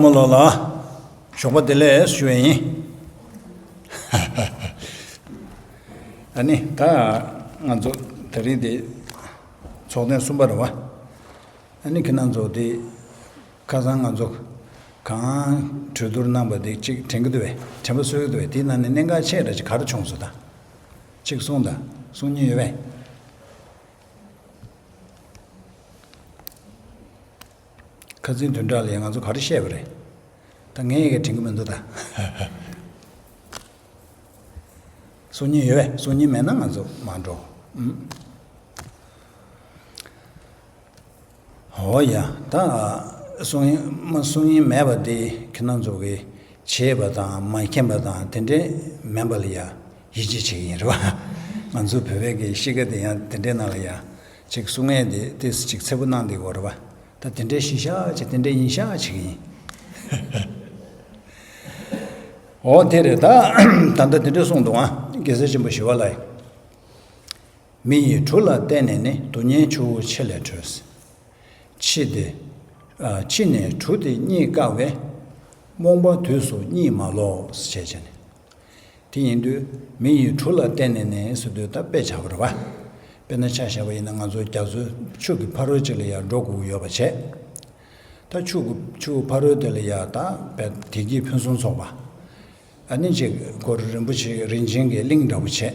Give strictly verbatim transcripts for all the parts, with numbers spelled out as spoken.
མོ་ལོ་ལ་ཞོགས་པ་བདེ་ལེགས་ཞུ་བ་ཡིན། ཨ་ནི་ད་ང་ཚོ་དེ་རིང་འདི་ཚོགས་ཐེངས་གསུམ་པ་རེད་བ། ཨ་ནི་ཁྱེད་རང་ཚོ་འདི་ཁ་སང་ང་ཚོ་གང་གྲོས་བསྡུར་གནང་པ་འདི་གཅིག་དྲན་གྱི་འདུག་བས། དྲན་པ་གསོས་ཀྱི་འདུག་བས། དེའི་ནང་ནས་གནད་འགག་ཆེ་དྲགས་ཅིག་ག་རེ་བྱུང་སོང་ད། གཅིག་གསུངས་ད། གསུང་མཁན་ཡོད་བས། ཁ་སང་བདུན་ཕྲག་ལ་ཡང་ང་ཚོ་ག་རེ་བཤད་པ་རེད། ད་ངས་ཡི་གེ་དྲན་གྱི་མི་འདུག་ད། གསུང་མཁན་ཡོད་བས། གསུང་མཁན་མེད་ན་ང་ཚོ་མ་འགྲོ། ཨུམ། འོ་ཡ། ད་གསུང་མཁན་མ་གསུང་མཁན་མེད་པ་དེ་ཁྱེད་རང་ཚོ་གི་བྱས་པ་དང་མ་མཁྱེན་པ་དང་དེ་འདྲས་མིན་པ་ལ་ཡ་ཡིད་ཆེས་བྱེད་ཀྱི་ཡིན་རེད་བ། ང་ཚོ་བོད་པའི་གི་གཤིས་ཀ་དེ་ཡང་དེ་འདྲས་ནང་ལ་ཡ་ཅིག་གསུང་མཁན་དེ་ཏོག་ཙམ་ཅིག་འཚེར་པོ་གནང་བསྡད་ཡོད་རེད་བ། ད་དེ་འདྲས་ཤི་ཤག་བྱེད། དེ་འདྲས་ཡིན་ཤག་བྱེད་ཀྱི་ཡིན། འོ་དེ་རེད། ད་ད་ལྟ་དེ་འདྲས་གསུངས་འདུག་ཨ། རྒྱལ་སྲས་ཆེན་པོ་ཞི་བ་ལྷ་ཡིས། མི་ཡི་གྲུ་ལ་བརྟེན་ནས་ནི། སྡུག་བསྔལ་ཆུ་བོ་ཆེ་ལས་སྒྲོལ། ཕྱི་དེ། ཨ། ཕྱི་ནས་གྲུ་དེ་རྙེད་དཀའ་བས། རྨོངས་པ་དུས་སུ་གཉིད་མ་ལོག་ཅེས་བྱས་ནས། དེ་ཡིན་དུས་མི་ཡི་གྲུ་ལ་བརྟེན་ནས་ནི་ཟེར་དུས་ད་དཔེ་བཞག་པ་རེད་བ། དཔེར་ན་ཆ་བཞག་པ་ཡིན་ན་ང་ཚོ་རྒྱ་མཚོའི་ཆུ་གི་ཕ་རོལ་ཅིག་ལ་ཡར་འགྲོ་དགོས་ཀྱི་ཡོད་པ་བྱས། ད་ཆུ་གི་ཆུ་ཕ་རོལ་དེ་ལ་ཡར་ད་བདེ་སྐྱིད་ཕུན་སུམ་ཚོགས་པ། ཨ་ནི་ཅིག་སྒོ་རིན་པོ་ཆེ་རིན་ཆེན་གྱི་གླིང་འདྲ་བོ་བྱས།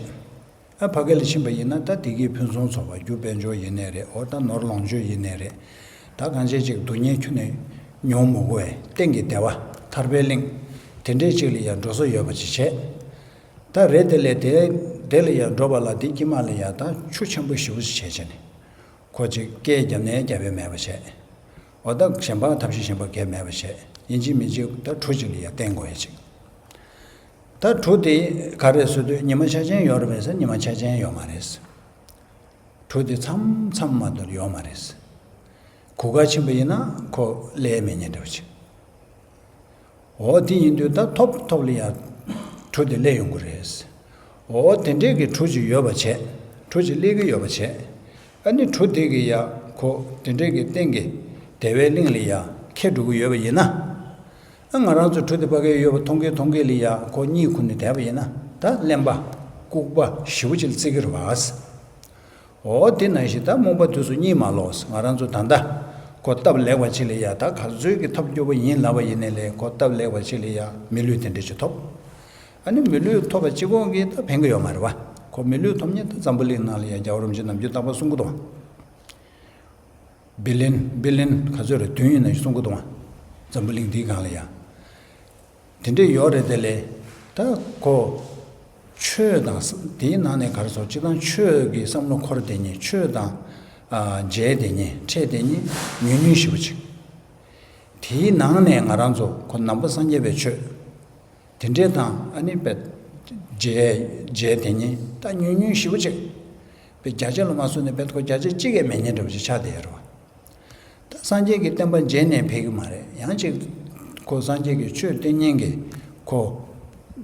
ཨ། ཕ་གི་ལ་ཕྱིན་པ་ཡིན་ན་ད་བདེ་སྐྱིད་ཕུན་སུམ་ཚོགས་པ། རྒྱུ་དཔལ་འབྱོར་ཡིན་ནའི་རེད། འོ་ད་ནོར་ལོངས་སྤྱོད་ཡིན་ནའི་རེད། ད་གང་བྱས་ཅིག་སྡུག་བསྔལ་ཁྱོན་ནས་མྱོང་མི་དགོས་པའི་གཏན་གྱི་བདེ་བ། ཐར་པའི་གླིང་། དེ་འདྲའི་ཅིག་ལ་ཡང་འགྲོ་ས་ཡོད་པ་ཅིག་བྱས། ད་རེད། དེ་ལས་དེ་དེ་ལ་ཡང་འགྲོ་བ་ལ་དེ་དཀྱིལ་མ་ལ་ཡང་ད་ཆུ་ཆེན་པོ་ཞེ་པོ་ཅིག་བྱས་བྱས་ནས། ཁོ་ཅིག་སྐད་རྒྱབ་ནའི་རྒྱབ་ཡས་མེད་པ་བྱས། འོ་ད་གཞན་པ་ཐབས་ཤེས་གཞན་པ་གང་ཡང་མེད་པ་བྱས། ཡིན་གཅིག་མིན་གཅིག་ད་གྲུ་ཅིག་ལ་ཡང་བརྟེན་དགོས་ཡ་ཅིག་ད་གྲུ་དེ་ག་རེ་ཟེར་དུས་ཉི་མ་འཆར་ཅན་ཡོད་རེད་པས་ཟེར། ཉི་མ་འཆར་ཅན་ཡོད་མ་རེད། གྲུ་དེ་མཚམས་མཚམས་མ་གཏོགས་ཡོད་མ་རེད། གུར་དཀར་ཕྱིན་པ་ཡིན་ན་ཁོ་སླེབས་མེད་ཉེན་འདྲ་བོ་ཅིག་འོ་དེ་ཡིན་དུས་ད་ཐོབ་ཐོབ་ལ་ཡ་གྲུ་དེ་སླེབས་ཡོང་གི་རེད། འོ་དེ་འདྲས་ཀྱི་གྲུ་ཅིག་ཡོད་པ་བྱས། གྲུ་ཅིག་སླེབས་ཀྱི་ཡོད་པ་བྱས། ཨ་ནི་གྲུ་དེ་གི་ཡ་ཁོ་དེ་འདྲས་ཀྱི་སྟེང་གི་བདེ་བའི་གླིང་ལ་ཡ་འཁྱེར་འགྲོ་གི་ཡོད་པ་ཡིན་ན། ཨ། ང་རང་ཚོ་གྲུ་དེ་ཕ་གིར་ཡོད་པ་མཐོང་གི་མཐོང་གི་ལ་ཡ་ཁོ་གཉིད་ཁུག་ནས་བསྡད་པ་ཡིན་ན་ད་གླེན་པ་ལྐུགས་པ་ཞེ་པོ་ཅིག་ལ་བརྩི་གི་རེད་བ། འོ་དེ་ནང་བཞིན་ད་རྨོངས་པ་དུས་སུ་གཉིད་མ་ལོག་ང་རང་ཚོ་ད་ལྟ་ཁོ་སྟབས་ལེགས་པ་ཅིག་ལ་ཡ་ད་ག་ཚོད་ཀྱི་ཐབས་སྐྱོ་པོ་ཡིན་ལབ་པ་ཡིན་ནའི་ལས་ཁོ་སྟབས་ལེགས་པ་ཅིག་ལ་ཡ་མི་ལུས་དེ་འདྲ་ཅིག་ཐོབ། ཨ་ནི་མི་ལུས་ཐོབ་པ་གཅིག་པོ་གིས་ད་ཕན་གྱི་ཡོད་མ་རེད་བ། ཁོ་མི་ལུས་ཐོབ་མཁན་ད་འཛམ་བུ་གླིང་ནང་ལ་ཡ་རྒྱལ་བ་རིན་པོ་ཆེ་ནམ་རྒྱུན་རྟག་པར་གསུང་གི་འདུག་བ། བི་ལིན་བི་ལིན་ག་ཚོད་རེད། བདུན་ཡིན་ན་གསུང་གི་འདུག་བ། འཛམ་བུ་གླིང་འདིའི་སྒང་ལ་ཡ། དེ་འདྲས་ཡོད་རེད། དེ་ལས་ད་ཁོ་ཆོས་དང་ས་དེའི་ནང་ནས་ག་རེ་ཟེར། སྤྱིར་བཏང་ཆོས་ཀྱི་བསམ་བློ་འཁོར་དེ་ཉིད། ཆོས་དང་ཨ་མཇལ་དེ་ཉིད། འཕྲད་དེ་ཉིད་ཉུང་ཉུང་ཞེ་པོ་ཅིག་དེའི་ནང་ནས་ང་རང་ཚོ་ཁོ་ནང་པ་སངས་རྒྱས་པའི་ཆོས་དེ་འདྲས་དང་། ཨ་ནི་པའི་མཇལ་མཇལ་དེ་ཉིད་ད་ཉུང་ཉུང་ཞེ་པོ་ཅིག་པའི་བརྒྱ་ཆ་ལ་མ་སོང་ནས་པའི་ཁོ་བརྒྱ་ཆ་གཅིག་ཡང་མེད་མཁན་འདྲ་པོ་ཅིག་ཆགས་བསྡད་ཡོད་རེད་བ། ད་སངས་རྒྱས་ཀྱི་བསྟན་པ་མཇལ་ནས་ཕེབས་ཀྱི་མ་རེད། ཡང་ཅིག་ཁོ་སངས་རྒྱས་ཀྱི་ཆོས་སྟོན་མཁན་གྱི་ཁོ་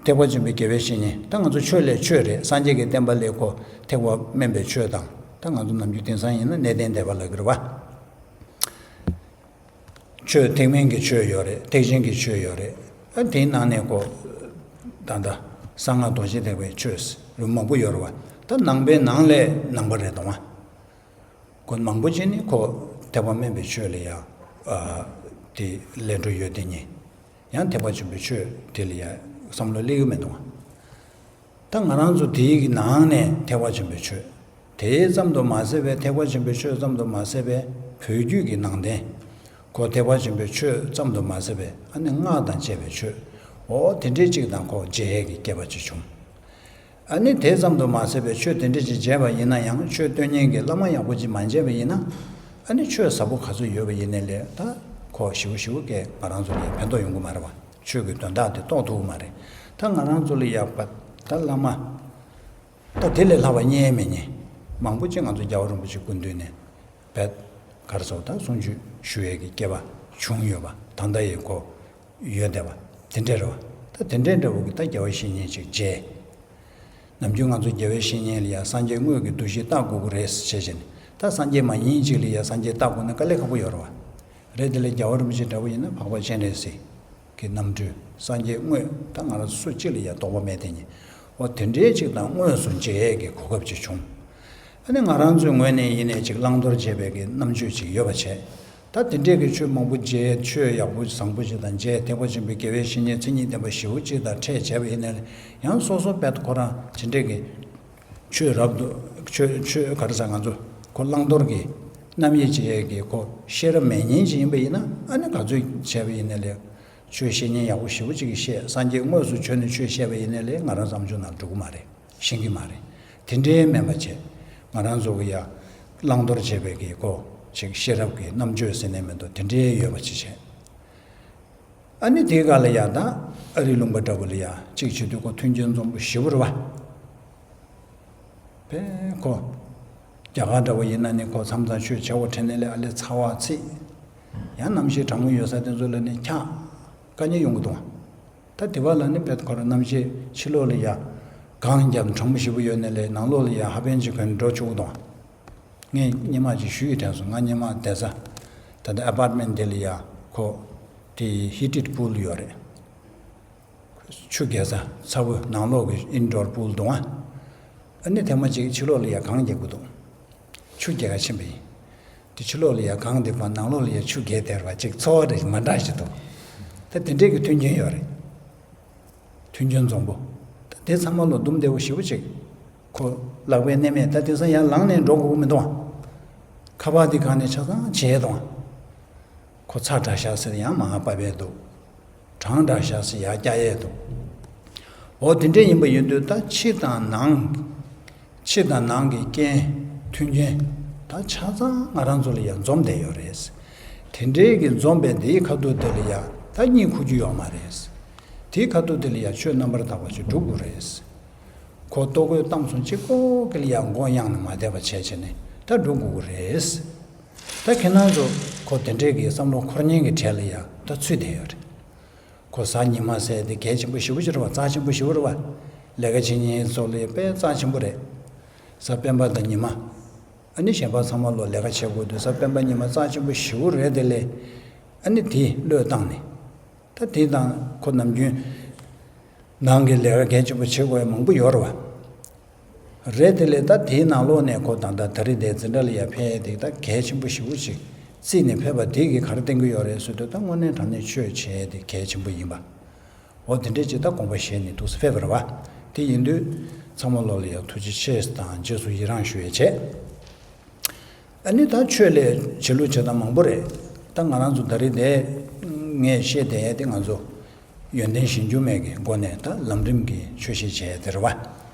ཐེག་པ་ཆེན་པོའི་དགེ་བའི་བཤེས་གཉེན། ད་ང་ཚོ་ཆོས་ལས་ཆོས་རེད། སངས་རྒྱས་ཀྱི་བསྟན་པ་ལས་ཁོ་ཐེག་པ་དམན་པའི་ཆོས་དང་། ད་ང་ཚོ་ནམ་རྒྱུན་དེང་སང་ཡིན་ན་གནས་བརྟན་སྡེ་པ་ལབ་ཀྱི་རེད་བ། ཆོས་ཐེག་དམན་གྱི་ཆོས་ཡོད་རེད། ཐེག་ཆེན་གྱི་ཆོས་ཡོད་རེད། ཨ། དེའི་ནང་ནས་ཁོ་ད་ལྟ་གསང་སྔགས་རྡོ་རྗེ་ཐེག་པའི་ཆོས་རུ་མང་པོ་ཡོད་རེད་བ། ད་ནང་པའི་ནང་ལས་ནང་པ་རེད་དོ། ཁོ་མང་པོ་ཅིག་ནི་ཁོ་ཐེག་པ་དམན་པའི་ཆོས་ལ་ཡང་ཨ་དེ་ལས་འགྲོ་ཡོད་དེ་ཉིད། ཡང་ཐེག་པ་ཆེན་པོའི་ཆོས་དེ་ལ་ཡང་བསམ་བློ་སླེབས་ཀྱི་མི་འདུག་ད་ང་རང་ཚོ་དེའི་གི་ནང་ནས་ཐེག་པ་ཆེན་པོའི་ཆོས་དེ་ཙམ་དུ་མ་ཟད་པའི། ཐེག་པ་ཆེན་པོའི་ཆོས་ཙམ་དུ་མ་ཟད་པའི་བོད་བརྒྱུད་ཀྱི་ནང་བསྟན། ཁོ་ཐེག་པ་ཆེན་པོའི་ཆོས་ཙམ་དུ་མ་ཟད་པའི་ཨ་ནི་སྔགས་དང་བཅས་པའི་ཆོས། འོ་དེ་འདྲའི་ཅིག་དང་ཁོ་མཇལ་ཡས་ཀྱི་སྐལ་པ་ཅིག་བྱུང་། ཨ་ནི་དེ་ཙམ་དུ་མ་ཟད་པའི་ཆོས་དེ་འདྲ་ཅིག་མཇལ་བ་ཡིན་ན་ཡང་། ཆོས་སྟོན་མཁན་གྱི་བླ་མ་ཡག་པོ་ཅིག་མ་མཇལ་བ་ཡིན་ན། ཨ་ནི་ཆོས་ཟབ་པོ་ག་ཚོད་ཡོད་པ་ཡིན་ནའི་ལས་ད་ཁོ་ཞེ་པོ་ཞེ་པོ་ཀྱིས་ང་རང་ཚོ་ལ་ཕན་ཐོགས་ཡོང་གི་མ་རེད་བ། ཆོས་ཀྱི་དོན་དག་དེ་རྟོགས་ཐུབ་ཀྱི་མ་རེད། ད་ང་རང་ཚོ་ལ་ཡག་པ་ད་བླ་མ་ད་དེ་ལས་ལྷག་པ་རྙེད་མི་རྙེད། མང་པོ་ཅིག་ང་ཚོ་རྒྱལ་བ་རིན་པོ་ཆེ་སྐུ་མདུན་ནས་བེད་གར་སོགས་དང་གསུང་ཆོས་ཞུ་ཡས་ཀྱི་སྐལ་པ་བྱུང་ཡོད་པ། ད་ལྟ་ཡི་གོ་ཡོད་བསྡད་པ་དེ་འདྲ་རེད་བ། ད་དེ་འདྲའི་འདྲ་བོ་གི་ད་རྒྱལ་བ་བཤེས་གཉེན་ཅིག་མཇལ། ནམ་རྒྱུན་ང་ཚོ་རྒྱལ་བའི་བཤེས་གཉེན་ལ་ཡང་སངས་རྒྱས་དངོས་ཀྱི་འདུ་ཤེས་བལྟ་དགོས་ཀྱི་རེད་ཟེར་བྱས་བྱས་ནས། ད་སངས་རྒྱས་མ་ཡིན་ཅིག་ལ་ཡང་སངས་རྒྱས་བལྟ་དགོས་ན་དཀའ་ལས་ཁག་པོ་ཡོད་རེད་བ། རེད། དེ་ལས་རྒྱལ་བ་རིན་པོ་ཆེ་འདྲ་བོ་ཡིན་ན་འཕགས་པ་སྤྱན་རས་གཟིགས། གི་རྣམ་སྤྲུལ་སངས་རྒྱས་དངོས། ད་ང་རང་སུ་གཅིག་ལ་ཡང་དོགས་པ་མེད་དེ་ནི། འོ་དེ་འདྲའི་ཅིག་དང་དངོས་སུ་མཇལ་ཡས་ཀྱི་གོ་སྐབས་ཅིག་བྱུང་། ཨ་ནི་ང་རང་ཚོའི་ངོས་ནས་ཡིན་ནའི་ཅིག་བླང་དོར་བྱེད་པའི་གི་རྣམ་དཔྱོད་ཅིག་ཡོད་པ་བྱས། ད་དེ་འདྲའི་གི་ཆོས་མང་པོ་མཇལ། ཆོས་ཡག་པོ་བཟང་པོ་ཅིག་དང་མཇལ། ཐེག་པ་ཆེན་པོའི་དགེ་བའི་བཤེས་གཉེན་མཚན་ཉིད་ལྡན་པ་ཞེ་པོ་ཅིག་དང་འཕྲད་བྱས་པ་ཡིན་ནའི་ཡང་སོ་སོ་དཔེ་ཁོ་རང་དེ་འདྲའི་གི་ཆོས་རབ་ཏུ་ཆོས་ཆོས་ག་རེ་ཟེར། ང་ཚོ་ཁོ་བླང་དོར་གྱི་རྣམ་དབྱེ་བྱེད་ཡས་ཀྱི་ཁོ་ཤེས་རབ་མེད་མཁན་ཅིག་ཡིན་པ་ཡིན་ན། ཨ་ནི་ག་ཚོད་བྱས་པ་ཡིན་ནའི་ལས་ཆོས་བཤད་མཁན་ཡག་པོ་ཞེ་པོ་ཅིག་གིས་བཤད། སངས་རྒྱས་དངོས་སུ་བྱོན་ནས་ཆོས་བཤད་པ་ཡིན་ནའི་ལས་ང་རང་བསམ་བྱུང་ན་འགྲོ་གི་མ་རེད། ཤེས་ཀྱི་མ་རེད། དེ་འདྲའི་མིན་པ་བྱས། ང་རང་ཚོ་གི་ཡ་བླང་དོར་བྱེད་པའི་གི་ཁོ་ཅིག་ཤེས་རབ་ཀྱི་རྣམ་དཔྱོད་ཟེར་ནའི་མི་འདུག་དེ་འདྲའི་ཡོད་པ་ཅིག་བྱས། ཨ་ནི་དེའི་སྒང་ལ་ཡ་ད་ཨ་རི་ལུང་པ་འདྲ་པོ་ལ་ཡ་གཅིག་བྱེད་དུས་ཁོ་མཐུན་རྐྱེན་འཛོམས་པོ་ཞེ་པོ་རེད་པ། བས་ཁོ་རྒྱ་གར་འདྲ་པོ་ཡིན་ན་ནི་ཁོ་མཚམས་མཚམས་ཆོས་བྱེད་དགོས་དྲན་ནའི་ལས་ཨ་ལས་ཚ་བ་ཚིག་ཡང་གནམ་གཤིས་གྲང་མོ་ཡོད་ས་དེ་ཚོ་ལ་ནི་འཁྱག་དཀའ་ངལ་ཡོང་གི་འདུག་ད་དེ་བ་ལ་ནི་བས་ཁོ་རང་གནམ་གཤིས་ཕྱི་ལོགས་ལ་ཡ་གངས་རྒྱབ་གྲང་མོ་ཞེ་པོ་ཡོད་ནའི་ལས་ནང་ལོགས་ལ་ཡ་ཧབ་པན་ཅིག་གོན་འགྲོ་ཆོག་གི་འདུག་ངས་སྔོན་མ་ཅིག་ཞུས་ཡོད་དྲན་སོང་། ང་སྔོན་མ་བསྡད་ས་ད་ལྟ་ཨ་པར་ཊི་མེན་ཊི་དེ་ལ་ཡ་ཁོ་དེ་ཧི་ཊེཌ་པུལ་ཡོད་རེད། ཆུ་རྒྱག་ས་ཚ་པོ། ནང་ལོགས་ཀྱི་ཨིན་ཌོར་པུལ་འདུག་ཨ། ཨ་ནི་ཐེངས་མ་གཅིག་ཕྱི་ལོགས་ལ་ཡ་གངས་རྒྱག་གི་འདུག་ཆུ་རྒྱག་ག་ཕྱིན་པ་ཡིན། དེ་ཕྱི་ལོགས་ལ་ཡ་གངས་རྒྱག་པ་ནང་ལོགས་ལ་ཡ་ཆུ་རྒྱག་བསྡད་པ་ཅིག་ཚོར་བ་རེ་མ་འདྲ་ཞིག་འདུག་ད་དེ་འདྲས་ཀྱི་མཐུན་རྐྱེན་ཡོད་རེད། མཐུན་རྐྱེན་འཛོམས་པོ། ད་དེ་ཚང་མ་ལོ་འདུམ་བདེ་པོ་ཞེ་པོ་ཅིག་ཁོ་ལག་པའི་གནས་མེད། ད་དེང་སང་ཡར་ལངས་ནས་འགྲོ་དགོས་ཀྱི་མི་འདུག་ཨ། ཁ་པར་དེ་སྒང་ནས་ཆ་ཚང་བྱས་འདུག་ཨ། ཁོ་ཚ་དྲགས་ཤག་ཟེར་ཡང་མར་ཕབ་ཡས་འདུག་གྲང་དྲགས་ཤག་ཟེར་ཡར་བཀྱག་ཡས་འདུག་འོ་དེ་འདྲས་ཡིན་པ་ཡིན་དུས་ད་ཕྱི་དང་ནང་། ཕྱི་དང་ནང་གི་རྐྱེན། མཐུན་རྐྱེན། ད་ཆ་ཚང་ང་རང་ཚོ་ལ་ཡང་འཛོམས་བསྡད་ཡོད་རེད། དེ་འདྲའི་གི་འཛོམས་པའི་འདིའི་ཁ་ཐུག་དེ་ལ་ཡང་ད་གཉིད་ཁུག་རྒྱུ་ཡོད་མ་རེད། དེའི་ཁ་ཐུག་དེ་ལ་ཡང་ཆོས་རྣམ་པར་དག་པ་ཅིག་སྒྲུབ་དགོས་རེད། ཁོ་ལྟོ་གོས་གཏམ་གསུམ་གཅིག་པོ་གི་ལ་ཡང་མགོ་གཡེང་ནས་མ་བསྡད་པ་བྱས་བྱས་ནས་ད་སྒྲུབ་དགོས་ཀྱི་རེད། ད་ཁྱེད་རང་ཚོ་ཁོ་དེ་འདྲའི་གི་བསམ་བློ་འཁོར་མཁན་གི་གྲས་ལ་ཡང་ད་ཚུད་བསྡད་ཡོད་རེད། ཁོ་གཟའ་ཉི་མ་ཟེར་དེ་གལ་ཆེན་པོ་ཞེ་པོ་ཅིག་རེད་པ། རྩ་ཆེན་པོ་ཞེ་པོ་རེད་པ། ལས་ཀ་བྱེད་མཁན་ཚོ་ལ་དཔེ་རྩ་ཆེན་པོ་རེད། གཟའ་སྤེན་པ་དང་ཉི་མ། ཨ་ནི་གཞན་པ་ཚང་མ་ལོ་ལས་ཀ་བྱེད་དགོས་དུས་གཟའ་སྤེན་པ་ཉི་མ་རྩ་ཆེན་པོ་ཞེ་པོ་རེད་དེ་ལས། ཨ་ནི་དེ་བློས་བཏང་ནས། ད་དེ་དང་ཁོ་ནམ་རྒྱུན་ནང་གི་ལས་ཀ་གལ་ཆེན་པོ་བྱེད་དགོས་ཡ་མང་པོ་ཡོད་རེད་པ། རེད་དེ་ལས་ད་དེའི་ནང་ལོགས་ནས་ཁོ་ད་ལྟ་ད་རེས་དེ་འཛིན་གྲྭ་ལ་ཡར་ཕེབས་དེ་ད་གལ་ཆེན་པོ་ཞེ་པོ་ཅིག་བརྩིས་ནས་ཕེབས་པ་དེ་གིས་ག་རེ་བསྟན་གྱི་ཡོད་རེད་ཟེར་དུས་ད་དངོས་གནས་དྲང་གནས་ཆོས་བྱེད་དེ་གལ་ཆེན་པོ་ཡིན་པ། འོ་དེ་འདྲས་ཅིག་ད་དགོངས་པ་བཞེས་ནས་འདུག་སེ་ཕེབས་པ་རེད་པ། དེ་ཡིན་དུས་ཚང་མ་ལོ་ལ་ཡང་ཐུགས་རྗེ་ཆེ་དང་རྗེས་སུ་ཡི་རང་ཞུ་ཡས་བྱས། ཨ་ནི་ད་ཆོས་ལས་བྱེད་ལུགས་བྱེད་སྟངས་མང་པོ་རེད། ད་ང་རང་ཚོ་ད་རེས་དེ་ངས་བཤད་བསྡད་ཡས་དེ་ང་ཚོ་ཡོན་ཏན་གཞན་འགྱུར་མེད་ཀྱི་སྒོ་ནས་ད་ལམ་རིམ་གྱི་ཆོས་བཤད་བྱས་དེ་རེད་པ།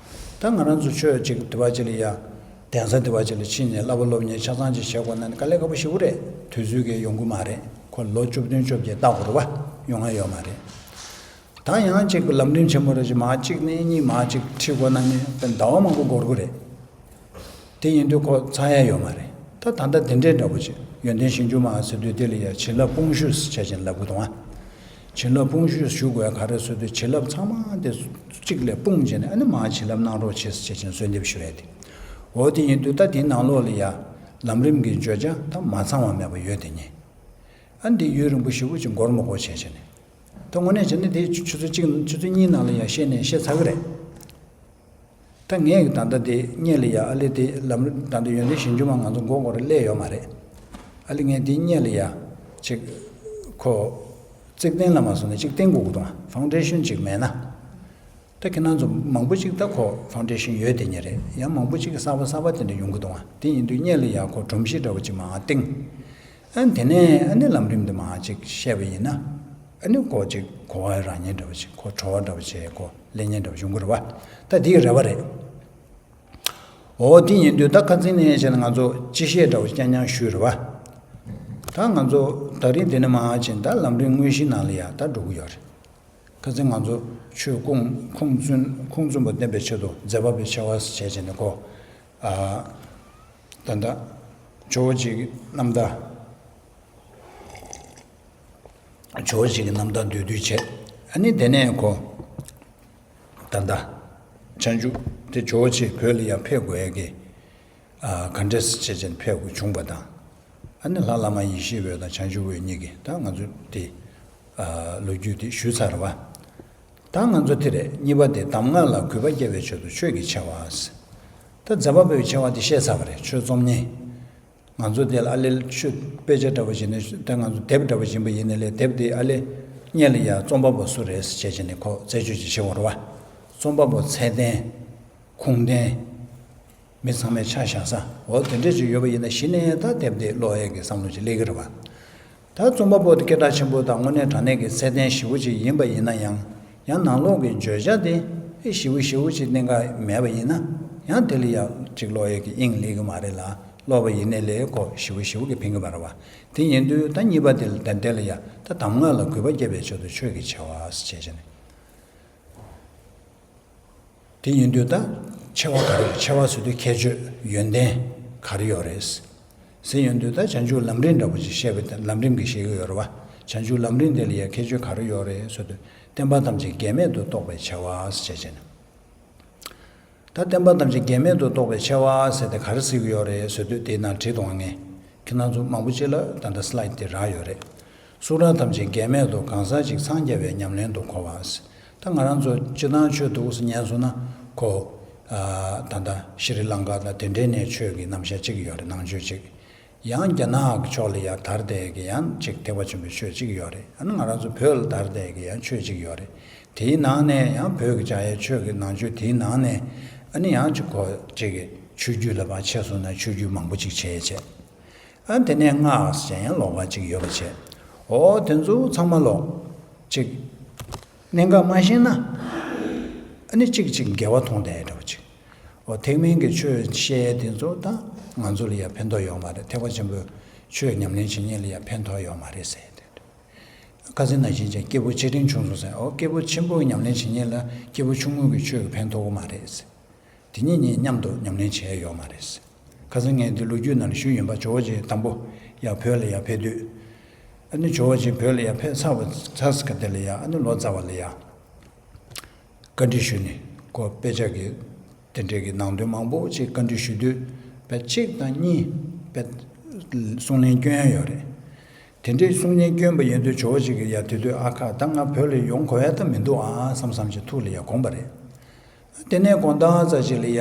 ད་ང་རང་ཚོ་ཆོས་ཅིག་དེ་བ་ཅིག་ལ་ཡ་གདན་ས་དེ་བ་ཅིག་ལ་ཕྱིན་ནས་བསླབ་པ་སློབ་གཉེར་ཆ་ཚང་ཅིག་བྱེད་དགོས་ན་ནི་དཀའ་ལས་ཁག་པོ་ཞེ་པོ་རེད། དུས་ཚོད་ཀྱིས་ཡོང་གི་མ་རེད། ཁོ་ལོ་བཅུ་བདུན་བཅོ་བརྒྱད་ལྟ་དགོས་རེད་པ། ཡོང་ཡ་ཡོད་མ་རེད། ད་ཡང་ཅིག་ལམ་རིམ་ཆེན་མོ་རེ་ཅིག་མར་གཅིག་ནས་གཉིས་མར་ཅིག་ཁྲིད་དགོས་ན་ནི་དཔེ་ཟླ་བ་མང་པོ་འགོར་གི་རེད། དེ་ཡིན་དུས་ཁོ་ཚར་ཡ་ཡོད་མ་རེད། ད་ད་ལྟ་དེ་འདྲའི་འདྲ་པོ་ཅིག་ཡོན་ཏན་གཞན་འགྱུར་མ་ཟེར་དུས་དེ་ལ་ཡ་བྱིན་རླབས་སྤོང་ཤུགས་ཟེར་བྱས་ཅིག་ལབ་གི་འདུག་ཨ། བྱིན་རླབས་སྤོང་ཤུགས་ཞུ་དགོས་ཡ་ག་རེ་ཟེར་དུས་བྱིན་རླབས་ཚང་མ་དེ་གཅིག་ལ་སྤུངས་བྱས་ནས་ཨ་ནི་མར་བྱིན་རླབས་གནང་རོགས་བྱེད་ཟེར་བྱས་ཅིག་གསོལ་འདེབས་ཞུ་ཡ་དེ། འོ་དེ་ཡིན་དུས་ད་དེའི་ནང་ལོགས་ལ་ཡ་ལམ་རིམ་གྱི་བརྗོད་བྱ་ད་མ་ཚང་བ་མེད་པ་ཡོད་དེ་ནི། ཨ་འདི་ཡུན་རིང་པོ་ཞེ་པོ་ཅིག་འགོར་མ་འགོར་བྱས་བྱས་ནས། ད་དངོས་གནས་བྱས་ན་དེ་ཆུ་ཚོད་གཅིག་ཆུ་ཚོད་གཉིས་ནང་ལ་ཡང་བཤད་ནས་བཤད་ཚར་གི་རེད། ད་ངས་ད་ལྟ་དེ་སྔོན་ལ་ཡ་ཨ་ལེ་དེ་ལམ་ད་ལྟ་ཡོན་ཏན་གཞན་འགྱུར་མ་ང་ཚོ་མགོ་སྐོར་སླེབས་ཡོད་མ་རེད། ཨ་ལེ་ངས་དེ་སྔོན་ལ་ཡ་ཅིག་ཁོ་རྩིག་གདན་ལ་མ་སོང་ནས་ཅིག་བསྟན་དགོས་ཀྱི་འདུག་ཨ། ཕའུན་ཌེ་ཤན་ཅིག་མེད་ན། ད་ཁྱེད་རང་ཚོ་མང་པོ་ཅིག་ད་ཁོ་ཕའུན་ཌེ་ཤན་ཡོད་དེ་ཉེ་རེད། ཡང་མང་པོ་ཅིག་གི་གསར་པ་གསར་པ་དེ་འདྲ་ཡོང་གི་འདུག་ཨ། དེ་ཡིན་དུས་སྔོན་ལ་ཡ་ཁོ་སྒྲོམ་གཞི་འདྲ་བོ་ཅིག་མར་བཏིང་། ཨ་དེ་ནས་ཨ་ནི་ལམ་རིམ་དེ་མར་ཅིག་བཤད་པ་ཡིན་ན། ཨ་ནི་ཁོ་ཅིག་གོ་བ་རག་མཁན་འདྲ་བོ་ཅིག་ཁོ་བྲོ་བ་འདྲ་བོ་ཅིག་ཁོ་སླེབས་མཁན་འདྲ་བོ་ཡོང་གི་རེད་བ། ད་དེ་གི་རེ་བ་རེད། འོ་དེ་ཡིན་དུས་ད་ཁ་སང་ནས་བྱས་ན་ང་ཚོ་སྤྱི་བཤད་འདྲ་བོ་རྐྱང་རྐྱང་ཞུས་རེད་བ། ད་ང་ཚོ་ད་རིང་དེ་ནས་མར་ཕྱིན་ད་ལམ་རིམ་དངོས་གཞིའི་ནང་ལ་ཡ་ད་འགྲོ་གི་ཡོད་རེད། ཁ་སང་ང་ཚོ་ཆོས་ཁུངས་ཁུངས་བཙུན་ཁུངས་བཙུན་པ་བསྟན་པའི་ཆེད་དུ་མཛད་པ་པོའི་ཆེ་བ་ཟེར་བྱས་བྱས་ནས་ཁོ། ཨ། ད་ལྟ་ཇོ་བོ་རྗེ་གི་རྣམ་ཐར། ཇོ་བོ་རྗེ་གི་རྣམ་ཐར་བསྡུས་བསྡུས་བྱས། ཨ་ནི་དེ་ནས་ཁོ། ད་ལྟ། བྱང་ཆུབ་དེ་ཇོ་བོ་རྗེ་བོད་ལ་ཡང་ཕེབས་དགོས་ཡ་གི། ཨ། ག་འདྲས་བྱས་བྱས་ཕེབས་དགོས་བྱུང་བ་དང་། ཨ་ནི་ལྷ་བླ་མ་ཡེ་ཤེས་འོད་དང་བྱང་ཆུབ་འོད་གཉིས་ཀྱིས་ད་ང་ཚོ་དེ། ལོ་རྒྱུས་དེ་ཞུས་ཚར་བ། ད་ང་ཚོ་དེ་རེད། གཉིས་པ་དེ་གདམས་ངག་ལ་གུས་པ་སྐྱེ་བའི་ཆེད་དུ་ཆོས་ཀྱི་ཆེ་བ། ད་མཛད་པ་པོའི་ཆེ་བ་དེ་བཤད་ཚར་བ་རེད། ཆོས་རྩོམ་མཁན། ང་ཚོ་དེ་ལ་ཨ་ལེ་ཆོས་དཔེ་ཆ་འདྲ་པོ་བྱིན་ནས། ད་ང་ཚོ་དེབ་འདྲ་པོ་བྱིན་པ་ཡིན་ནའི་ལས། དེབ་དེ་ཨ་ལེ་སྔོན་ལ་ཡ་རྩོམ་པ་པོ་སུ་རེད་ཟེར་བྱས་བྱས་ནས་ཁོ་རྩད་གཅོད་ཅིག་བྱེད་དགོས་རེད་བ། རྩོམ་པ་པོ་ཚད་ལྡན། ཁུངས་ལྡན། མི་ཚང་མས་ཆ་བཞག་ས། འོ་དེ་འདྲས་ཅིག་ཡོད་པ་ཡིན་ན་གཞི་ནས་ད་དེབ་དེ་ཀློག་ཡས་ཀྱི་བསམ་བློ་ཅིག་སླེབས་ཀྱི་རེད་བ། ད་རྩོམ་པ་པོ་དེ་སྐད་གྲགས་ཆེན་པོ་དང་དངོས་གནས་དྲང་གནས་ཀྱི་ཚད་ལྡན་ཞེ་པོ་ཅིག་ཡིན་པ་ཡིན་ན་ཡང་། ཡང་ནང་ལོགས་ཀྱི་བརྗོད་བྱ་དེ་ཨེ་ཞེ་པོ་ཞེ་པོ་ཅིག་གནད་འགག་མེད་པ་ཡིན་ན། ཡང་དེ་ལ་ཡ་ཅིག་ཀློག་ཡས་ཀྱི་དབྱིངས་སླེབས་ཀྱི་མ་རེད་ལ། ཀློག་པ་ཡིན་ནའི་ལས་ཁོ་ཞེ་པོ་ཞེ་པོ་གི་ཕན་གྱི་མ་རེད་བ། དེ་ཡིན་དུས་ད་གཉིས་པ་དེ་ལ། ད་དེ་ལ་ཡ་ད་གདམས་ངག་ལ་གུས་པ་སྐྱེ་བའི་ཆེད་དུ་ཆོས་ཀྱི་ཆེ་བ་ཟེར་བྱས་བྱས་ནས། དེ་ཡིན་དུས་ད་ཆེ་བ་ག་རེ་ཡོད། ཆེ་བ་ཟེར་དུས་ཁྱད་ཆོས་ཡོན་ཏན་ག་རེ་ཡོད་རེད་ཟེར་ཡོང་དུས། ད་བྱང་ཆུབ་ལམ་རིམ་འདྲ་པོ་ཅིག་བཤད་པའི། ལམ་རིམ་གྱི་བཤད་ཀྱི་ཡོད་རེད་བ། བྱང་ཆུབ་ལམ་རིམ་དེ་ལ་ཡ་ཁྱད་ཆོས་ག་རེ་ཡོད་རེད་ཟེར་དུས། བསྟན་པ་ཐམས་ཅད་འགལ་མེད་དུ་རྟོགས་པའི་ཆེ་བ་ཟེར་བྱས་ནས། ད་བསྟན་པ་ཐམས་ཅད་འགལ་མེད་དུ་རྟོགས་པའི་ཆེ་བ་ཟེར་དེ་ག་རེ་ཟེར་གྱི་ཡོད་རེད་ཟེར་དུས། དེའི་ནང་བྲིས་འདུག་ངས། ཁྱེད་རང་ཚོ་མང་པོ་ཅིག་ལ་ད་ལྟ་སི་ལའིཌ་དེ་རག་ཡོད་རེད། སུ་ར་ཐམས་ཅད་འགལ་མེད་དུ། གང་ཟག་གཅིག་འཚང་རྒྱ་བའི་ཉམས་ལེན་དུ་གོ་བ། ད་ང་རང་ཚོ་སྤྱིར་བཏང་ཆོས་འདུག་སེ་ཉན་སོང་ན་ཁོ། ཨ། ད་ལྟ་ཤྲི་ལངྐ་དང་དེ་འདྲའི་ནས་ཆོས་ཀྱི་རྣམ་གཞག་གཅིག་ཡོད་རེད། ནང་ཆོས་གཅིག། ཡང་རྒྱ་ནག་གི་ཕྱོགས་ལ་ཡ་དར་བསྡད་ཀྱི་ཡང་གཅིག་ཐེག་པ་ཆེན་པོའི་ཆོས་གཅིག་ཡོད་རེད། ཨ་ནི་ང་རང་ཚོ་བོད་ལ་དར་བསྡད་ཀྱི་ཡང་ཆོས་གཅིག་ཡོད་རེད། དེའི་ནང་ནས་ཡང་བོད་ཀྱི་སྦྱང་ཡས་ཆོས་ཀྱི་ནང་ཆོས་དེའི་ནང་ནས། ཨ་ནི་ཡང་གཅིག་ཁོ་གཅིག་གི་ཆོས་བརྒྱུད་ལ་ཕར་ཕྱེ་སོང་ན་ཆོས་བརྒྱུད་མང་པོ་གཅིག་བྱས་བྱས། ཨ། དེ་ནས་སྔགས་ཟེར་ཡང་ལོགས་ཀ་གཅིག་ཡོད་པ་བྱས། འོ་དེ་ཚོ་ཚང་མ་ལོག་གཅིག། གནད་འགག་མ་ཤེས་ན། ཨ་ནི་གཅིག་གཅིག་འགལ་བ་མཐོང་བསྡད་འདྲ་པོ་ཅིག། འོ་ཐེག་དམན་གྱི་ཆོས་བཤད་དེ་ཚོ་ད་ང་ཚོ་ལ་ཡ་ཕན་ཐོགས་ཡོད་མ་རེད། ཐེག་པ་ཆེན་པོའི་ཆོས་ཉམས་ལེན་བྱེད་མཁན་ལ་ཡ་ཕན་ཐོགས་ཡོད་མ་རེད་ཟེར་ཏེ། ཁ་སང་ནང་བཞིན་བྱས་སྐྱེས་བུ་ཆེ་འབྲིང་ཆུང་གསུངས་ཟེར། འོ་སྐྱེས་བུ་ཆེན་པོའི་ཉམས་ལེན་བྱེད་མཁན་ལ་སྐྱེས་བུ་ཆུང་ངུ་གི་ཆོས་ཀྱི་ཕན་ཐོགས་ཀྱི་མ་རེད་ཟེར། དེ་གཉིས་གཉིས་མཉམ་དུ་ཉམས་ལེན་བྱས་ཡོད་མ་རེད། ཁ་སང་ངས་འདི་ལོ་རྒྱུས་ནང་ལ་ཞུས་ཡིན་པ། ཇོ་བོ་རྗེ་དང་པོ་ཡར་བོད་ལ་ཡར་ཕེབས་དུས། ཨ་ནི་ཇོ་བོ་རྗེ་བོད་ལ་ཡར་ཕེབས་ཚར་བ་ཚར་ས་ག་དེ་ལ་ཡ། ཨ་ནི་ལོ་ཙཱ་བ་ལ་ཡ་བཀའ་འདྲི་ཞུས་ནས། ཁོ་དཔེ་ཆ་གི་དེ་འདྲའི་གི་ནང་དོན་མང་པོ་ཅིག་བཀའ་འདྲི་ཞུ་དུས། དཔེ་གཅིག་དང་གཉིས་དཔེ་གསུང་ལན་སྐྱོན་ཡ་ཡོད་རེད། དེ་འདྲའི་གསུང་ལན་སྐྱོན་པ་ཡིན་དུས་ཇོ་བོ་རྗེ་གིས་ཡ་དེ་དུས། ཨ་ཁ། ད་ང་བོད་ལ་ཡོང་དགོས་ཡ་ད་མི་འདུག་ཨ་བསམ་བསམ་ཅིག་ཐུགས་ལ་ཡ་དགོངས་པ་རེད། དེ་ནས་དགོང་དག་ཙམ་ཅིག་ལ་ཡ།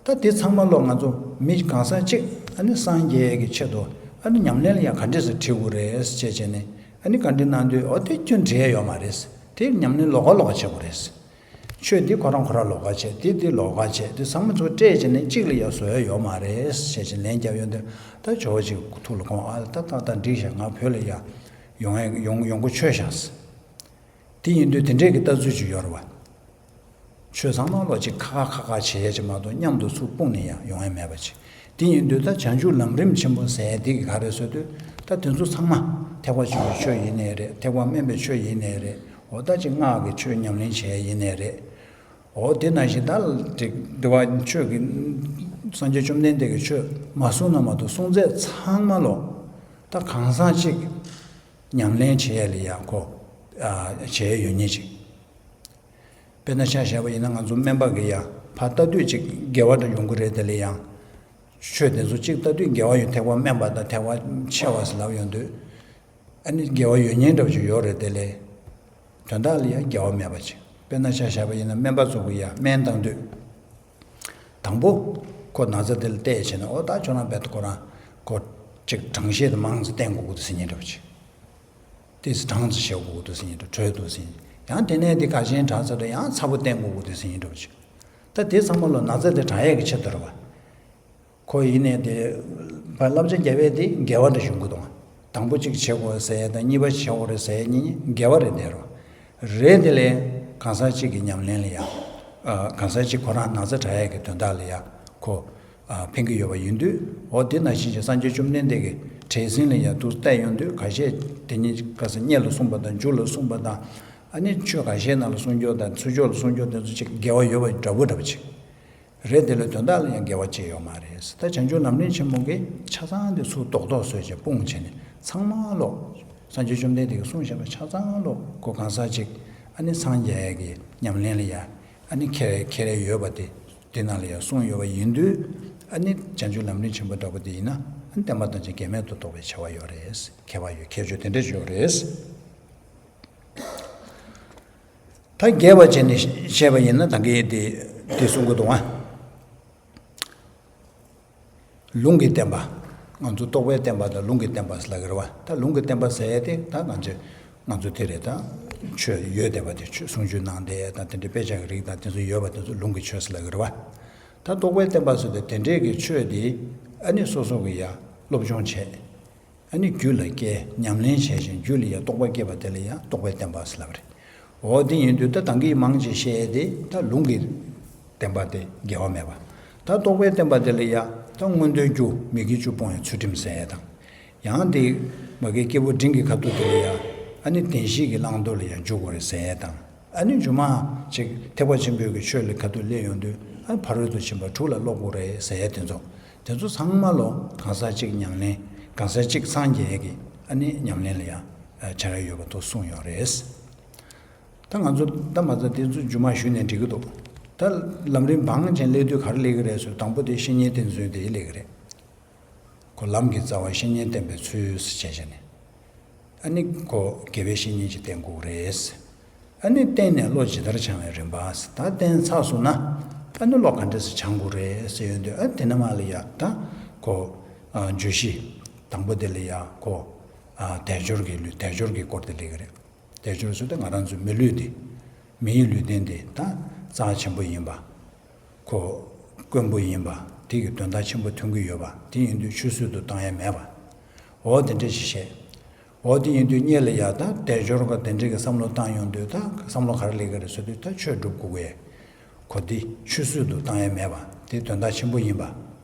ད་དེ་ཚང་མ་ལོག་ང་ཚོ་མི་གང་ཟག་གཅིག་ཨ་ནི་སངས་རྒྱས་ཀྱི་ཆེད་དུ་ཨ་ནི་ཉམས་ལེན་ལ་ཡ་ག་འདྲས་སེ་ཁྲིད་དགོས་རེད་ཟེར་བྱས་ནས། ཨ་ནི་བཀའ་འདྲི་གནང་དུས། འོ་དེ་ཁྱོད་འགྲིག་ཡ་ཡོད་མ་རེད། དེ་ཉམས་ལེན་ལོགས་ཀ་ལོགས་ཀ་བྱེད་དགོས་རེད། ཆོས་འདི་ཁོ་རང་ཁོ་རང་ལོགས་ཀ་བྱེད། དེ་དེ་ལོགས་ཀ་བྱེད། དེ་ཚང་མ་ཚོ་སྤྲད་བྱས་ནས་གཅིག་ལ་ཡ་བཟོ་ཡ་ཡོད་མ་རེད་ཟེར་བྱས་ལན་བརྒྱབ་ཡོང་དུས། ད་ཇོ་བོ་རྗེ་ཐུགས་ལ་དགོངས། ཨ། ད་ད་ད་འགྲིག་ཤག། ང་བོད་ལ་ཡ་ཡོང་ཡ་ཡོང་ཡོང་གི་ཆོག་ཤག་ཟེར། དེ་ཡིན་དུས་དེ་འདྲས་ཀྱི་ལྟ་ཚུལ་ཅིག་ཡོད་རེད་བ། ཆོས་ཚང་མ་ལོག་ཅིག་ཁ་ཁ་ཁ་ཁ་བྱེད་ཡ་ཅིག་མ་གཏོགས་མཉམ་དུ་ཚུར་སྤུངས་ནས་ཡང་ཡོང་ཡ་མེད་པ་ཅིག། དེ་ཡིན་དུས་ད་བྱང་ཆུབ་ལམ་རིམ་ཆེན་པོ་ཟེར་ཡ་འདི་གི་ག་རེ་ཟེར་དུས། ད་དེ་ཚོ་ཚང་མ་ཐེག་པ་ཆེན་པོའི་ཆོས་ཡིན་ནའི་རེད། ཐེག་པ་དམན་པའི་ཆོས་ཡིན་ནའི་རེད། འོ་ད་ཅིག་སྔགས་ཀྱི་ཆོས་ཉམས་ལེན་བྱེད་ཡ་ཡིན་ནའི་རེད། འོ་དེ་ནང་བཞིན་ད་འདི་བ་ཆོས་ཀྱི་སངས་རྒྱས་བཅོམ་ལྡན་འདས་ཀྱི་ཆོས་མ་གསུངས་ན་མ་གཏོགས་གསུང་ཚད་ཚང་མ་ལོག་ད་གང་ཟག་གཅིག་ཉམས་ལེན་བྱེད་ཡ་ལ་ཡ་ཁོ། ཨ། བྱེད་ཡ་ཡོད་མཁན་ཅིག། དཔེར་ན་ཆ་བཞག་པ་ཡིན་ན་ང་ཚོ་སྨན་པ་གི་ཡ་ཕར་ལྟ་དུས་ཅིག་འགལ་བ་འདྲ་ཡོང་གི་རེད། དེ་ལ་ཡང་ཆོས་དེ་ཚོ་གཅིག་ལྟ་དུས་འགལ་བ་ཡོད། ཐེག་པ་དམན་པ་དང་ཐེག་པ་ཆེ་བ་ཟེར་ལབ་ཡོང་དུས། ཨ་ནི་འགལ་བ་ཡོད་མཁན་འདྲ་པོ་ཅིག་ཡོད་རེད། དེ་ལས་དོན་དག་ལ་ཡང་འགལ་བ་མེད་པ་ཅིག། དཔེར་ན་ཆ་བཞག་པ་ཡིན་ན་སྨན་པ་ཚོ་གི་ཡ་སྨན་བཏང་དུས། དང་པོ་ཁོ་ན་ཚ་དེ་ལ་བལྟས་བྱས་ནས། འོ་ད་ཁྱོད་རང་རྦད་དེ་ཁོ་རང་ཁོ་ཅིག་གྲང་བཞེས་དེ་མང་ཙམ་བསྟེན་དགོས་ཀྱི་འདུག་ཟེར་མཁན་འདྲ་པོ་ཅིག། ཏོག་ཙམ་གྲང་ཙམ་བཞེས་དགོས་ཀྱི་འདུག་ཟེར་མཁན་འདྲ། དྲོད་འདུག་ཟེར་མཁན། ཡང་དེ་ནས་དེ་ག་ཅན་དྲག་ཚར་དུས་ཡང་ཚ་པོ་བསྟེན་དགོས་ཀྱི་འདུག་ཟེར་མཁན་འདྲ་པོ་ཅིག། ད་དེ་ཚང་མ་ལོག་ན་ཚ་དེ་དྲག་ཡས་ཀྱི་ཆེད་དུ་རེད་བ། ཁོ་ཡིན་ནའི་དེ་བ་བསླབ་བྱ་རྒྱབ་ཡས་དེ་འགལ་བ་འདྲ་ཡོང་གི་འདུག། དང་པོ་གཅིག་བྱེད་དགོས་ཟེར་ཡས་དང་གཉིས་པ་བྱེད་དགོས་རེད་ཟེར་ཡས་གཉིས་འགལ་བ་རེད། དེ་རོ་རེད། དེ་ལས་གང་ཟག་གཅིག་གི་ཉམས་ལེན་ལ་ཡང་། ཨ། གང་ཟག་གཅིག་ཁོ་རང་ན་ཚ་དྲག་ཡས་ཀྱི་དོན་དག་ལ་ཡང་ཁོ། ཨ། ཕན་གྱི་ཡོད་པ་ཡིན་དུས། འོ་དེ་ནང་བཞིན་གྱི་སངས་རྒྱས་བཅོམ་ལྡན་འདས་ཀྱི་བྲེལ་ཟིང་ལ་ཡང་དུ་བལྟས་ཡོང་དུས། ཁ་ཤས་དེ་ཉིད་ཁ་སང་སྔོན་ལ་གསུངས་པ་དང་མཇུག་ལ་གསུངས་པ་དང་། ཨ་ནི་ཆོས་ཁ་ཤས་ནང་ལ་གསུངས་ཀྱོག་དང་ཚུར་ཕྱོགས་ལ་གསུངས་ཀྱོག་དེ་ཚོ་ཅིག་འགལ་བ་ཡོད་པ་འདྲ་པོ་འདྲ་པོ་ཅིག་རེད། དེ་ལ་དོན་དག་ལ་ཡང་འགལ་བ་ཅིག་ཡོད་མ་རེད། ད་བྱང་ཆུབ་ལམ་རིམ་ཆེན་མོ་གི་ཆ་ཚང་དེ་ཚུར་རྡོག་རྡོག་བཟོས་བྱས་སྤུངས་བྱས་ནས་ཚང་མ་ལོག། སངས་རྒྱས་བཅོམ་ལྡན་འདས་ཀྱིས་གསུངས་བཞག་པ་ཆ་ཚང་ལོག་ཁོ་གང་ཟག་ཅིག་ཨ་ནི་སངས་རྒྱས་ཀྱི་ཉམས་ལེན་ལ་ཡང་ཨ་ནི་ཁྱེར་ཁྱེར་ཡས་ཡོད་པ་དེ། དེ་ནང་ལ་ཡང་གསུངས་ཡོད་པ་ཡིན་དུས། ཨ་ནི་བྱང་ཆུབ་ལམ་རིམ་ཆེན་པོ་འདྲ་པོ་དེ་ཡིན་ན། ཨ་ནི་བསྟན་པ་ཐམས་ཅད་འགལ་མེད་དུ་རྟོགས་པའི་ཆེ་བ་ཡོད་རེད། ཁྱད་པར་ཡོད། ཁྱད་ཆོས་དེ་འདྲ་ཡོད་རེད། ད་རྒྱས་པ་བྱས་ནས་བཤད་པ་ཡིན་ན་ད་གིན་དེ་དེ་གསུང་གི་འདུག་ཨ། ལུང་གི་བསྟན་པ། ང་ཚོ་རྟོགས་པའི་བསྟན་པ་དང་ལུང་གི་བསྟན་པ་ཟེར་ལབ་ཀྱི་རེད་བ། ད་ལུང་གི་བསྟན་པ་ཟེར་ཡས་དེ་ད་ང་ཚོས་ང་ཚོ་དེ་རེད། ད་ཆོས་ཡོད་བསྡད་པ་དེ་ཆོས་སུམ་ཅུ་ནང་བསྡད་ཡས་དང་དེ་འདྲའི་དཔེ་ཆ་གི་རིགས་དང་དེ་ཚོ་ཡོད་པ་དེ་ཚོ་ལུང་གི་ཆོས་ཟེར་ལབ་ཀྱི་རེད་བ། ད་རྟོགས་པའི་བསྟན་པ་ཟེར་དུས་དེ་འདྲའི་གི་ཆོས་དེ་ཨ་ནི་སོ་སོ་གི་ཡ་སློབ་སྦྱོང་བྱས། ཨ་ནི་རྒྱུད་ལ་སྐྱེས་ཉམས་ལེན་བྱས་ཤིང་རྒྱུད་ལ་ཡང་རྟོགས་པ་སྐྱེས་པ་དེ་ལ་ཡང་རྟོགས་པའི་བསྟན་པ་ཟེར་ལབ་རེད། འོ་དེ་ཡིན་དུས་ད་ད་གིན་མང་ཆེ་བཤད་དེ་ད་ལུང་གི་བསྟན་པ་དེ་འགལ་བ་མེད་པ། ད་རྟོགས་པའི་བསྟན་པ་དེ་ལ་ཡང་ད་མངོན་མཐོའི་རྒྱུ་མི་དགེ་བཅུ་སྤོང་བའི་ཚུལ་ཁྲིམས་ཟེར་ཡས་དང་། ཡང་དེ་མ་གི་སྐྱེས་བུ་འབྲིང་གི་ཁ་ཐུག་དེ་ལ་ཡང་ཨ་ནི་བདེན་བཞི་གི་བླང་དོར་ལ་ཡང་འཇུག་དགོས་རེད་ཟེར་ཡས་དང་། ཨ་ནི་སྒྱུ་མ་ཅིག་ཐེག་པ་ཆེན་པོའི་གི་ཆོས་ལ་ཁ་ཐུག་སླེབས་ཡོང་དུས་ཨ་ཕ་རོལ་ཏུ་ཕྱིན་པ་དྲུག་ལ་སློབ་དགོས་རེད་ཟེར་ཡས་དེ་ཚོ། དེ་ཚོ་ཚང་མ་ལོ་གང་ཟག་གཅིག་ཉམས་ལེན་གང་ཟག་གཅིག་སངས་རྒྱས་ཀྱི་ཨ་ནི་ཉམས་ལེན་ལ་ཡང་བྱ་ར་ཡོད་པ་དུ་གསུངས་ཡོད་རེད། ད་ང་ཚོ་ད་མ་ཚད་དེ་ཚོ་རྒྱུ་མ་ཞུས་ནས་འགྲིག་གི་འདུག་ད་ལམ་རིམ་བང་ཅན་སླེབས་དུས་ག་རེ་སླེབས་ཀྱི་རེད་ཟེར་དང་པོ་དེ་བཤེས་གཉེན་བསྟེན་ཚུལ་དེ་སླེབས་ཀྱི་རེད། ཁོ་ལམ་གྱི་རྩ་བ་བཤེས་གཉེན་བསྟེན་པའི་ཚུལ་ཟེར་བྱས་བྱས་ནས། ཨ་ནི་ཁོ་དགེ་བའི་བཤེས་གཉེན་ཅིག་བསྟེན་དགོས་རེད། ཨ་ནི་བསྟེན་ནས་བློ་ཇི་ལྟར་སྦྱང་བའི་རིམ་པ། ད་བསྟེན་ཚར་སོང་ན་ཨ་ནི་བློ་ག་འདྲ་སེ་སྦྱང་དགོས་རེད་ཟེར་ཡོང་དུས་ཨ་དེ་ནས་མར་ལ་ཡ་ད་ཁོ་ཨ་བརྗོད་གཞི་དང་པོ་དེ་ལ་ཡ་ཁོ་ཨ་དལ་འབྱོར་གྱི་ལུས་དལ་འབྱོར་གྱི་སྐོར་དེ་སླེབས་ཀྱི་རེད། དལ་འབྱོར་ཟེར་དུས་ང་རང་ཚོའི་མི་ལུས་དེ། མི་ཡི་ལུས་རྟེན་དེ་ད་རྩ་ཆེན་པོ་ཡིན་པ། ཁོ་དཀོན་པོ་ཡིན་པ། དེ་གི་དོན་དག་ཆེན་པོ་མཐོང་གི་ཡོད་པ། དེ་ཡིན་དུས་ཆུད་ཟོས་དུ་བཏང་ཡ་མེད་པ། འོ་དེ་འདྲ་ཞིག་བཤད། འོ་དེ་ཡིན་དུས་གཉིས་ལ་ཡ་ད་དལ་འབྱོར་ག་དེ་འདྲ་གི་བསམ་བློ་བཏང་ཡོང་དུས་ད་བསམ་བློ་ག་རེ་སླེབས་ཀྱི་རེད་ཟེར་དུས་ད་ཆོས་སྒྲུབ་དགོས་ཀྱི། ཁོ་དེ་ཆུད་ཟོས་དུ་བཏང་ཡ་མེད་པ། དེ་དོན་དག་ཆེན་པོ་ཡིན་པ།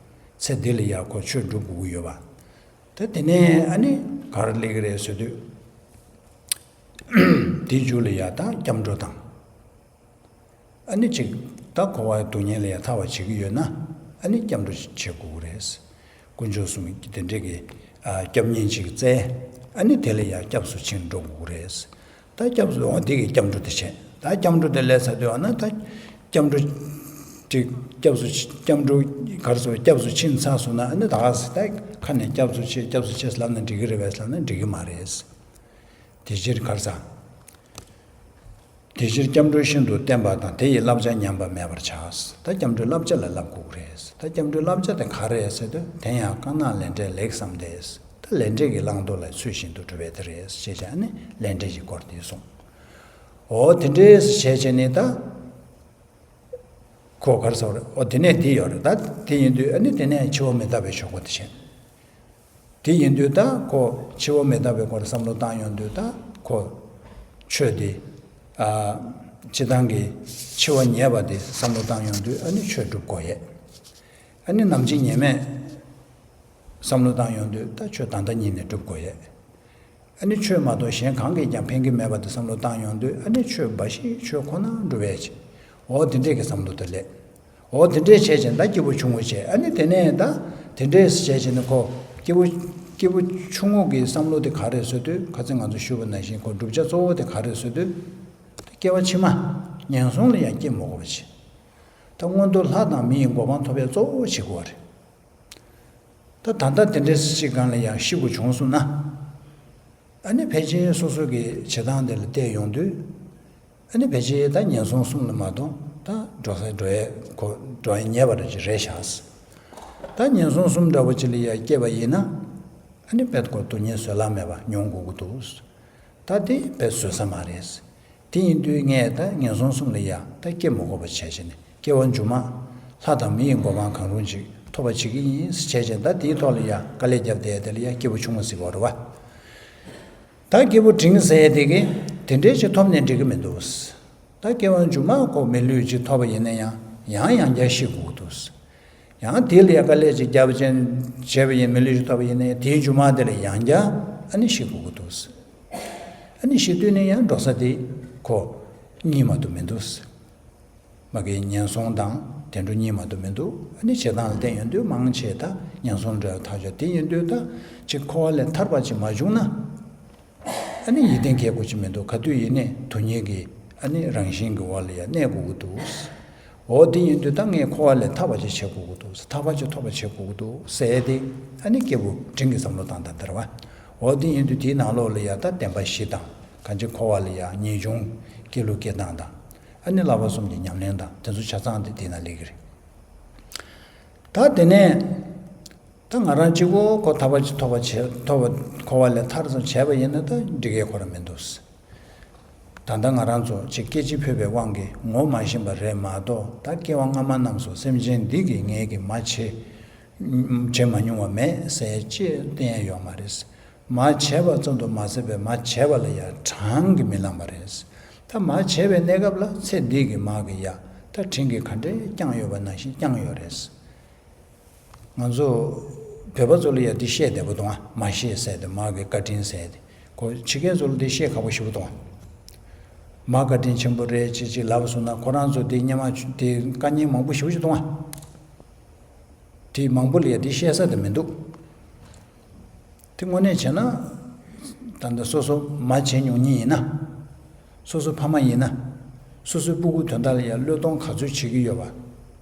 ཚེ་འདི་ལ་ཡ་ཁོ་ཆོས་སྒྲུབ་དགོས་ཀྱི་ཡོད་པ། ད་དེ་ནས་ཨ་ནི་ག་རེ་སླེབས་ཀྱི་རེད་ཟེར་དུས། དེའི་མཇུག་ལ་ཡ་ད་སྐྱབས་འགྲོ་དང་། ཨ་ནི་ཅིག་ད་འཁོར་བའི་སྡུག་བསྔལ་ལ་ཡ་ཐར་བ་བྱེད་ཀྱི་ཡོད་ན་ཨ་ནི་སྐྱབས་འགྲོ་བྱེད་དགོས་ཀྱི་རེད། དཀོན་མཆོག་གསུམ་གྱི་དེ་འདྲས་ཀྱི་ཨ་སྐྱབས་གཉེན་ཅིག་བཙལ། ཨ་ནི་དེ་ལ་ཡ་སྐྱབས་སུ་ཕྱིན་འགྲོ་དགོས་ཀྱི་རེད། ད་སྐྱབས་སུ་འོང་དེ་གི་སྐྱབས་འགྲོ་དེ་བྱས། ད་སྐྱབས་འགྲོ་དེ་སླེབས་ཚར་དུས་ཨ་ན་ད་སྐྱབས་འགྲོ་ཅིག་སྐྱབས་སུ་སྐྱབས་འགྲོ་ག་རེ་ཟེར་སྐྱབས་སུ་ཕྱིན་ཚར་སོང་ན་ཨ་ནི་ད་ག་ཟེ་ད་ཁ་ནས་སྐྱབས་སུ་མཆི་སྐྱབས་སུ་མཆི་ལབ་ན་འགྲིག་གི་རེད་པས་ལབ་ན་འགྲིག་གི་མ་རེད། དེ་ཕྱིར་ག་རེ་ཟ། དེ་ཕྱིར་སྐྱབས་འགྲོ་ཤིན་ཏུ་བརྟན་པ་དང་དེ་ཡི་བསླབ་བྱ་ཉམས་པ་མེད་པར་བྱ། ད་སྐྱབས་འགྲོའི་བསླབ་བྱ་ལ་བསླབ་དགོས་ཀྱི་རེད། ད་སྐྱབས་འགྲོའི་བསླབ་བྱ་དེ་ག་རེ་རེད་ཟེར་དུས་དེ་ཡང་དཀར་ནག་ལས་འབྲས་ལེགས་བསམ་སྟེ། ད་ལས་འབྲས་ཀྱི་བླང་དོར་ལ་ཚུལ་བཞིན་དུ་སྒྲུབ་པའི་དེ་རེད་ཅེས་བྱ་ནི་ལས་འབྲས་ཀྱི་སྐོར་དེ་གསུངས། འོ་དེ་འདྲས་བྱས་བྱས་ནས་ད། ཁོ་ག་རེ་ཟེར་བ་རེད། འོ་དེ་ནས་དེ་ཡོད་རེད། ད་དེ་ཡིན་དུས་ཨ་ནི་དེ་ནས་འཆི་བ་མི་རྟག་པའི་ཆོས་སྐོར་དེ་བྱས། དེ་ཡིན་དུས་ད་ཁོ་འཆི་བ་མི་རྟག་པའི་སྐོར་བསམ་བློ་བཏང་ཡོང་དུས་ད་ཁོ་ཆོས་དེ་ཨ་སྤྱི་བཏང་གི་འཆི་བ་ཉེ་བ་དེ་བསམ་བློ་བཏང་ཡོང་དུས་ཨ་ནི་ཆོས་སྒྲུབ་དགོས་ཡས། ཨ་ནི་ནམ་འཆི་ཉེས་མེད་བསམ་བློ་བཏང་ཡོང་དུས་ད་ཆོས་ད་ལྟ་ཉིད་ནས་སྒྲུབ་དགོས་ཡས། ཨ་ནི་ཆོས་མ་གཏོགས་གཞན་གང་གིས་ཀྱང་ཕན་གྱི་མེད་པ་དེ་བསམ་བློ་བཏང་ཡོང་དུས་ཨ་ནི་ཆོས་འབའ་ཞིག་ཆོས་ཁོ་ན་སྒྲུབ་པའི་ཕྱིར། འོ་དེ་འདྲས་ཀྱི་བསམ་བློ་དེ་སླེབས། འོ་དེ་འདྲས་བྱས་ཀྱང་ད་སྐྱེས་བུ་ཆུང་ངུ་བྱས་ཨ་ནི་དེ་ནས་ད་དེ་འདྲས་བྱས་ཀྱང་ནི་ཁོ་སྐྱེས་བུ་སྐྱེས་བུ་ཆུང་ངུ་གི་བསམ་བློ་དེ་ག་རེ་ཟེར་དུས་ཁ་སང་ང་ཚོ་ཞུས་པ་ནང་བཞིན་ཁོ་བསྒྲུབ་བྱ་གཙོ་བོ་དེ་ག་རེ་ཟེར་དུས། ད་སྐྱེ་བ་ཕྱི་མ་ངན་སོང་ལ་ཡང་སྐྱེ་མི་དགོས་པ་བྱས། ད་མངོན་མཐོ་ལྷ་དང་མི་ཡི་གོ་འཕང་ཐོབ་པའི་གཙོ་བོ་བྱེད་དགོས་པ་རེད། ད་ད་ལྟ་དེ་འདྲའི་སྲིད་སྒང་ལ་ཡང་ཤི་དགོས་བྱུང་སོང་ན། ཨ་ནི་ཕལ་ཆེར་སོ་སོ་གི་བྱེད་སྟངས་དེ་ལ་བལྟས་ཡོང་དུས། ཨ་ནི་ཕལ་ཆེར་ད་ངན་སོང་གསུམ་ལ་མ་གཏོགས་ད་འགྲོ་ས་འགྲོ་ཡས་གོ་འགྲོ་ཡས་ཉེ་བ་རེ་ཅིག་རེད་ཤག་ད་ངན་སོང་གསུམ་འདྲ་བོ་ཅིག་ལ་ཡང་སྐྱེས་པ་ཡིན་ན། ཨ་ནི་དཔེ་ཁོ་སྡུག་བསྔལ་བཟོད་གླགས་མེད་པ་མྱོང་དགོས་ཀྱི་འདུག་ད་དེ་དཔེ་བཟོད་ས་མ་རེད། དེ་ཡིན་དུས་ངས་ད་ངན་སོང་གསུམ་ལ་ཡ་ད་སྐྱེ་མི་དགོས་པ་བྱས་བྱས་ནས་སྐྱེ་བ་མཇུག་མ་ལྷ་དང་མི་ཡི་གོ་འཕང་གང་རུང་ཅིག་ཐོབ་པ་བྱེད་ཀྱི་ཡིན་ཟེར་བྱས་བྱས་ད་དེའི་ཐོག་ལ་ཡ་དཀའ་ལས་བརྒྱབ་བསྡད་དེ་ལ་ཡ་སྐྱེས་བུ་ཆུང་ངུ་ཟེར་བ་རེད་བ། ད་སྐྱེས་བུ་འབྲིང་ཟེར་དེ་གི་དེ་འདྲའི་ཅིག་ཐོབ་ནས་འགྲིག་གི་མི་འདུག་ད་སྐྱེ་བ་མཇུག་མ་ཁོ་མི་ལུས་ཅིག་ཐོབ་པ་ཡིན་ན་ཡང་ཡང་ཡང་བསྐྱར་ཤི་དགོས་ཀྱི་འདུག་ཡང་དེ་ལ་ཡང་དཀའ་ལས་ཅིག་བརྒྱབ་ཅན་བྱས་པ་ཡིན་མི་ལུས་ཅིག་ཐོབ་པ་ཡིན་ན་ཡང་དེའི་མཇུག་མ་དེ་ལ་ཡང་བསྐྱར་ཨ་ནི་ཤི་དགོས་ཀྱི་འདུག་ཨ་ནི་ཤི་དུས་ནི་ཡང་འགྲོ་ས་དེ་ཁོ་གཉིས་མ་གཏོགས་མི་འདུག་མ་གི་ངན་སོང་དང་དུད་འགྲོ་གཉིས་མ་གཏོགས་མི་འདུག་ཨ་ནི་བྱེད་སྟངས་ལ་བལྟས་ཡོང་དུས་མང་ཆེ་ད་ངན་སོང་འདྲ་ཐག་ཆོད་དེ་ཡིན་དུས་ད་ཅིག་འཁོར་བ་ལས་ཐར་པ་ཅིག་མ་བྱུང་ན། ཨ་ནི་ཡིད་བརྟན་སྐྱེ་དགོས་ཀྱི་མི་འདུག་ག་དུས་ཡིན་ནའི་སྡུག་བསྔལ་གྱི་ཨ་ནི་རང་བཞིན་གྱི་འོག་ལ་ཡང་གནས་དགོས་ཀྱི་འདུག་འོ་དེ་ཡིན་དུས་ད་ངས་འཁོར་བ་ལས་ཐར་པ་ཅིག་བྱེད་དགོས་ཀྱི་འདུག་ཐར་པ་ཅིག་ཐོབ་པ་བྱེད་དགོས་ཀྱི་འདུག་ཟེར་ཏེ་ཨ་ནི་སྐྱེས་བུ་འབྲིང་གི་བསམ་བློ་བཏང་སྟངས་དེ་རེད་བ། འོ་དེ་ཡིན་དུས་དེའི་ནང་ལོགས་ལ་ཡང་ད་བདེན་པ་བཞི་དང་གང་ཅི་འཁོར་བ་ལ་ཡང་ངེས་འབྱུང་སྐྱེ་ལུགས་སྐྱེ་སྟངས་དང་ ཨ་ནི་བསླབ་པ་གསུམ་གྱི་ཉམས་ལེན་དང་དེ་ཚོ་ཆ་ཚང་དེ་དེ་ན་སླེབས་ཀྱི་རེད། ད་དེ་ནས་ད་ང་རང་གཅིག་པོ་ཁོ་ཐར་པ་ཅིག་ཐོབ་པ་བྱས་ཐོབ་པ་འཁོར་བ་ལས་ཐར་སོང་བྱས་པ་ཡིན་ན་ད་འགྲིག་གི་ཁོ་རང་མི་འདུག་ད་ལྟ་ང་རང་ཚོ་ཅིག་སྐད་ཅིག་ཕུད་པའི་དབང་གིས་ངོ་མ་ཤེས་པ་རེད་མ་གཏོགས། ད་སྐྱེ་བ་སྔ་མ་རྣམས་སུ་སེམས་ཅན་འདི་གིས་ངེད་ཀྱིས་མ་བྱས་བྱེད་མ་མྱོང་བ་མེད་ཟེར་ཅེས་བསྟན་ཡ་ཡོད་མ་རེད། མ་བྱས་པ་ཙམ་དུ་མ་ཟད་པའི་མ་བྱས་པ་ལ་ཡང་གྲངས་ཀྱིས་མི་ལངས་པ་རེད། ད་མ་བྱས་པའི་གནས་སྐབས་ལ་ཚེ་འདི་གི་མ་གི་ཡ་ད་དྲིན་གྱིས་ག་འདྲས་བསྐྱངས་ཡོད་པ་ནང་བཞིན་བསྐྱངས་ཡོད་རེད། ང་ཚོ་བོད་པ་ཚོ་ལ་ཡ་འདི་བཤད་བདེ་པོ་འདུག་ཨ། མ་ཤེས་ཟེར་ཏེ་མ་གི་བཀའ་དྲིན་ཟེར་ཏེ། ཁོ་ཕྱི་རྒྱལ་ཚོ་ལ་འདི་བཤད་ཁག་པོ་ཞེ་པོ་འདུག་ཨ། མ་བཀའ་དྲིན་ཆེན་པོ་རེད་ཅེས་ཅིག་ལབ་སོང་ན་ཁོ་རང་ཚོ་འདི་སྔོན་མ་འདི་བཀའ་ཉན་མང་པོ་ཞེ་པོ་ཅིག་འདུག་ཨ། དེ་མང་པོ་ལ་ཡ་དེ་བཤད་ས་དེ་མི་འདུག་དེ་དངོས་གནས་བྱས་ན། ད་ལྟ་སོ་སོ་མ་བྱས་མྱོང་མཁན་ཡིན་ན། སོ་སོ་ཕ་མ་ཡིན་ན། སོ་སོའི་སྤུ་གུ་དོན་དག་ལ་ཡ་བློས་གཏོང་ག་ཚོད་བྱེད་ཀྱི་ཡོད་པ།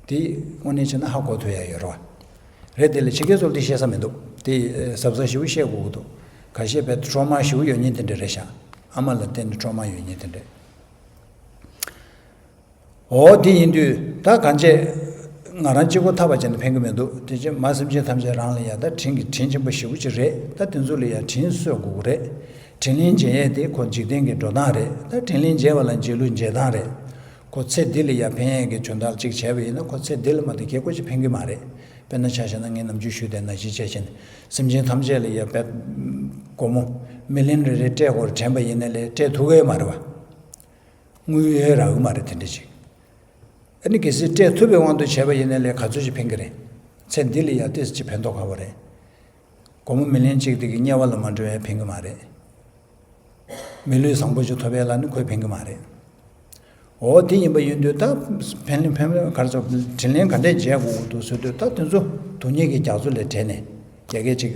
དེ་དངོས་གནས་བྱས་ན་ཧ་གོ་ཐུབ་ཡ་ཡོད་རེད་བ། རེད་དེ་ལས་ཕྱི་རྒྱལ་ཚོ་ལ་དེ་བཤད་ས་མི་འདུག་དེ་གཟབ་གཟབ་ཞེ་པོ་བཤད་དགོས་ཀྱི་འདུག་ཁ་ཤས་བས་ཊོ་མ་ཞེ་པོ་ཡོད་མཁན་དེ་འདྲ་རེད་ཤག་ཨ་མ་ལ་བརྟེན་ནས་ཊོ་མ་ཡོད་མཁན་དེ་འདྲ། འོ་དེ་ཡིན་དུས་ད་གང་བྱས། ང་རང་གཅིག་པོ་ཐར་པ་བྱས་ན་ཕན་གི་མི་འདུག་དེ་ཕྱིར་མ་སེམས་ཅན་ཐམས་ཅད་རང་ལ་ཡ་ད་དྲིན་གྱི་དྲིན་ཆེན་པོ་ཞེ་པོ་ཅིག་རེད། ད་དེ་ཚོ་ལ་ཡ་དྲིན་གཟོ་དགོས་ཀྱི་རེད། དྲིན་ལན་འཇལ་ཡས་དེ་ཁོ་འཇིག་རྟེན་གྱི་འགྲོ་སྟངས་རེད། ད་དྲིན་ལན་འཇལ་བ་ལ་འཇལ་ལུགས་འཇལ་སྟངས་རེད། ཁོ་ཚེ་འདི་ལ་ཡ་ཕན་ཡས་ཀྱི་དོན་དག་ཅིག་བྱས་པ་ཡིན་ན་ཁོ་ཚེ་འདི་ལ་མ་གཏོགས་གལ་ཁོ་ཅིག་ཕན་གི་མ་རེད། དཔེར་ན་ཆ་བཞག་ན་ངས་ནམ་རྒྱུན་ཞུས་དེ་ནང་བཞིན་བྱས་བྱས་ནས་སེམས་ཅན་ཐམས་ཅད་ལ་ཡ་དཔེ་སྒོར་མོ་མི་ལི་ཡོན་རེ་རེ་སྤྲད་དགོས་དྲན་པ་ཡིན་ན་ལས་སྤྲད་ཐུབ་ཀྱི་མ་རེད་བ། དངུལ་ཡོད་རག་གི་མ་རེད་དེ་འདྲ་ཅིག་ཨ་ནི་གལ་སྲིད་སྤྲད་ཐུབ་པའི་དབང་དུ་བྱས་པ་ཡིན་ན་ལས་ག་ཚོད་ཅིག་ཕན་གི་རེད། ཚེ་འདི་ལ་ཡ་ཏོག་ཙམ་ཅིག་ཕན་ཐོགས་ཁག་པོ་རེད། སྒོར་མོ་མི་ལི་ཡོན་གཅིག་དེ་གི་དམྱལ་བ་ལ་མ་འགྲོ་བའི་ཕན་གི་མ་རེད། མི་ལུས་བཟང་པོ་ཅིག་ཐོབ་ཡས་ལ་ནི་ཁོས་ཕན་གི་མ་རེད། འོ་དེ་ཡིན་པ་ཡིན་དུས་ད་ཕན་ལན་ཕན་ལན་ག་རེ་ཟེར་དྲིན་ལན་ག་འདྲས་འཇལ་དགོས་འདུག་ཟེར་དུས་ད་དེ་ཚོ་སྡུག་བསྔལ་གྱི་རྒྱ་མཚོ་ལས་བྲལ་ནས་རྒྱ་སྐད་ཅིག་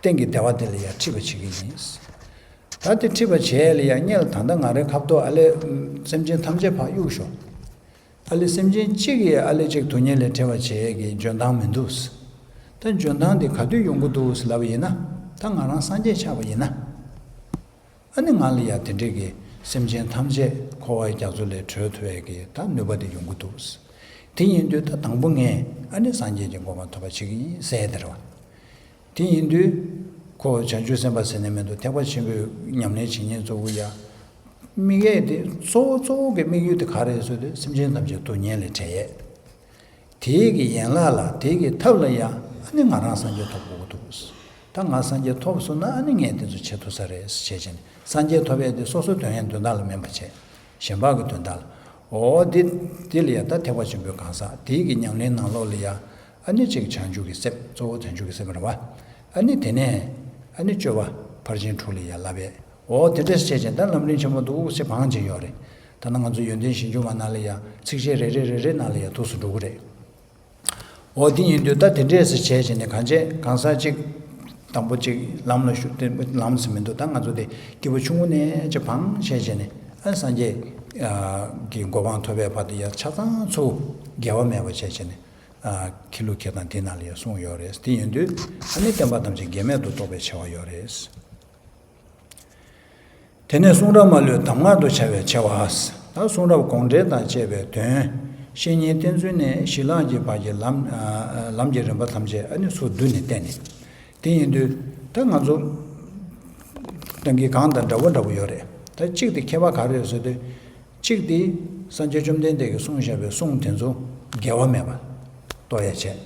གཏན་གྱི་བདེ་བ་དེ་ལ་ཡ་འཁྲིད་པ་བྱེད་ཀྱི་ཡིན། ད་དེ་འཁྲིད་པ་བྱས་ལ་ཡང་དམྱལ་ད་ལྟ་ང་རའི་ཁ་ཐོག་ཨ་ལས་སེམས་ཅན་ཐམས་ཅད་ཕར་གཡུག་ཞོག་ཨ་ལས་སེམས་ཅན་གཅིག་གིས་ཨ་ལས་གཅིག་སྡུག་བསྔལ་ལས་བྲལ་བ་བྱེད་ཀྱི་འཇོན་ཐང་མི་འདུག་ད་འཇོན་ཐང་དེ་ག་དུས་ཡོང་གི་འདུག་ལབ་པ་ཡིན་ན། ད་ང་རང་སངས་རྒྱས་ཆགས་པ་ཡིན་ན། ཨ་ནི་ང་ལ་ཡང་དེ་འདྲས་ཀྱི་སེམས་ཅན་ཐམས་ཅད་འཁོར་བའི་རྒྱ་མཚོ་ལས་གྲོལ་ཐུབ་པའི་གི་ད་ནུས་པ་དེ་ཡོང་གི་འདུག་དེ་ཡིན་དུས་ད་དང་པོ་ངས་ཨ་ནི་སངས་རྒྱས་ཀྱི་གོ་འཕང་ཐོབ་པ་བྱེད་ཀྱི་ཡིན་ཟེར་དེ་རེད་བ། དེ་ཡིན་དུས། ཁོ་བྱང་ཆུབ་སེམས་དཔའ་ཟེར་ནས་མི་འདུག་ཐེག་པ་ཆེན་པོའི་ཉམས་ལེན་བྱེད་མཁན་གཙོ་བོ་ཡ། དམིགས་ཡས་དེ་གཙོ་བོ་གཙོ་བོ་གི་དམིགས་ཡུལ་དེ་ག་རེ་རེད་ཟེར་དུས་སེམས་ཅན་ཐམས་ཅད་སྡུག་བསྔལ་ལས་བྲལ་ཡས། དེའི་གི་ཡན་ལག་ལ་དེའི་གི་ཐབས་ལ་ཡ་ཨ་ནི་ང་རང་སངས་རྒྱས་ཐོབ་དགོས་ཀྱི་འདུག་ད་ང་སངས་རྒྱས་ཐོབ་སོང་ན་ཨ་ནི་ངས་དེ་ཚོ་བྱེད་ཐུབ་ས་རེད་ཟེར་བྱས་བྱས་ནས་སངས་རྒྱས་ཐོབ་ཡས་དེ་སོ་སོའི་དོན་ཡང་དོན་དག་ལ་མིན་པ་བྱས། གཞན་པ་གི་དོན་དག་ལ། འོ་དེ་དེ་ལ་ཡ་ད་ཐེག་པ་ཆེན་པོའི་གང་ཟག་དེའི་གི་ཉམས་ལེན་ནང་ལོགས་ལ་ཡ། ཨ་ནི་གཅིག་བྱང་ཆུབ་ཀྱི་སེམས་གཙོ་བོ་བྱང་ཆུབ་ཀྱི་སེམས་རེད་བ། ཨ་ནི་དེ་ནས་ཨ་ནི་སྤྱོད་པ་ཕར་ཕྱིན་དྲུག་ལ་ཡ་བསླབ་པས། འོ་དེ་འདྲས་བྱས་ཀྱང་ད་ལམ་རིམ་ཆེན་མོ་འདུག་སེ་བང་བྱས་ཡོད་རེད། ད་ནང་ང་ཚོ་ཡོན་ཏན་གཞི་འགྱུར་མ་ནང་ལ་ཡ་ཚིགས་བཅད་རེ་རེ་རེ་རེ་ནང་ལ་ཡ་ཐུགས་སུ་འགྲོ་གི་རེད། འོ་དེ་ཡིན་དུས་ད་དེ་འདྲས་སེ་བྱས་བྱས་ནས་གང་བྱས་གང་ཟག་གཅིག་དང་པོ་གཅིག་ལམ་ལ་ཞུགས་ཏེ་ལམ་ཟེར་མི་འདུག་ད་ང་ཚོ་དེ་སྐྱེས་བུ་ཆུང་ངུ་ནས་ཅིག་བང་བྱས་བྱས་ནས་ཨ་སངས་རྒྱས་ཀྱི་གོ་འཕང་ཐོབ་པའི་བར་དུ་ཡ་ཆ་ཚང་ཚུར་འགལ་བ་མེད་པ་བྱས་བྱས་ནས། ཨ། ཁྱི་ལུགས་ཁྱེད་དང་འདི་ནང་ལ་ཡང་གསུངས་ཡོད་རེད། དེ་ཡིན་དུས་ཨ་ནི་བསྟན་པ་ཐམས་ཅད་འགལ་མེད་དུ་རྟོགས་པའི་ཆེ་བ་ཡོད་རེད། དེ་ནས་གསུང་རབ་མ་ལུས་གདམས་ངག་ཏུ་བྱ་བའི་ཆེ་བ། ད་གསུང་རབ་དགོངས་འགྲེལ་དང་བཅས་པའི་དོན། བཤེས་གཉེན་བསྟེན་ཚུལ་ནས་གཞི་ལམ་གྱི་བར་གྱི་ལམ། ཨ། ལམ་གྱི་རིམ་པ་ཐམས་ཅད་ཨ་ནི་ཚུར་བསྡུས་ནས་བསྟན་ནས། དེ་ཡིན་དུས་ད་ང་ཚོ་ཏང་གི་གང་དང་འདྲ་བོ་འདྲ་བོ་ཡོད་རེད། ད་གཅིག་དེ་ཁྱད་པར་ག་རེ་ཡོད་ཟེར་དུས། གཅིག་དེ་སངས་རྒྱས་བཅོམ་ལྡན་འདས་ཀྱིས་གསུངས་བཞག་པའི་གསུང་དེ་ཚོ་འགལ་བ་མེད་པ་རྟོགས་ཡ་བྱས།